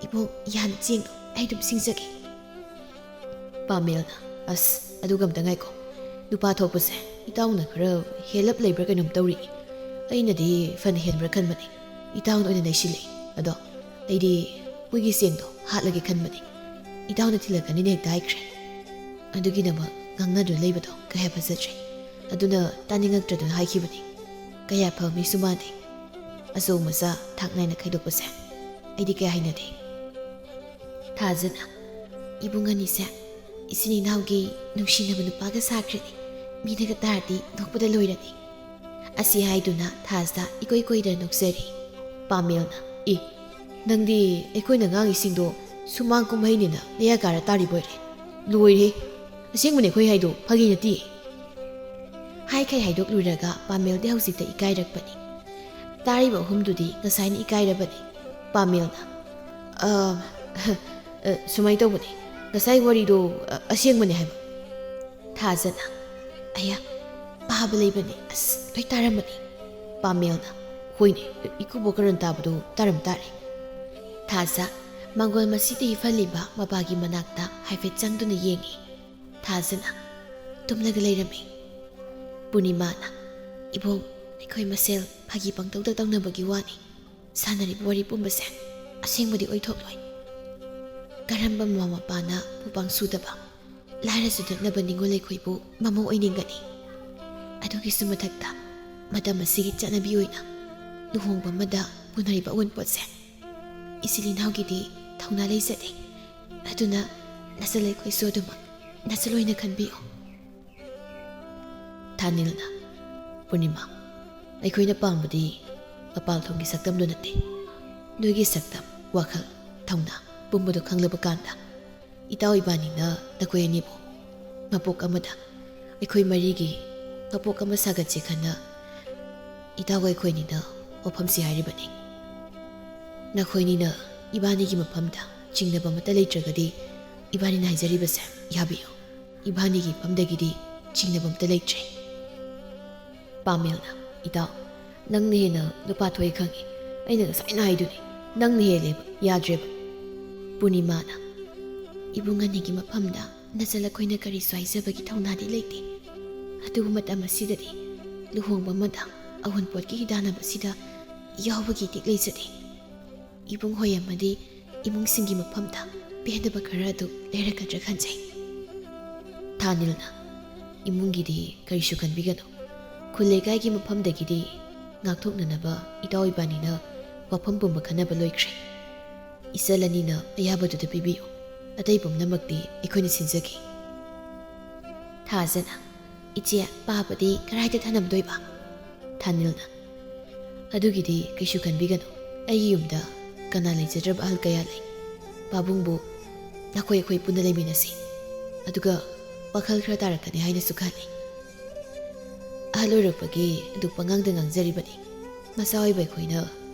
ꯏꯕꯨꯡ, ꯌꯥꯅꯤ, ꯆꯦꯡꯗꯣ ꯑꯩ ꯑꯗꯨꯝ ꯁꯤꯡꯖꯒꯦ꯫" ꯄꯥꯃꯦꯜꯅ, "ꯑꯁ, ꯑꯗꯨꯒ ꯑꯝꯇ ꯉꯥꯏꯈꯣ꯫ ꯅꯨꯄꯥ ꯊꯣꯛꯄꯁꯦ ꯏꯇꯥꯎꯅ ꯈꯔ ꯍꯦꯜꯂꯞ ꯂꯩꯕ꯭ꯔꯥ ꯀꯩꯅꯣꯝ ꯇꯧꯔꯤ꯫ ꯑꯩꯅꯗꯤ ꯐꯅ ꯍꯦꯟꯕ꯭ꯔꯥ ꯈꯟꯕꯅꯦ꯫ ꯏꯇꯥꯎꯅ ꯑꯣꯏꯅ ꯅꯩꯁꯤꯜꯂꯛꯏ꯫ ꯑꯗꯣ ꯑꯩꯗꯤ ꯃꯣꯏꯒꯤ ꯆꯦꯡꯗꯣ ꯍꯥꯠꯂꯒꯦ ꯈꯟꯕꯅꯦ꯫ ꯏꯇꯥꯎꯅ ꯊꯤꯜꯂꯛꯀꯅꯤꯅ ꯍꯦꯛꯇ ꯍꯥꯏꯈ꯭ꯔꯦ꯫ ꯑꯗꯨꯒꯤꯗꯃꯛ ꯉꯥꯡꯅꯗꯨꯅ ꯂꯩꯕꯗꯣ ꯀꯌꯥ ꯐꯖꯗ꯭ꯔꯦ꯫ ꯑꯗꯨꯅ ꯇꯥꯅꯤꯡꯉꯛꯇ꯭ꯔꯗꯨꯅ ꯍꯥꯏꯈꯤꯕꯅꯤ꯫ ꯀꯌꯥ ꯐꯕ ꯃꯤꯁꯨ ꯃꯥꯟꯗꯦ꯫ ꯑꯆꯧ ꯃꯆꯥ ꯊꯥꯛ ꯅꯥꯏꯅ ꯈꯥꯏꯗꯣꯛꯄꯁꯦ ꯑꯩꯗꯤ ꯀꯌꯥ ꯍꯩꯅꯗꯦ꯫" ꯊꯥꯖꯅ, "ꯏꯕꯨꯡ ꯑꯅꯤꯁꯦ ꯏꯆꯤꯟ ꯏꯅꯥꯎꯒꯤ ꯅꯨꯡꯁꯤꯅꯕ ꯅꯨꯄꯥꯒ ꯁꯥꯈ꯭ꯔꯅꯤ꯫ ꯃꯤꯅꯒ ꯇꯥꯔꯗꯤ ꯅꯣꯛꯄꯗ ꯂꯣꯏꯔꯅꯤ꯫" ꯑꯁꯤ ꯍꯥꯏꯗꯨꯅ ꯊꯥꯖ ꯏꯀꯣꯏ ꯀꯣꯏꯗꯅ ꯅꯣꯛꯆꯔꯤ꯫ ꯄꯥꯃꯦꯜꯅ, "ꯏ, ꯅꯪꯗꯤ ꯑꯩꯈꯣꯏꯅ ꯉꯥꯡꯉꯤꯁꯤꯡꯗꯣ ꯁꯨꯃꯥꯡ ꯀꯨꯝꯍꯩꯅꯤꯅ ꯅꯌꯥ ꯀꯥꯔ ꯇꯥꯔꯤꯕꯣꯏꯔꯦ꯫ ꯂꯣꯏꯔꯦ꯫ ꯑꯁꯦꯡꯕꯅꯦ ꯑꯩꯈꯣꯏ ꯍꯥꯏꯗꯣ, ꯐꯥꯒꯤ ꯅꯠꯇꯦ꯫" ꯍꯥꯏꯈꯩ ꯍꯥꯏꯗꯣꯛꯂꯨꯔꯒ ꯄꯥꯃꯦꯜꯗꯤ ꯍꯧꯖꯤꯛꯇ ꯏꯀꯥꯏꯔꯛꯄꯅꯤ꯫ ꯇꯥꯔꯤꯕ ꯑꯍꯨꯝꯗꯨꯗꯤ ꯉꯁꯥꯏꯅ ꯏꯀꯥꯏꯔꯕꯅꯤ꯫ ꯄꯥꯃꯦꯜꯅ, "ꯑ, ꯑ, ꯁꯨꯃꯥꯏꯅ ꯇꯧꯕꯅꯤ, ꯉꯁꯥꯏ ꯋꯥꯔꯤꯗꯣ, ꯑ, ꯑꯁꯦꯡꯕꯅꯤ ꯍꯥꯏꯕ꯫" ꯊꯥꯖꯅ, "ꯑꯌꯥ, ꯄꯥꯕ ꯂꯩꯕꯅꯤ, ꯑꯁ, ꯂꯣꯏ ꯇꯥꯔꯝꯃꯅꯤ꯫" ꯄꯥꯃꯦꯜꯅ, "ꯍꯣꯏꯅꯦ, ꯏꯀꯨꯕꯣꯛ ꯀꯔꯟ ꯇꯥꯕꯗꯣ ꯇꯥꯔꯝ ꯇꯥꯔꯦ꯫" ꯊꯥꯖ ꯃꯥꯡꯒꯣꯜ ꯃꯁꯤꯗ ꯍꯤꯞꯍꯜꯂꯤꯕ ꯃꯄꯥꯒꯤ ꯃꯅꯥꯛꯇ ꯍꯥꯏꯐꯦꯠ ꯆꯪꯗꯨꯅ ꯌꯦꯡꯉꯤ꯫ ꯊꯥꯖꯅ ꯇꯨꯝꯂꯒ ꯂꯩꯔꯝꯃꯤ꯫ ꯄꯨꯔꯅꯤꯃꯥꯅ, "ꯏꯕꯨꯡ, ꯑꯩꯈꯣꯏ ꯃꯁꯦꯜ ꯐꯥꯒꯤ ꯄꯪꯇꯧꯗ ꯇꯧꯅꯕꯒꯤ ꯋꯥꯅꯤ꯫ ꯁꯥꯟꯅꯔꯤꯕ ꯋꯥꯔꯤ ꯄꯨꯝꯕꯁꯦ ꯑꯁꯦꯡꯕꯗꯤ ꯑꯣꯏꯊꯣꯛꯂꯣꯏ꯫ ꯀꯔꯝꯕ ꯃꯃꯥ ꯃꯄꯥꯅ ꯃꯄꯥꯡ ꯁꯨꯗꯕ, ꯂꯥꯏꯔ ꯆꯨꯗꯠꯅꯕ ꯅꯤꯉꯣꯜ ꯑꯩꯈꯣꯏꯕꯨ ꯃꯃꯧ ꯑꯣꯏꯅꯤꯡꯒꯅꯤ? ꯑꯗꯨꯒꯤꯁꯨ ꯃꯊꯛꯇ ꯃꯇꯝ ꯑꯁꯤꯒꯤ ꯆꯠꯅꯕꯤ ꯑꯣꯏꯅ ꯂꯨꯍꯣꯡꯕ ꯑꯃꯗ ꯄꯨꯅꯔꯤꯕ ꯑꯑꯣꯟꯄꯣꯠꯁꯦ ꯏꯆꯤꯜ ꯏꯅꯥꯎꯒꯤꯗꯤ ꯊꯧꯅꯥ ꯂꯩꯖꯗꯦ꯫ ꯑꯗꯨꯅ ꯅꯆꯜ ꯑꯩꯈꯣꯏꯁꯨ ꯑꯗꯨꯃꯛ ꯅꯆꯜ ꯑꯣꯏꯅ ꯈꯟꯕꯤꯌꯨ꯫" ꯊꯥꯅꯤꯜꯅ, "ꯄꯨꯔꯅꯤꯃꯥ, ꯑꯩꯈꯣꯏꯅ ꯄꯥꯝꯕꯗꯤ ꯃꯄꯥꯜ ꯊꯣꯡꯒꯤ ꯁꯛꯇꯝꯗꯨ ꯅꯠꯇꯦ꯫ ꯅꯣꯏꯒꯤ ꯁꯛꯇꯝ, ꯋꯥꯈꯜ, ꯊꯧꯅꯥ ꯄꯨꯝꯕꯗꯨ ꯈꯪꯂꯕ ꯀꯥꯟꯗ ꯏꯇꯥꯎ ꯏꯕꯥꯅꯤꯅ ꯅꯈꯣꯏ ꯑꯅꯤꯕꯨ ꯃꯄꯣꯛ ꯑꯃꯗ ꯑꯩꯈꯣꯏ ꯃꯔꯤꯒꯤ ꯃꯄꯣꯛ ꯑꯃ ꯁꯥꯒꯠꯁꯦ ꯈꯟꯅ ꯏꯇꯥꯎꯒ ꯑꯩꯈꯣꯏꯅꯤꯅ ꯋꯥꯐꯝꯁꯤ ꯍꯥꯏꯔꯤꯕꯅꯤ꯫ ꯅꯈꯣꯏꯅꯤꯅ ꯏꯕꯥꯅꯤꯒꯤ ꯃꯐꯝꯗ ꯆꯤꯡꯅꯕ ꯑꯃꯠꯇ ꯂꯩꯇ꯭ꯔꯒꯗꯤ ꯏꯕꯥꯅꯤꯅ ꯍꯥꯏꯖꯔꯤꯕꯁꯦ ꯌꯥꯕꯤꯌꯨ꯫ ꯏꯕꯥꯅꯤꯒꯤ ꯃꯐꯝꯗꯒꯤꯗꯤ ꯆꯤꯡꯅꯕ ꯑꯃꯠꯇ ꯂꯩꯇ꯭ꯔꯦ꯫" ꯄꯥꯃꯦꯜꯅ, "ꯏꯇꯥꯎ, ꯅꯪꯅ ꯍꯦꯟꯅ ꯅꯨꯄꯥ ꯊꯣꯛꯑꯦ ꯈꯪꯉꯤ꯫ ꯑꯩꯅ ꯉꯁꯥꯏꯅ ꯍꯥꯏꯗꯨꯅꯤ, ꯅꯪꯅ ꯍꯦꯜꯂꯦꯕ, ꯌꯥꯗ꯭ꯔꯦꯕ꯫" ꯄꯨꯔꯅꯤꯃꯥꯅ, "ꯏꯕꯨꯡ ꯑꯅꯤꯒꯤ ꯃꯐꯝꯗ ꯅꯆꯜ ꯑꯩꯈꯣꯏꯅ ꯀꯔꯤꯁꯨ ꯍꯥꯏꯖꯕꯒꯤ ꯊꯧꯅꯥꯗꯤ ꯂꯩꯇꯦ꯫ ꯑꯗꯨꯕꯨ ꯃꯇꯝ ꯑꯁꯤꯗꯗꯤ ꯂꯨꯍꯣꯡꯕ ꯑꯃꯗ ꯑꯑꯣꯟꯄꯣꯠꯀꯤ ꯍꯤꯗꯥꯟꯅꯕꯁꯤꯗ ꯌꯥꯎꯕꯒꯤ ꯏꯊꯤꯛ ꯂꯩꯖꯗꯦ꯫ ꯏꯕꯨꯡ ꯍꯣꯏ ꯑꯃꯗꯤ ꯏꯃꯨꯡꯁꯤꯡꯒꯤ ꯃꯐꯝꯗ ꯄꯦꯟꯗꯕ ꯈꯔ ꯑꯗꯨ ꯂꯩꯔꯛꯀꯗ꯭ꯔꯥ ꯈꯟꯖꯩ꯫ ꯊꯥꯅꯤꯜꯅ, "ꯏꯃꯨꯡꯒꯤꯗꯤ ꯀꯔꯤꯁꯨ ꯈꯟꯕꯤꯒꯅꯨ꯫ ꯈꯨꯜ ꯂꯩꯀꯥꯏꯒꯤ ꯃꯐꯝꯗꯒꯤꯗꯤ ꯉꯥꯛꯊꯣꯛꯅꯅꯕ ꯏꯇꯥꯎ ꯏꯕꯥꯅꯤꯅ ꯋꯥꯐꯝ ꯄꯨꯝꯕ ꯈꯟꯅꯕ ꯂꯣꯏꯈ꯭ꯔꯦ꯫ ꯏꯆꯜ ꯑꯅꯤꯅ ꯑꯌꯥꯕꯗꯨꯗ ꯄꯤꯕꯤꯌꯨ꯫ ꯑꯇꯩ ꯄꯨꯝꯅꯃꯛꯇꯤ ꯑꯩꯈꯣꯏꯅ ꯁꯤꯟꯖꯒꯦ꯫" ꯊꯥꯖꯅ, "ꯏꯆꯦ, ꯄꯥꯕꯗꯤ ꯀꯗꯥꯏꯗ ꯊꯅꯝꯗꯣꯏꯕ?" ꯊꯥꯅꯤꯜꯅ, "ꯑꯗꯨꯒꯤꯗꯤ ꯀꯩꯁꯨ ꯈꯟꯕꯤꯒꯅꯨ꯫ ꯑꯩꯒꯤ ꯌꯨꯝꯗ ꯀꯅꯥ ꯂꯩꯖꯗ꯭ꯔꯕ ꯑꯍꯜ ꯀꯌꯥ ꯂꯩ꯫ ꯄꯥꯕꯨꯡꯕꯨ ꯅꯈꯣꯏ ꯑꯩꯈꯣꯏ ꯄꯨꯟꯅ ꯂꯩꯃꯤꯟꯅꯁꯤ꯫ ꯑꯗꯨꯒ ꯋꯥꯈꯜ ꯈꯔ ꯇꯥꯔꯛꯀꯅꯤ ꯍꯥꯏꯅꯁꯨ ꯈꯜꯂꯤ꯫ ꯑꯍꯜ ꯑꯣꯏꯔꯛꯄꯒꯤ ꯑꯗꯨ ꯄꯉꯥꯡꯗ ꯉꯥꯡꯖꯔꯤꯕꯅꯤ꯫ ꯃꯆꯥ ꯑꯣꯏꯕ ꯑꯩꯈꯣꯏꯅ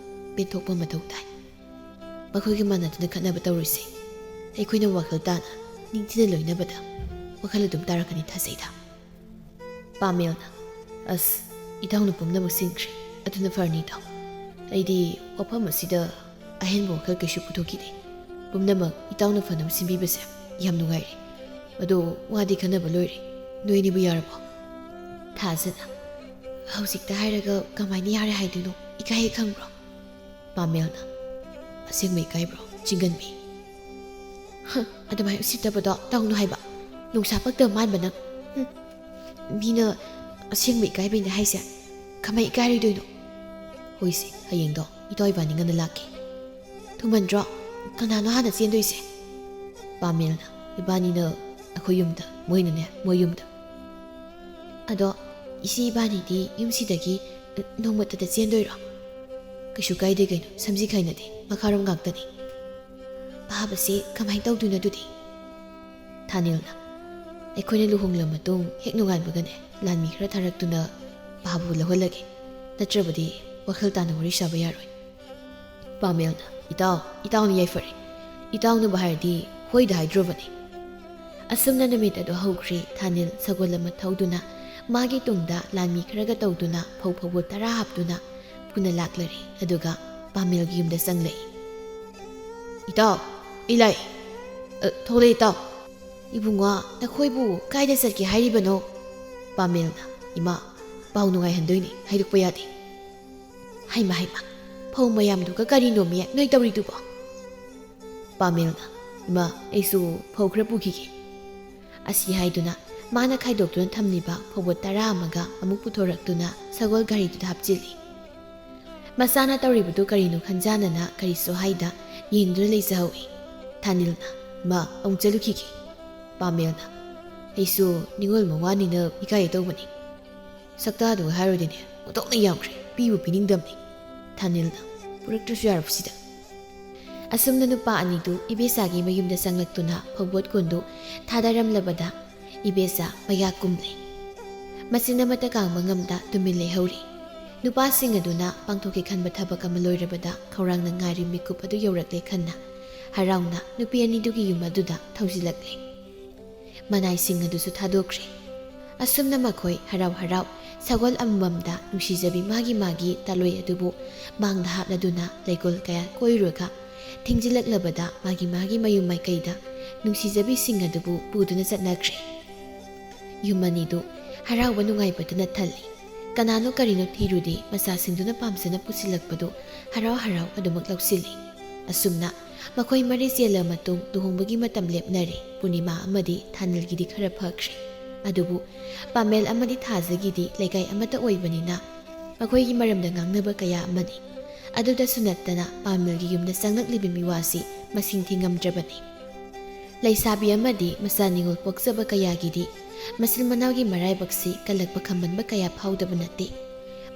ꯄꯦꯟꯊꯣꯛꯄ ꯃꯊꯧ ꯇꯥꯏ꯫ ꯃꯈꯣꯏꯒ ꯃꯥꯟꯅꯗꯨꯅ ꯈꯠꯅꯕ ꯇꯧꯔꯣꯏꯁꯤ꯫ ꯑꯩꯈꯣꯏꯅ ꯋꯥꯈꯜ ꯇꯥꯅ ꯅꯤꯡꯊꯤꯅ ꯂꯣꯏꯅꯕꯗ ꯋꯥꯈꯜ ꯑꯗꯨꯝ ꯇꯥꯔꯛꯀꯅꯤ ꯊꯥꯖꯩꯗ꯫" ꯄꯥꯃꯦꯜꯅ, "ꯑꯁ, ꯏꯇꯥꯎꯅ ꯄꯨꯝꯅꯃꯛ ꯁꯤꯟꯈ꯭ꯔꯦ꯫ ꯑꯗꯨꯅ ꯐꯔꯅꯤ ꯏꯇꯥꯎ꯫ ꯑꯩꯗꯤ ꯋꯥꯐꯝ ꯑꯁꯤꯗ ꯑꯍꯦꯟꯕ ꯋꯥꯈꯜ ꯀꯩꯁꯨ ꯄꯨꯊꯣꯛꯈꯤꯗꯦ꯫ ꯄꯨꯝꯅꯃꯛ ꯏꯇꯥꯎꯅ ꯐꯅꯕ ꯁꯤꯟꯕꯤꯕꯁꯦ ꯌꯥꯝ ꯅꯨꯡꯉꯥꯏꯔꯦ꯫ ꯑꯗꯣ ꯋꯥꯗꯤ ꯈꯟꯅꯕ ꯂꯣꯏꯔꯦ꯫ ꯅꯣꯏꯅꯤꯕꯨ ꯌꯥꯔꯕꯣ?" ꯊꯥꯖꯅ, "ꯍꯧꯖꯤꯛꯇ ꯍꯥꯏꯔꯒ ꯀꯃꯥꯏꯅ ꯌꯥꯔꯦ ꯍꯥꯏꯗꯣꯏꯅꯣ? ꯏꯀꯥꯏ ꯍꯦꯛ ꯈꯪꯕ꯭ꯔꯣ?" ꯄꯥꯃꯦꯜꯅ, "ꯑꯁꯦꯡꯕ ꯏꯀꯥꯏꯕ꯭ꯔꯣ, ꯆꯤꯡꯒꯟꯕꯤ?" "ꯍ, ꯑꯗꯨꯃꯥꯏꯅ ꯎꯁꯤꯠꯇꯕꯗꯣ ꯇꯧꯅꯨ ꯍꯥꯏꯕ꯫ ꯅꯨꯡꯁꯥ ꯄꯛꯇꯕ ꯃꯥꯟꯕ ꯅꯪ꯫ ꯍꯨꯝ, ꯃꯤꯅ ꯑꯁꯦꯡꯕ ꯏꯀꯥꯏꯕꯩꯅꯦ ꯍꯥꯏꯁꯦ꯫ ꯀꯃꯥꯏ ꯏꯀꯥꯏꯔꯣꯏꯗꯣꯏꯅꯣ?" "ꯍꯣꯏꯁꯦ, ꯍꯌꯦꯡꯗꯣ ꯏꯇꯥꯎ ꯏꯕꯥꯅꯤ ꯉꯟꯅ ꯂꯥꯛꯀꯦ꯫" "ꯊꯨꯃꯟꯗ꯭ꯔꯣ? ꯀꯅꯥꯅꯣ ꯍꯥꯟꯅ ꯆꯦꯟꯗꯣꯏꯁꯦ?" ꯄꯥꯃꯦꯜꯅ, "ꯏꯕꯥꯅꯤꯅ ꯑꯩꯈꯣꯏ ꯌꯨꯝꯗ, ꯃꯣꯏꯅꯅꯦ ꯃꯣꯏ ꯌꯨꯝꯗ꯫" "ꯑꯗꯣ ꯏꯆꯦ ꯏꯕꯥꯅꯤꯗꯤ ꯌꯨꯝꯁꯤꯗꯒꯤ ꯅꯣꯡꯃꯇꯗ ꯆꯦꯟꯗꯣꯏꯔꯣ?" "ꯀꯩꯁꯨ ꯀꯥꯏꯗꯦ ꯀꯩꯅꯣ, ꯁꯝꯖꯤ ꯈꯥꯏꯅꯗꯦ, ꯃꯈꯥꯔꯣꯝ ꯉꯥꯛꯇꯅꯤ꯫" "ꯄꯥꯕꯁꯦ ꯀꯃꯥꯏꯅ ꯇꯧꯗꯣꯏꯅꯣ ꯑꯗꯨꯗꯤ?" ꯊꯥꯅꯤꯜꯅ, "ꯑꯩꯈꯣꯏꯅ ꯂꯨꯍꯣꯡꯂ ꯃꯇꯨꯡ ꯍꯦꯛ ꯅꯣꯡꯉꯥꯟꯕꯒꯅꯦ ꯂꯥꯟꯃꯤ ꯈꯔ ꯊꯥꯔꯛꯇꯨꯅ ꯄꯥꯕꯕꯨ ꯂꯧꯍꯜꯂꯒꯦ꯫ ꯅꯠꯇ꯭ꯔꯕꯗꯤ ꯋꯥꯈꯜ ꯇꯥꯅ ꯋꯥꯔꯤ ꯁꯥꯕ ꯌꯥꯔꯣꯏ꯫" ꯄꯥꯃꯦꯜꯅ, "ꯏꯇꯥꯎ, ꯏꯇꯥꯎꯅ ꯌꯥꯏꯐꯔꯦ꯫ ꯏꯇꯥꯎꯅꯕꯨ ꯍꯥꯏꯔꯗꯤ ꯍꯣꯏꯗ ꯍꯥꯏꯗ꯭ꯔꯣꯕꯅꯦ꯫" ꯑꯁꯨꯝꯅ ꯅꯨꯃꯤꯠ ꯑꯗꯨ ꯍꯧꯈ꯭ꯔꯦ꯫ ꯊꯥꯅꯤꯜ ꯁꯒꯣꯜ ꯑꯃ ꯊꯧꯗꯨꯅ ꯃꯥꯒꯤ ꯇꯨꯡꯗ ꯂꯥꯟꯃꯤ ꯈꯔꯒ ꯇꯧꯗꯨꯅ ꯐꯧ ꯐꯧꯕꯣꯠ ꯇꯔꯥ ꯍꯥꯞꯇꯨꯅ ꯄꯨꯅ ꯂꯥꯛꯂꯔꯦ꯫ ꯑꯗꯨꯒ ꯄꯥꯃꯦꯜꯒꯤ ꯌꯨꯝꯗ ꯆꯪꯂꯛꯏ꯫ "ꯏꯇꯥꯎ, ꯑꯩ ꯂꯥꯛꯏ꯫ ꯑ, ꯊꯣꯛꯂꯛꯏ ꯏꯇꯥꯎ꯫" "ꯏꯕꯨꯡꯉꯣ, ꯅꯈꯣꯏꯕꯨ ꯀꯥꯏꯗ ꯆꯠꯀꯦ ꯍꯥꯏꯔꯤꯕꯅꯣ?" ꯄꯥꯃꯦꯜꯅ, "ꯏꯃꯥ, ꯄꯥꯎ ꯅꯨꯡꯉꯥꯏꯍꯟꯗꯣꯏꯅꯤ, ꯍꯥꯏꯗꯣꯛꯄ ꯌꯥꯗꯦ꯫" "ꯍꯩꯃ, ꯍꯩꯃ, ꯐꯧ ꯃꯌꯥꯝꯗꯨꯒ ꯀꯔꯤꯅꯣꯃꯤ ꯅꯣꯏ ꯇꯧꯔꯤꯗꯨꯕꯣ?" ꯄꯥꯃꯦꯜꯅ, "ꯏꯃꯥ, ꯑꯩꯁꯨ ꯐꯧ ꯈꯔ ꯄꯨꯈꯤꯒꯦ꯫" ꯑꯁꯤ ꯍꯥꯏꯗꯨꯅ ꯃꯥꯅ ꯈꯥꯏꯗꯣꯛꯇꯨꯅ ꯊꯝꯂꯤꯕ ꯐꯧꯕꯣꯠ ꯇꯔꯥ ꯑꯃꯒ ꯑꯃꯨꯛ ꯄꯨꯊꯣꯔꯛꯇꯨꯅ ꯁꯒꯣꯜ ꯒꯥꯔꯤꯗꯨꯗ ꯍꯥꯞꯆꯤꯜꯂꯤ꯫ ꯃꯆꯥꯅ ꯇꯧꯔꯤꯕꯗꯨ ꯀꯔꯤꯅꯣ ꯈꯟꯖꯥꯅꯅ ꯀꯔꯤꯁꯨ ꯍꯥꯏꯗ ꯌꯦꯡꯗꯨꯅ ꯂꯩꯖꯍꯧꯏ꯫ ꯊꯥꯅꯤꯜꯅ, "ꯃꯥ, ꯑꯃꯨꯛ ꯆꯠꯂꯨꯈꯤꯒꯦ꯫" ꯄꯥꯃꯦꯜꯅ, "ꯑꯩꯁꯨ ꯅꯤꯉꯣꯜ ꯃꯋꯥꯅꯤꯅ ꯏꯀꯥꯏꯒꯦ ꯇꯧꯕꯅꯤ꯫ ꯁꯛꯇꯥꯗꯨꯒ ꯍꯥꯏꯔꯨꯗꯤꯅꯦ, ꯑꯣꯟꯊꯣꯛꯅ ꯌꯥꯝꯈ꯭ꯔꯦ, ꯄꯤꯕꯨ ꯄꯤꯅꯤꯡꯗꯕꯅꯤ꯫" ꯊꯥꯅꯤꯜꯅ, "ꯄꯨꯔꯛꯇ꯭ꯔꯁꯨ ꯌꯥꯔꯕꯁꯤꯗ꯫" ꯑꯁꯨꯝꯅ ꯅꯨꯄꯥ ꯑꯅꯤꯗꯨ ꯏꯕꯦꯆꯥꯒꯤ ꯃꯌꯨꯝꯗ ꯆꯪꯂꯛꯇꯨꯅ ꯐꯧꯕꯣꯠ ꯀꯨꯟꯗꯨ ꯊꯥꯗꯔꯝꯂꯕꯗ ꯏꯕꯦꯆꯥ ꯃꯌꯥ ꯀꯨꯝꯂꯦ꯫ ꯃꯆꯤꯟ ꯑꯃꯠꯇ ꯀꯥꯡꯕ ꯉꯝꯗ ꯇꯨꯃꯤꯟ ꯂꯩꯍꯧꯔꯤ꯫ ꯅꯨꯄꯥꯁꯤꯡ ꯑꯗꯨꯅ ꯄꯥꯡꯊꯣꯛꯀꯦ ꯈꯟꯕ ꯊꯕꯛ ꯑꯃ ꯂꯣꯏꯔꯕꯗ ꯈꯧꯔꯥꯡꯅ ꯉꯥꯏꯔꯤ ꯃꯤꯀꯨꯞ ꯑꯗꯨ ꯌꯧꯔꯛꯂꯦ ꯈꯟꯅ ꯍꯔꯥꯎꯅ ꯅꯨꯄꯤ ꯑꯅꯤꯗꯨꯒꯤ ꯌꯨꯝ ꯑꯗꯨꯗ ꯊꯧꯖꯤꯜꯂꯛꯂꯦ꯫ ꯃꯅꯥꯏꯁꯤꯡ ꯑꯗꯨꯁꯨ ꯊꯥꯗꯣꯛꯈ꯭ꯔꯦ꯫ ꯑꯁꯨꯝꯅ ꯃꯈꯣꯏ ꯍꯔꯥꯎ ꯍꯔꯥꯎ ꯁꯒꯣꯜ ꯑꯃꯃꯝꯗ ꯅꯨꯡꯁꯤꯖꯕꯤ ꯃꯥꯒꯤ ꯃꯥꯒꯤ ꯇꯥꯂꯣꯏ ꯑꯗꯨꯕꯨ ꯃꯥꯡꯗ ꯍꯥꯞꯂꯗꯨꯅ ꯂꯩꯀꯣꯜ ꯀꯌꯥ ꯀꯣꯏꯔꯨꯔꯒ ꯊꯤꯡꯖꯤꯜꯂꯛꯂꯕꯗ ꯃꯥꯒꯤ ꯃꯥꯒꯤ ꯃꯌꯨꯝ ꯃꯥꯏꯀꯩꯗ ꯅꯨꯡꯁꯤꯖꯕꯤꯁꯤꯡ ꯑꯗꯨꯕꯨ ꯄꯨꯗꯨꯅ ꯆꯠꯅꯈ꯭ꯔꯦ꯫ ꯌꯨꯝ ꯑꯅꯤꯗꯨ ꯍꯔꯥꯎꯕ ꯅꯨꯡꯉꯥꯏꯕꯗꯨꯅ ꯊꯜꯂꯤ꯫ ꯀꯅꯥꯅꯣ ꯀꯔꯤꯅꯣ ꯊꯤꯔꯨꯗꯦ, ꯃꯆꯥꯁꯤꯡꯗꯨꯅ ꯄꯥꯝꯖꯅ ꯄꯨꯁꯤꯜꯂꯛꯄꯗꯨ ꯍꯔꯥꯎ ꯍꯔꯥꯎ ꯑꯗꯨꯃꯛ ꯂꯧꯁꯤꯜꯂꯤ꯫ ꯑꯁꯨꯝꯅ ꯃꯈꯣꯏ ꯃꯔꯤ ꯆꯦꯜꯂ ꯃꯇꯨꯡ ꯂꯨꯍꯣꯡꯕꯒꯤ ꯃꯇꯝ ꯂꯦꯞꯅꯔꯦ꯫ ꯄꯨꯔꯅꯤꯃꯥ ꯑꯃꯗꯤ ꯊꯥꯅꯤꯜꯒꯤꯗꯤ ꯈꯔ ꯐꯈ꯭ꯔꯦ꯫ ꯑꯗꯨꯕꯨ ꯄꯥꯃꯦꯜ ꯑꯃꯗꯤ ꯊꯥꯖꯒꯤꯗꯤ ꯂꯩꯀꯥꯏ ꯑꯃꯠꯇ ꯑꯣꯏꯕꯅꯤꯅ ꯃꯈꯣꯏꯒꯤ ꯃꯔꯝꯗ ꯉꯥꯡꯅꯕ ꯀꯌꯥ ꯑꯃꯅꯤ꯫ ꯑꯗꯨꯗꯁꯨ ꯅꯠꯇꯅ ꯄꯥꯃꯦꯜꯒꯤ ꯌꯨꯝꯗ ꯆꯪꯂꯛꯂꯤꯕ ꯃꯤꯋꯥꯁꯤ ꯃꯁꯤꯡ ꯊꯤꯉꯝꯗ꯭ꯔꯕꯅꯤ꯫ ꯂꯩꯁꯥꯕꯤ ꯑꯃꯗꯤ ꯃꯆꯥ ꯅꯤꯉꯣꯜ ꯄꯣꯛꯆꯕ ꯀꯌꯥꯒꯤꯗꯤ ꯃꯆꯤꯟ ꯃꯅꯥꯎꯒꯤ ꯃꯔꯥꯏꯕꯛꯁꯤ ꯀꯜꯂꯛꯄ ꯈꯝꯕꯟꯕ ꯀꯌꯥ ꯐꯥꯎꯗꯕ ꯅꯠꯇꯦ꯫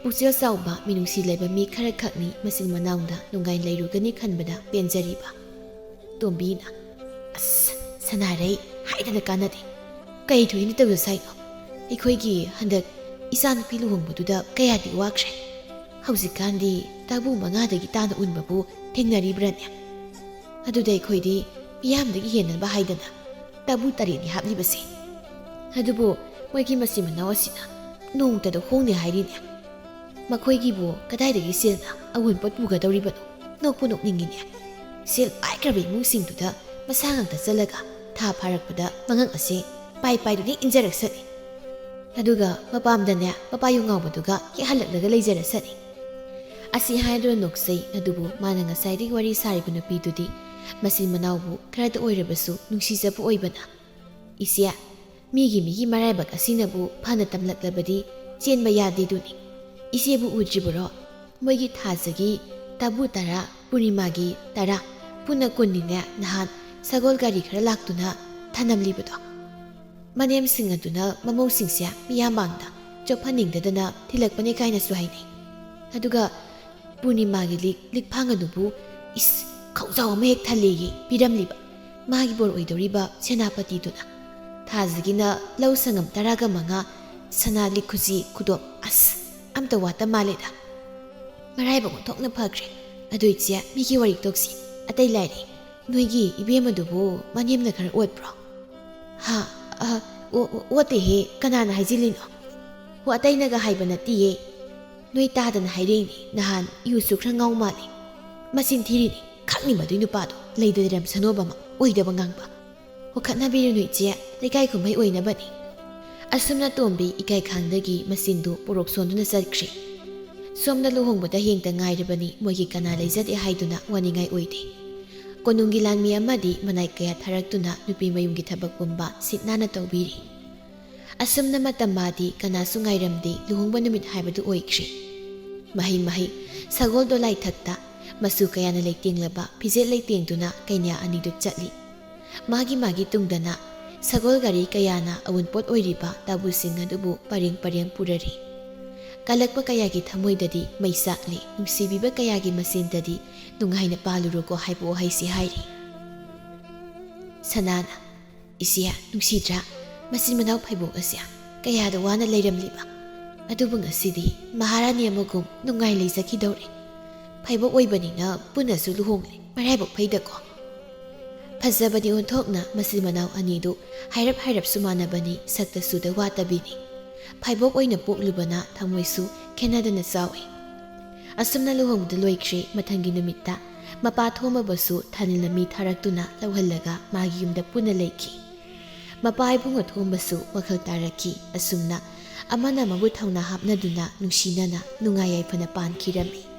ꯄꯨꯛꯆꯦꯜ ꯆꯥꯎꯕ, ꯃꯤꯅꯨꯡꯁꯤ ꯂꯩꯕ ꯃꯤ ꯈꯔꯈꯛꯅꯤ ꯃꯆꯤꯟ ꯃꯅꯥꯎꯗ ꯅꯨꯡꯉꯥꯏꯅ ꯂꯩꯔꯨꯒꯅꯤ ꯈꯟꯕꯗ ꯄꯦꯟꯖꯔꯤꯕ꯫ ꯇꯣꯝꯕꯤꯅ, "ꯑꯁ, ꯁꯅꯥꯔꯩ, ꯍꯥꯏꯗꯅ ꯀꯥꯟꯅꯗꯦ꯫ ꯀꯩ ꯊꯣꯏꯅ ꯇꯧꯖꯁꯥꯏꯅꯣ? ꯑꯩꯈꯣꯏꯒꯤ ꯍꯟꯗꯛ ꯏꯆꯥꯅꯨꯄꯤ ꯂꯨꯍꯣꯡꯕꯗꯨꯗ ꯀꯌꯥꯗꯤ ꯋꯥꯈ꯭ꯔꯦ꯫ ꯍꯧꯖꯤꯛꯀꯥꯟꯗꯤ ꯇꯥꯕꯨ ꯃꯉꯥꯗꯒꯤ ꯇꯥꯅ ꯎꯟꯕꯕꯨ ꯊꯦꯡꯅꯔꯤꯕ꯭ꯔꯅꯦ? ꯑꯗꯨꯗ ꯑꯩꯈꯣꯏꯗꯤ ꯃꯤꯌꯥꯝꯗꯒꯤ ꯍꯦꯟꯅꯕ ꯍꯥꯏꯗꯅ ꯇꯥꯕꯨ ꯇꯔꯦꯠꯅꯤ ꯍꯥꯞꯂꯤꯕꯁꯦ꯫ ꯑꯗꯨꯕꯨ ꯃꯣꯏꯒꯤ ꯃꯆꯤꯟ ꯃꯅꯥꯎ ꯑꯁꯤꯅ ꯅꯣꯡꯃꯇꯗ ꯍꯣꯡꯅꯤ ꯍꯥꯏꯔꯤꯅꯦ꯫ ꯃꯈꯣꯏꯒꯤꯕꯨ ꯀꯗꯥꯏꯗꯒꯤ ꯁꯦꯜꯅ ꯑꯋꯨꯟꯄꯣꯠ ꯄꯨꯒꯗꯧꯔꯤꯕꯅꯣ? ꯅꯣꯛꯄꯨ ꯅꯣꯛꯅꯤꯡꯉꯤꯅꯦ꯫ ꯁꯦꯜ ꯄꯥꯏꯈ꯭ꯔꯕ ꯏꯃꯨꯡꯁꯤꯡꯗꯨꯗ ꯃꯁꯥ ꯉꯥꯛꯇ ꯆꯠꯂꯒ ꯊꯥ ꯐꯥꯔꯛꯄꯗ ꯃꯉꯛ ꯑꯁꯦ ꯄꯥꯏ ꯄꯥꯏꯗꯨꯅ ꯏꯟꯖꯔꯛꯁꯅꯤ꯫ ꯑꯗꯨꯒ ꯃꯄꯥꯝꯗꯅꯦ ꯃꯄꯥ ꯌꯨ ꯉꯥꯎꯕꯗꯨꯒ ꯍꯦꯛ ꯍꯜꯂꯛꯂꯒ ꯂꯩꯖꯔꯁꯅꯤ꯫ ꯑꯁꯤ ꯍꯥꯏꯗꯨꯅ ꯅꯣꯛꯆꯩ꯫ ꯑꯗꯨꯕꯨ ꯃꯥꯅ ꯉꯁꯥꯏꯗꯒꯤ ꯋꯥꯔꯤ ꯁꯥꯔꯤꯕ ꯅꯨꯄꯤꯗꯨꯗꯤ ꯃꯆꯤꯟ ꯃꯅꯥꯎꯕꯨ ꯈꯔꯇ ꯑꯣꯏꯔꯕꯁꯨ ꯅꯨꯡꯁꯤꯖꯕ ꯑꯣꯏꯕꯅ, "ꯏꯆꯦ, ꯃꯤꯒꯤ ꯃꯤꯒꯤ ꯃꯔꯥꯏꯕꯛ ꯑꯁꯤꯅꯕꯨ ꯐꯅ ꯇꯝꯂꯛꯂꯕꯗꯤ ꯆꯦꯟꯕ ꯌꯥꯗꯦꯗꯨꯅꯤ꯫ ꯏꯆꯦꯕꯨ ꯎꯗ꯭ꯔꯤꯕꯔꯣ? ꯃꯣꯏꯒꯤ ꯊꯥꯖꯒꯤ ꯇꯥꯕꯨ ꯇꯔꯥ, ꯄꯨꯔꯅꯤꯃꯥꯒꯤ ꯇꯔꯥ, ꯄꯨꯟꯅ ꯀꯨꯟꯅꯤꯅꯦ ꯅꯍꯥꯟ ꯁꯒꯣꯜ ꯒꯥꯔꯤ ꯈꯔ ꯂꯥꯛꯇꯨꯅ ꯊꯅꯝꯂꯤꯕꯗꯣ꯫ ꯃꯅꯦꯝꯁꯤꯡ ꯑꯗꯨꯅ ꯃꯃꯧꯁꯤꯡꯁꯦ ꯃꯤꯌꯥꯝ ꯃꯥꯡꯗ ꯆꯣꯞꯍꯟꯅꯤꯡꯗꯗꯅ ꯊꯤꯜꯂꯛꯄꯅꯦ" ꯀꯥꯏꯅꯁꯨ ꯍꯥꯏꯅꯩ꯫ ꯑꯗꯨꯒ ꯄꯨꯔꯅꯤꯃꯥꯒꯤ ꯂꯤꯛ, ꯂꯤꯛꯐꯥꯡ ꯑꯗꯨꯕꯨ, ꯏꯁ, ꯈꯧꯖꯥꯎ ꯑꯃ ꯍꯦꯛ ꯊꯜꯂꯦꯌꯦ ꯄꯤꯔꯝꯂꯤꯕ ꯃꯥꯒꯤ ꯕꯣꯔ ꯑꯣꯏꯗꯧꯔꯤꯕ ꯁꯦꯅꯥꯄꯇꯤꯗꯨꯅ꯫ ꯊꯥꯖꯒꯤꯅ ꯂꯧ ꯁꯪꯉꯝ ꯇꯔꯥꯒ ꯃꯉꯥ, ꯁꯅꯥ ꯂꯤꯛ ꯈꯨꯖꯤ ꯈꯨꯗꯣꯞ, ꯑꯁ, ꯑꯝꯇ ꯋꯥꯠꯇ ꯃꯥꯜꯂꯦꯗ꯫ ꯃꯔꯥꯏꯕꯛ ꯑꯣꯟꯊꯣꯛꯅ ꯐꯈ꯭ꯔꯦ꯫ ꯑꯗꯨ ꯏꯆꯦ, ꯃꯤꯒꯤ ꯋꯥꯔꯤ ꯇꯣꯛꯁꯤ, ꯑꯇꯩ ꯂꯥꯏꯔꯤ꯫ ꯅꯣꯏꯒꯤ ꯏꯕꯦꯝ ꯑꯗꯨꯕꯨ ꯃꯅꯦꯝꯅ ꯈꯔ ꯑꯣꯠꯄ꯭ꯔꯣ? ꯍꯥ? ꯑ, ꯑꯣ-, ꯑꯣ-, ꯑꯣꯠꯇꯦꯍꯦ, ꯀꯅꯥꯅ ꯍꯥꯏꯖꯤꯜꯂꯤꯅꯣ? ꯍꯣ, ꯑꯇꯩꯅꯒ ꯍꯥꯏꯕ ꯅꯠꯇꯤꯌꯦ꯫ ꯅꯣꯏ ꯇꯥꯗꯅ ꯍꯥꯏꯔꯛꯏꯅꯦ, ꯅꯍꯥꯟ ꯌꯨꯁꯨ ꯈꯔ ꯉꯥꯎ ꯃꯥꯜꯂꯦ꯫ ꯃꯆꯤꯟ ꯊꯤꯔꯤꯅꯤ, ꯈꯪꯅꯤ ꯃꯗꯨꯏ ꯅꯨꯄꯥꯗꯣ, ꯂꯩꯗ ꯂꯩꯔꯝꯁꯅꯣꯕ ꯑꯃ, ꯑꯣꯏꯗꯕ ꯉꯥꯡꯕ꯫ ꯍꯣ, ꯈꯠꯅꯕꯤꯔꯨꯅꯨ ꯏꯆꯦ, ꯂꯩꯀꯥꯏ ꯀꯨꯝꯍꯩ ꯑꯣꯏꯅꯕꯅꯤ꯫ ꯑꯁꯨꯝꯅ ꯇꯣꯝꯕꯤ ꯏꯀꯥꯏ ꯈꯥꯡꯗꯒꯤ ꯃꯆꯤꯟꯗꯨ ꯄꯣꯔꯣꯛ ꯁꯣꯟꯗꯨꯅ ꯆꯠꯈ꯭ꯔꯦ꯫ ꯁꯣꯝꯗ ꯂꯨꯍꯣꯡꯕꯗ ꯍꯦꯡꯇ ꯉꯥꯏꯔꯕꯅꯤ, ꯃꯣꯏꯒꯤ ꯀꯅꯥ ꯂꯩꯖꯗꯦ ꯍꯥꯏꯗꯨꯅ ꯋꯥꯅꯤꯡꯉꯥꯏ ꯑꯣꯏꯗꯦ꯫ ꯀꯣꯅꯨꯡꯒꯤ ꯂꯥꯟꯃꯤ ꯑꯃꯗꯤ ꯃꯅꯥꯏ ꯀꯌꯥ ꯊꯥꯔꯛꯇꯨꯅ ꯅꯨꯄꯤ ꯃꯌꯨꯝꯒꯤ ꯊꯕꯛ ꯄꯨꯝꯕ ꯁꯤꯠ ꯅꯥꯟꯅ ꯇꯧꯕꯤꯔꯤ꯫ ꯑꯁꯨꯝꯅ ꯃꯇꯝ ꯃꯥꯗꯤ ꯀꯅꯥꯁꯨ ꯉꯥꯏꯔꯝꯗꯦ, ꯂꯨꯍꯣꯡꯕ ꯅꯨꯃꯤꯠ ꯍꯥꯏꯕꯗꯨ ꯑꯣꯏꯈ꯭ꯔꯦ꯫ ꯃꯍꯩ ꯃꯍꯩ ꯁꯒꯣꯜ ꯗꯣꯂꯥꯏꯊꯛꯇ ꯃꯆꯨ ꯀꯌꯥꯅ ꯂꯩꯇꯦꯡꯂꯕ ꯐꯤꯖꯦꯠ ꯂꯩꯇꯦꯡꯗꯨꯅ ꯀꯩꯅꯥ ꯑꯅꯤꯗꯨ ꯆꯠꯂꯤ꯫ ꯃꯥꯒꯤ ꯃꯥꯒꯤ ꯇꯨꯡꯗꯅ ꯁꯒꯣꯜ ꯒꯥꯔꯤ ꯀꯌꯥꯅ ꯑꯋꯨꯟꯄꯣꯠ ꯑꯣꯏꯔꯤꯕ ꯇꯥꯕꯨꯁꯤꯡ ꯑꯗꯨꯕꯨ ꯄꯔꯦꯡ ꯄꯔꯦꯡ ꯄꯨꯔꯔꯤ꯫ ꯀꯜꯂꯛꯄ ꯀꯌꯥꯒꯤ ꯊꯃꯣꯏꯗꯗꯤ ꯃꯩ ꯆꯥꯛꯂꯤ, ꯅꯨꯡꯁꯤꯕꯤꯕ ꯀꯌꯥꯒꯤ ꯃꯁꯦꯟꯗꯗꯤ ꯅꯨꯡꯉꯥꯏꯅ ꯄꯥꯜꯂꯨꯔꯣꯀꯣ ꯍꯥꯏꯕ ꯋꯥꯍꯩꯁꯤ ꯍꯥꯏꯔꯤ꯫ ꯁꯅꯥꯅ, "ꯏꯆꯦ, ꯅꯨꯡꯁꯤꯗ꯭ꯔꯥ? ꯃꯆꯤꯟ ꯃꯅꯥꯎ ꯐꯩꯕꯣꯛ ꯑꯁꯦ ꯀꯌꯥꯗ ꯋꯥꯅ ꯂꯩꯔꯝꯂꯤꯕ꯫ ꯑꯗꯨꯕꯨ ꯉꯁꯤꯗꯤ ꯃꯍꯥꯔꯥꯅꯤ ꯑꯃꯒꯨꯝ ꯅꯨꯡꯉꯥꯏ ꯂꯩꯖꯈꯤꯗꯧꯔꯦ꯫ ꯐꯩꯕꯣꯛ ꯑꯣꯏꯕꯅꯤꯅ ꯄꯨꯟꯅꯁꯨ ꯂꯨꯍꯣꯡꯂꯦ꯫ ꯃꯔꯥꯏꯕꯛ ꯐꯩꯗꯀꯣ?" ꯐꯖꯕꯗꯤ ꯑꯣꯟꯊꯣꯛꯅ ꯃꯆꯤꯟ ꯃꯅꯥꯎ ꯑꯅꯤꯗꯨ ꯍꯥꯏꯔꯞ ꯍꯥꯏꯔꯞꯁꯨ ꯃꯥꯟꯅꯕꯅꯤ, ꯁꯛꯇꯁꯨꯗ ꯋꯥꯠꯇꯕꯤꯅꯤ꯫ ꯐꯩꯕꯣꯛ ꯑꯣꯏꯅ ꯄꯣꯛꯂꯨꯕꯅ ꯊꯃꯣꯏꯁꯨ ꯈꯦꯠꯅꯗꯅ ꯆꯥꯎꯏ꯫ ꯑꯁꯨꯝꯅ ꯂꯨꯍꯣꯡꯕꯗꯨ ꯂꯣꯏꯈ꯭ꯔꯦ꯫ ꯃꯊꯪꯒꯤ ꯅꯨꯃꯤꯠꯇ ꯃꯄꯥ ꯊꯣꯝꯕꯕꯨꯁꯨ ꯊꯥꯅꯤꯜꯅ ꯃꯤ ꯊꯥꯔꯛꯇꯨꯅ ꯂꯧꯍꯜꯂꯒ ꯃꯥꯒꯤ ꯌꯨꯝꯗ ꯄꯨꯟꯅ ꯂꯩꯈꯤ꯫ ꯃꯄꯥ ꯏꯕꯨꯡꯉꯣ ꯊꯣꯝꯕꯁꯨ ꯋꯥꯈꯜ ꯇꯥꯔꯛꯈꯤ꯫ ꯑꯁꯨꯝꯅ ꯑꯃꯅ ꯑꯃꯕꯨ ꯊꯧꯅꯥ ꯍꯥꯞꯅꯗꯨꯅ ꯅꯨꯡꯁꯤꯅꯅ ꯅꯨꯡꯉꯥꯏ ꯌꯥꯏꯐꯅ ꯄꯥꯟꯈꯤꯔꯝꯃꯤ꯫